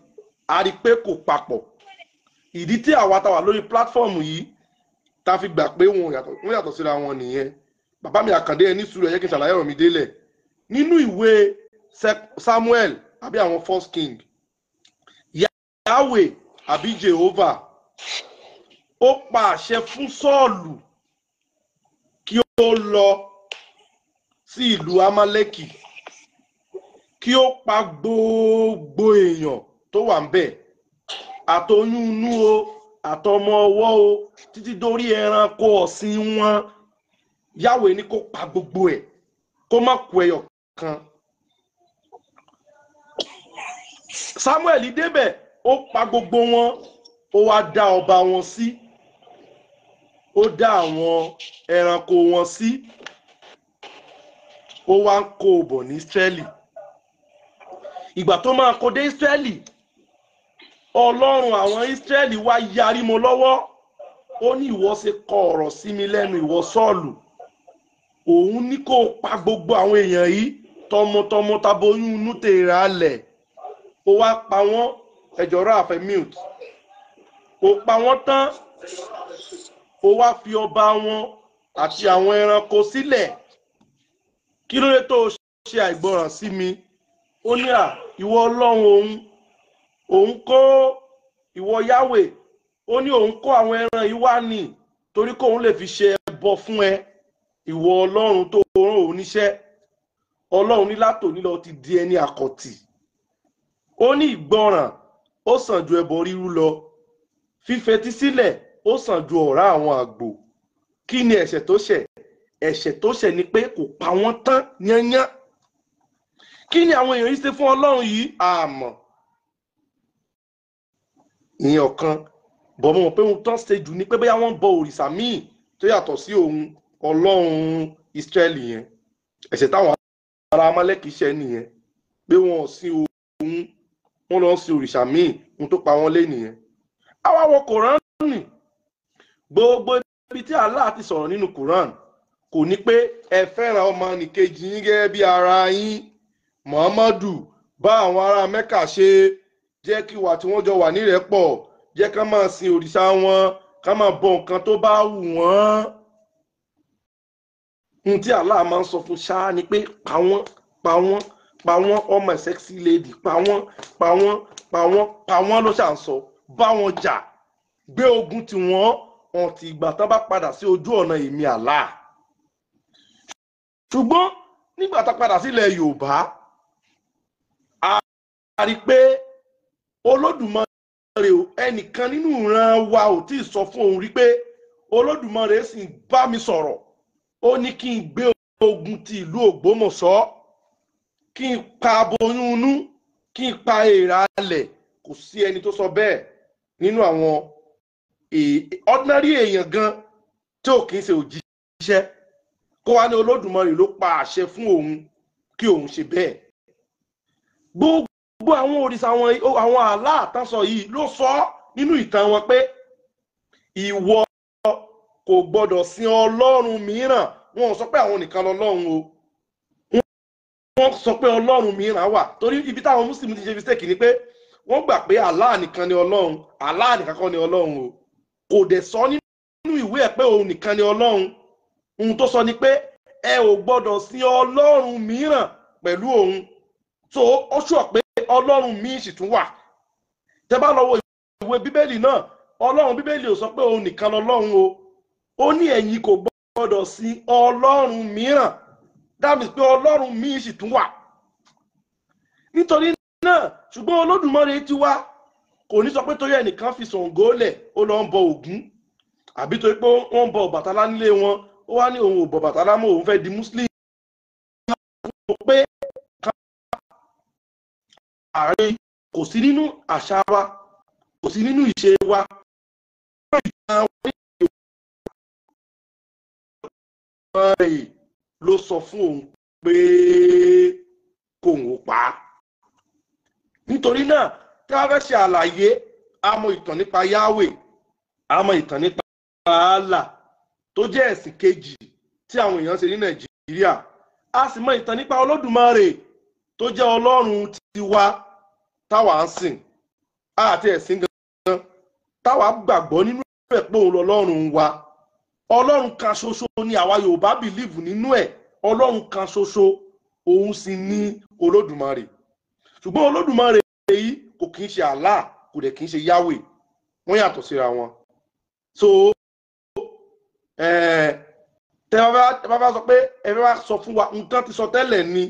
a rí pé kò papọ̀. Ìdí tí àwa tá wà lórí platform yìí ta fi gbà pé wọ́n yàtọ̀ síra wọn nìyẹn. Bàbá mi Àkàndé, ẹ ní sùúrù, ẹ jẹ́ kí n ṣàlàyé ọ̀rọ̀ mi délẹ̀. Nínú ìwé Samuel àbí àwọn First King, Yahweh àbí Jehovah ó pa àṣẹ fún Sọ́ọ̀lù kí ó lọ sí ìlú Amálẹ́kì, kí ó pa gbogbo èèyàn tó wà ńbẹ̀, àtoyún inú o, àtọmọ ọwọ́ o, títí dórí ẹranko ọ̀sìn wọn. Yahweh ní kó pa gbogbo ẹ̀, kó má kù ẹyọ kan. Samuel débẹ̀, ó pa gbogbo wọn, ó wá dá ọba wọn sí, ó dá àwọn ẹranko wọn sí, ó wá ń kó o bọ̀ ní Ísírẹ́lì. Ìgbà tó máa kó dé Ísírẹ́lì, Ọlọ́run àwọn Ísírẹ́lì wá yarí mọ́ lọ́wọ́. Ó ní ìwọ ṣe kọ ọ̀rọ̀ sí mi lẹ́nu, ìwọ Sọ́ọ̀lù. Òun ní kó pa gbogbo àwọn èèyàn yìí tọmọtọmọ taboyún inú tèrà alẹ̀. Ó wá pa wọ́n, ẹjọ́ rà àfẹ́ mute. Ó pa wọ́n tán, ó wá fi ọba wọn àti àwọn ẹranko sílẹ̀. Kí ló dé tó ṣe àìgbọràn sí mi? Ó ní à, ìwọ Ọlọ́run òun kó ìwọ Yahweh, ó ní òun kó àwọn ẹran yìí wá ní torí kóun lè fi ṣe ẹbọ fún ẹ, ìwọ Ọlọ́run tó rán òun níṣẹ́. Ọlọ́run ní látòní lọ ti di ẹni àkọ̀tì. Ó ní ìgbọràn ó sàn ju ẹbọ rírú lọ, fífetí sílẹ̀ ó sàn ju ọ̀rá àwọn àgbò. Kí ni ẹ̀ṣẹ̀ tó ṣẹ̀? Ẹ̀ṣẹ̀ tó ṣẹ̀ ni pé kò pa wọ́n tán yányán. Kí ni àwọn èèyàn yìí ṣe fún Ọlọ́run yìí? Àmọ́ ìyẹn ọ̀kan. Bọ̀ mo mọ̀ pé ohun tán ṣe jù ni pé bóyá wọ́n ń bọ òrìṣà míì tó yàtọ̀ sí òun Ọlọ́run Ísírẹ́lì yẹn. Ẹ̀ṣẹ̀ táwọn ará Amálẹ́kì ṣẹ̀ nìyẹn, pé wọn ò sin òun, wọ́n lọ sin òrìṣà míì, ohun tó pa wọ́n lé nìyẹn. Àwa wọ Kòránì, gbogbo ibi tí Allah ti sọ̀rọ̀ nínú Kòrán kò ní pé ẹ fẹ́ràn ọmọnìkejì yín gẹ́gẹ́ bí ara yín. Muhammadu bá àwọn ará Mẹ́kà ṣe, jẹ́ kí wà tí wọ́n jọ wà nírẹ́pọ̀, jẹ́ ká máa sin òrìṣà wọn, ká máa bọ nǹkan tó bá wù wọ́n. Ohun tí Allah máa ń sọ fún ṣáá ni pé pa wọ́n, pa wọ́n, pa wọ́n, ọmọ sexy lady, pa wọ́n, pa wọ́n, pa wọ́n, pa wọ́n ló ṣà ń sọ. Bá wọn jà, gbé ogun tí wọ́n, ọ̀ǹtì ìgbà tán bá padà sí ojú ọ̀nà èmi Allah. Ṣùgbọ́n nígbà tá padà sílẹ̀ Yorùbá, a rí pé Olódùmarè ẹnìkan nínú ìran wa ò tí ì sọ fún òun rí pé Olódùmarè sì ń bá mi sọ̀rọ̀. Ó ní kí n gbé ogun ti ìlú Ògbómọ̀ṣọ́, kí n pa aboyún inú, kí n pa èèrà alẹ̀. Kò sí ẹni tó sọ bẹ́ẹ̀ nínú àwọn ordinary èèyàn gan tí ò kì í ṣe òjíṣẹ́, kó wá ní Olódùmarè ló pa àṣẹ fún òun kí òun ṣe bẹ́ẹ̀. Gbogbo àwọn òrìṣà àwọn Allah tán sọ yìí ló sọ nínú ìtàn wọn pé ìwọ kò gbọdọ̀ sin ọlọ́run mìíràn. Wọn ò sọ pé àwọn nìkan lọ́lọ́run o, wọ́n sọ pé ọlọ́run mìíràn wà. Torí ibi táwọn mùsùlùmí ti ṣe mistake ni pé wọ́n gbà pé Allah nìkan ni ọlọ́run, Allah nìkan kọ́ ni ọlọ́run o. Kò dẹ̀ sọ nínú ìwé ẹ̀ pé òun nìkan ni ọlọ́run. Ohun tó sọ ni pé ẹ ò gbọdọ̀ sin ọlọ́run mìíràn pẹ̀lú òun. So ó sọ pé ọlọ́run míì sì tún wà. Tẹ́ bá lọ wo ìwé bíbélì náà, ọlọ́run bíbélì ò sọ pé òun nìkan lọ́lọ́run o. Ó ní ẹ̀yin kò gbọdọ̀ sin ọlọ́run mìíràn. That means pé ọlọ́run míì sì tún wà. Nítorí náà, ṣùgbọ́n Olódùmarè ti wá kò ní sọ pé torí ẹnìkan fi Ṣàngó lẹ̀ ó lọ ń bọ Ògún, àbí torí pé wọ́n ń bọ Ọbàtálá nílé wọn, ó wá ní òun ò bọ Ọbàtálá mọ́, òun fẹ́ di Muslim. Pé ààrẹ kò sí nínú àṣà wa, kò sí nínú ìṣe wa. Ló sọ fún òun pé kóun ò pa á. Nítorí náà, tí wọ́n fẹ́ ṣe àlàyé, a mọ ìtàn nípa Yahweh, a mọ ìtàn nípa Allah tó jẹ́ ẹ̀sìn kejì tí àwọn èèyàn ṣe ní Nàìjíríà. A sì mọ ìtàn nípa Olódùmarè tó jẹ́ Ọlọ́run tiwa táwa ń sìn, àti ẹ̀sìn gangan táwa gbàgbọ́ nínú ẹ̀ pé òun lọ́lọ́run wa. Ọlọ́run kan ṣoṣo ni àwa Yorùbá bìlíìfù nínú ẹ̀. Ọlọ́run kan ṣoṣo, òun sì ní Olódùmarè. Ṣùgbọ́n Olódùmarè yìí kò kì í ṣe Allah, kò dẹ̀ kì í ṣe Yahweh, wọ́n yàtọ̀ síra wọn. So tẹ́ bá bá sọ pé ẹ bá sọ fún wa nǹkan ti sọ tẹ́lẹ̀ ni,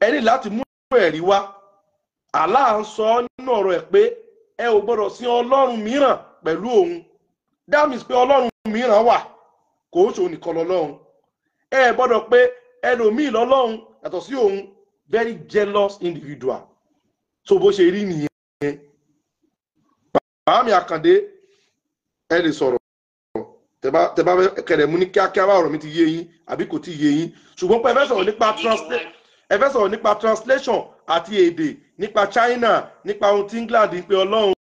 ẹ ní láti mú ẹ̀rí wá. Allah ń sọ nínú ọ̀rọ̀ ẹ̀ pé ẹ ò gbọ́dọ̀ sin ọlọ́run mìíràn pẹ̀lú òun. That means pé ọlọ́run mìíràn wà, kò ń ṣòun nìkan lọ́lọ́run. Ẹ gbọ́dọ̀ pé ẹlòmíì lọ́lọ́run yàtọ̀ sí òun. Very jealous individual. So bó ṣe rí nìyẹn. Bàbá mi Àkàndé, ẹ lè sọ̀rọ̀. Tẹ́ bá kẹ̀rẹ̀ mú ní kíákíá bá ọ̀rọ̀ mi ti yé yín àbí kò ti yé yín. Ṣùgbọ́n pé ẹ fẹ́ sọ̀rọ̀ nípa ẹ fẹ́ sọ̀rọ̀ nípa translation àti èdè, nípa China, nípa ohun tí England ń pe ọlọ́run.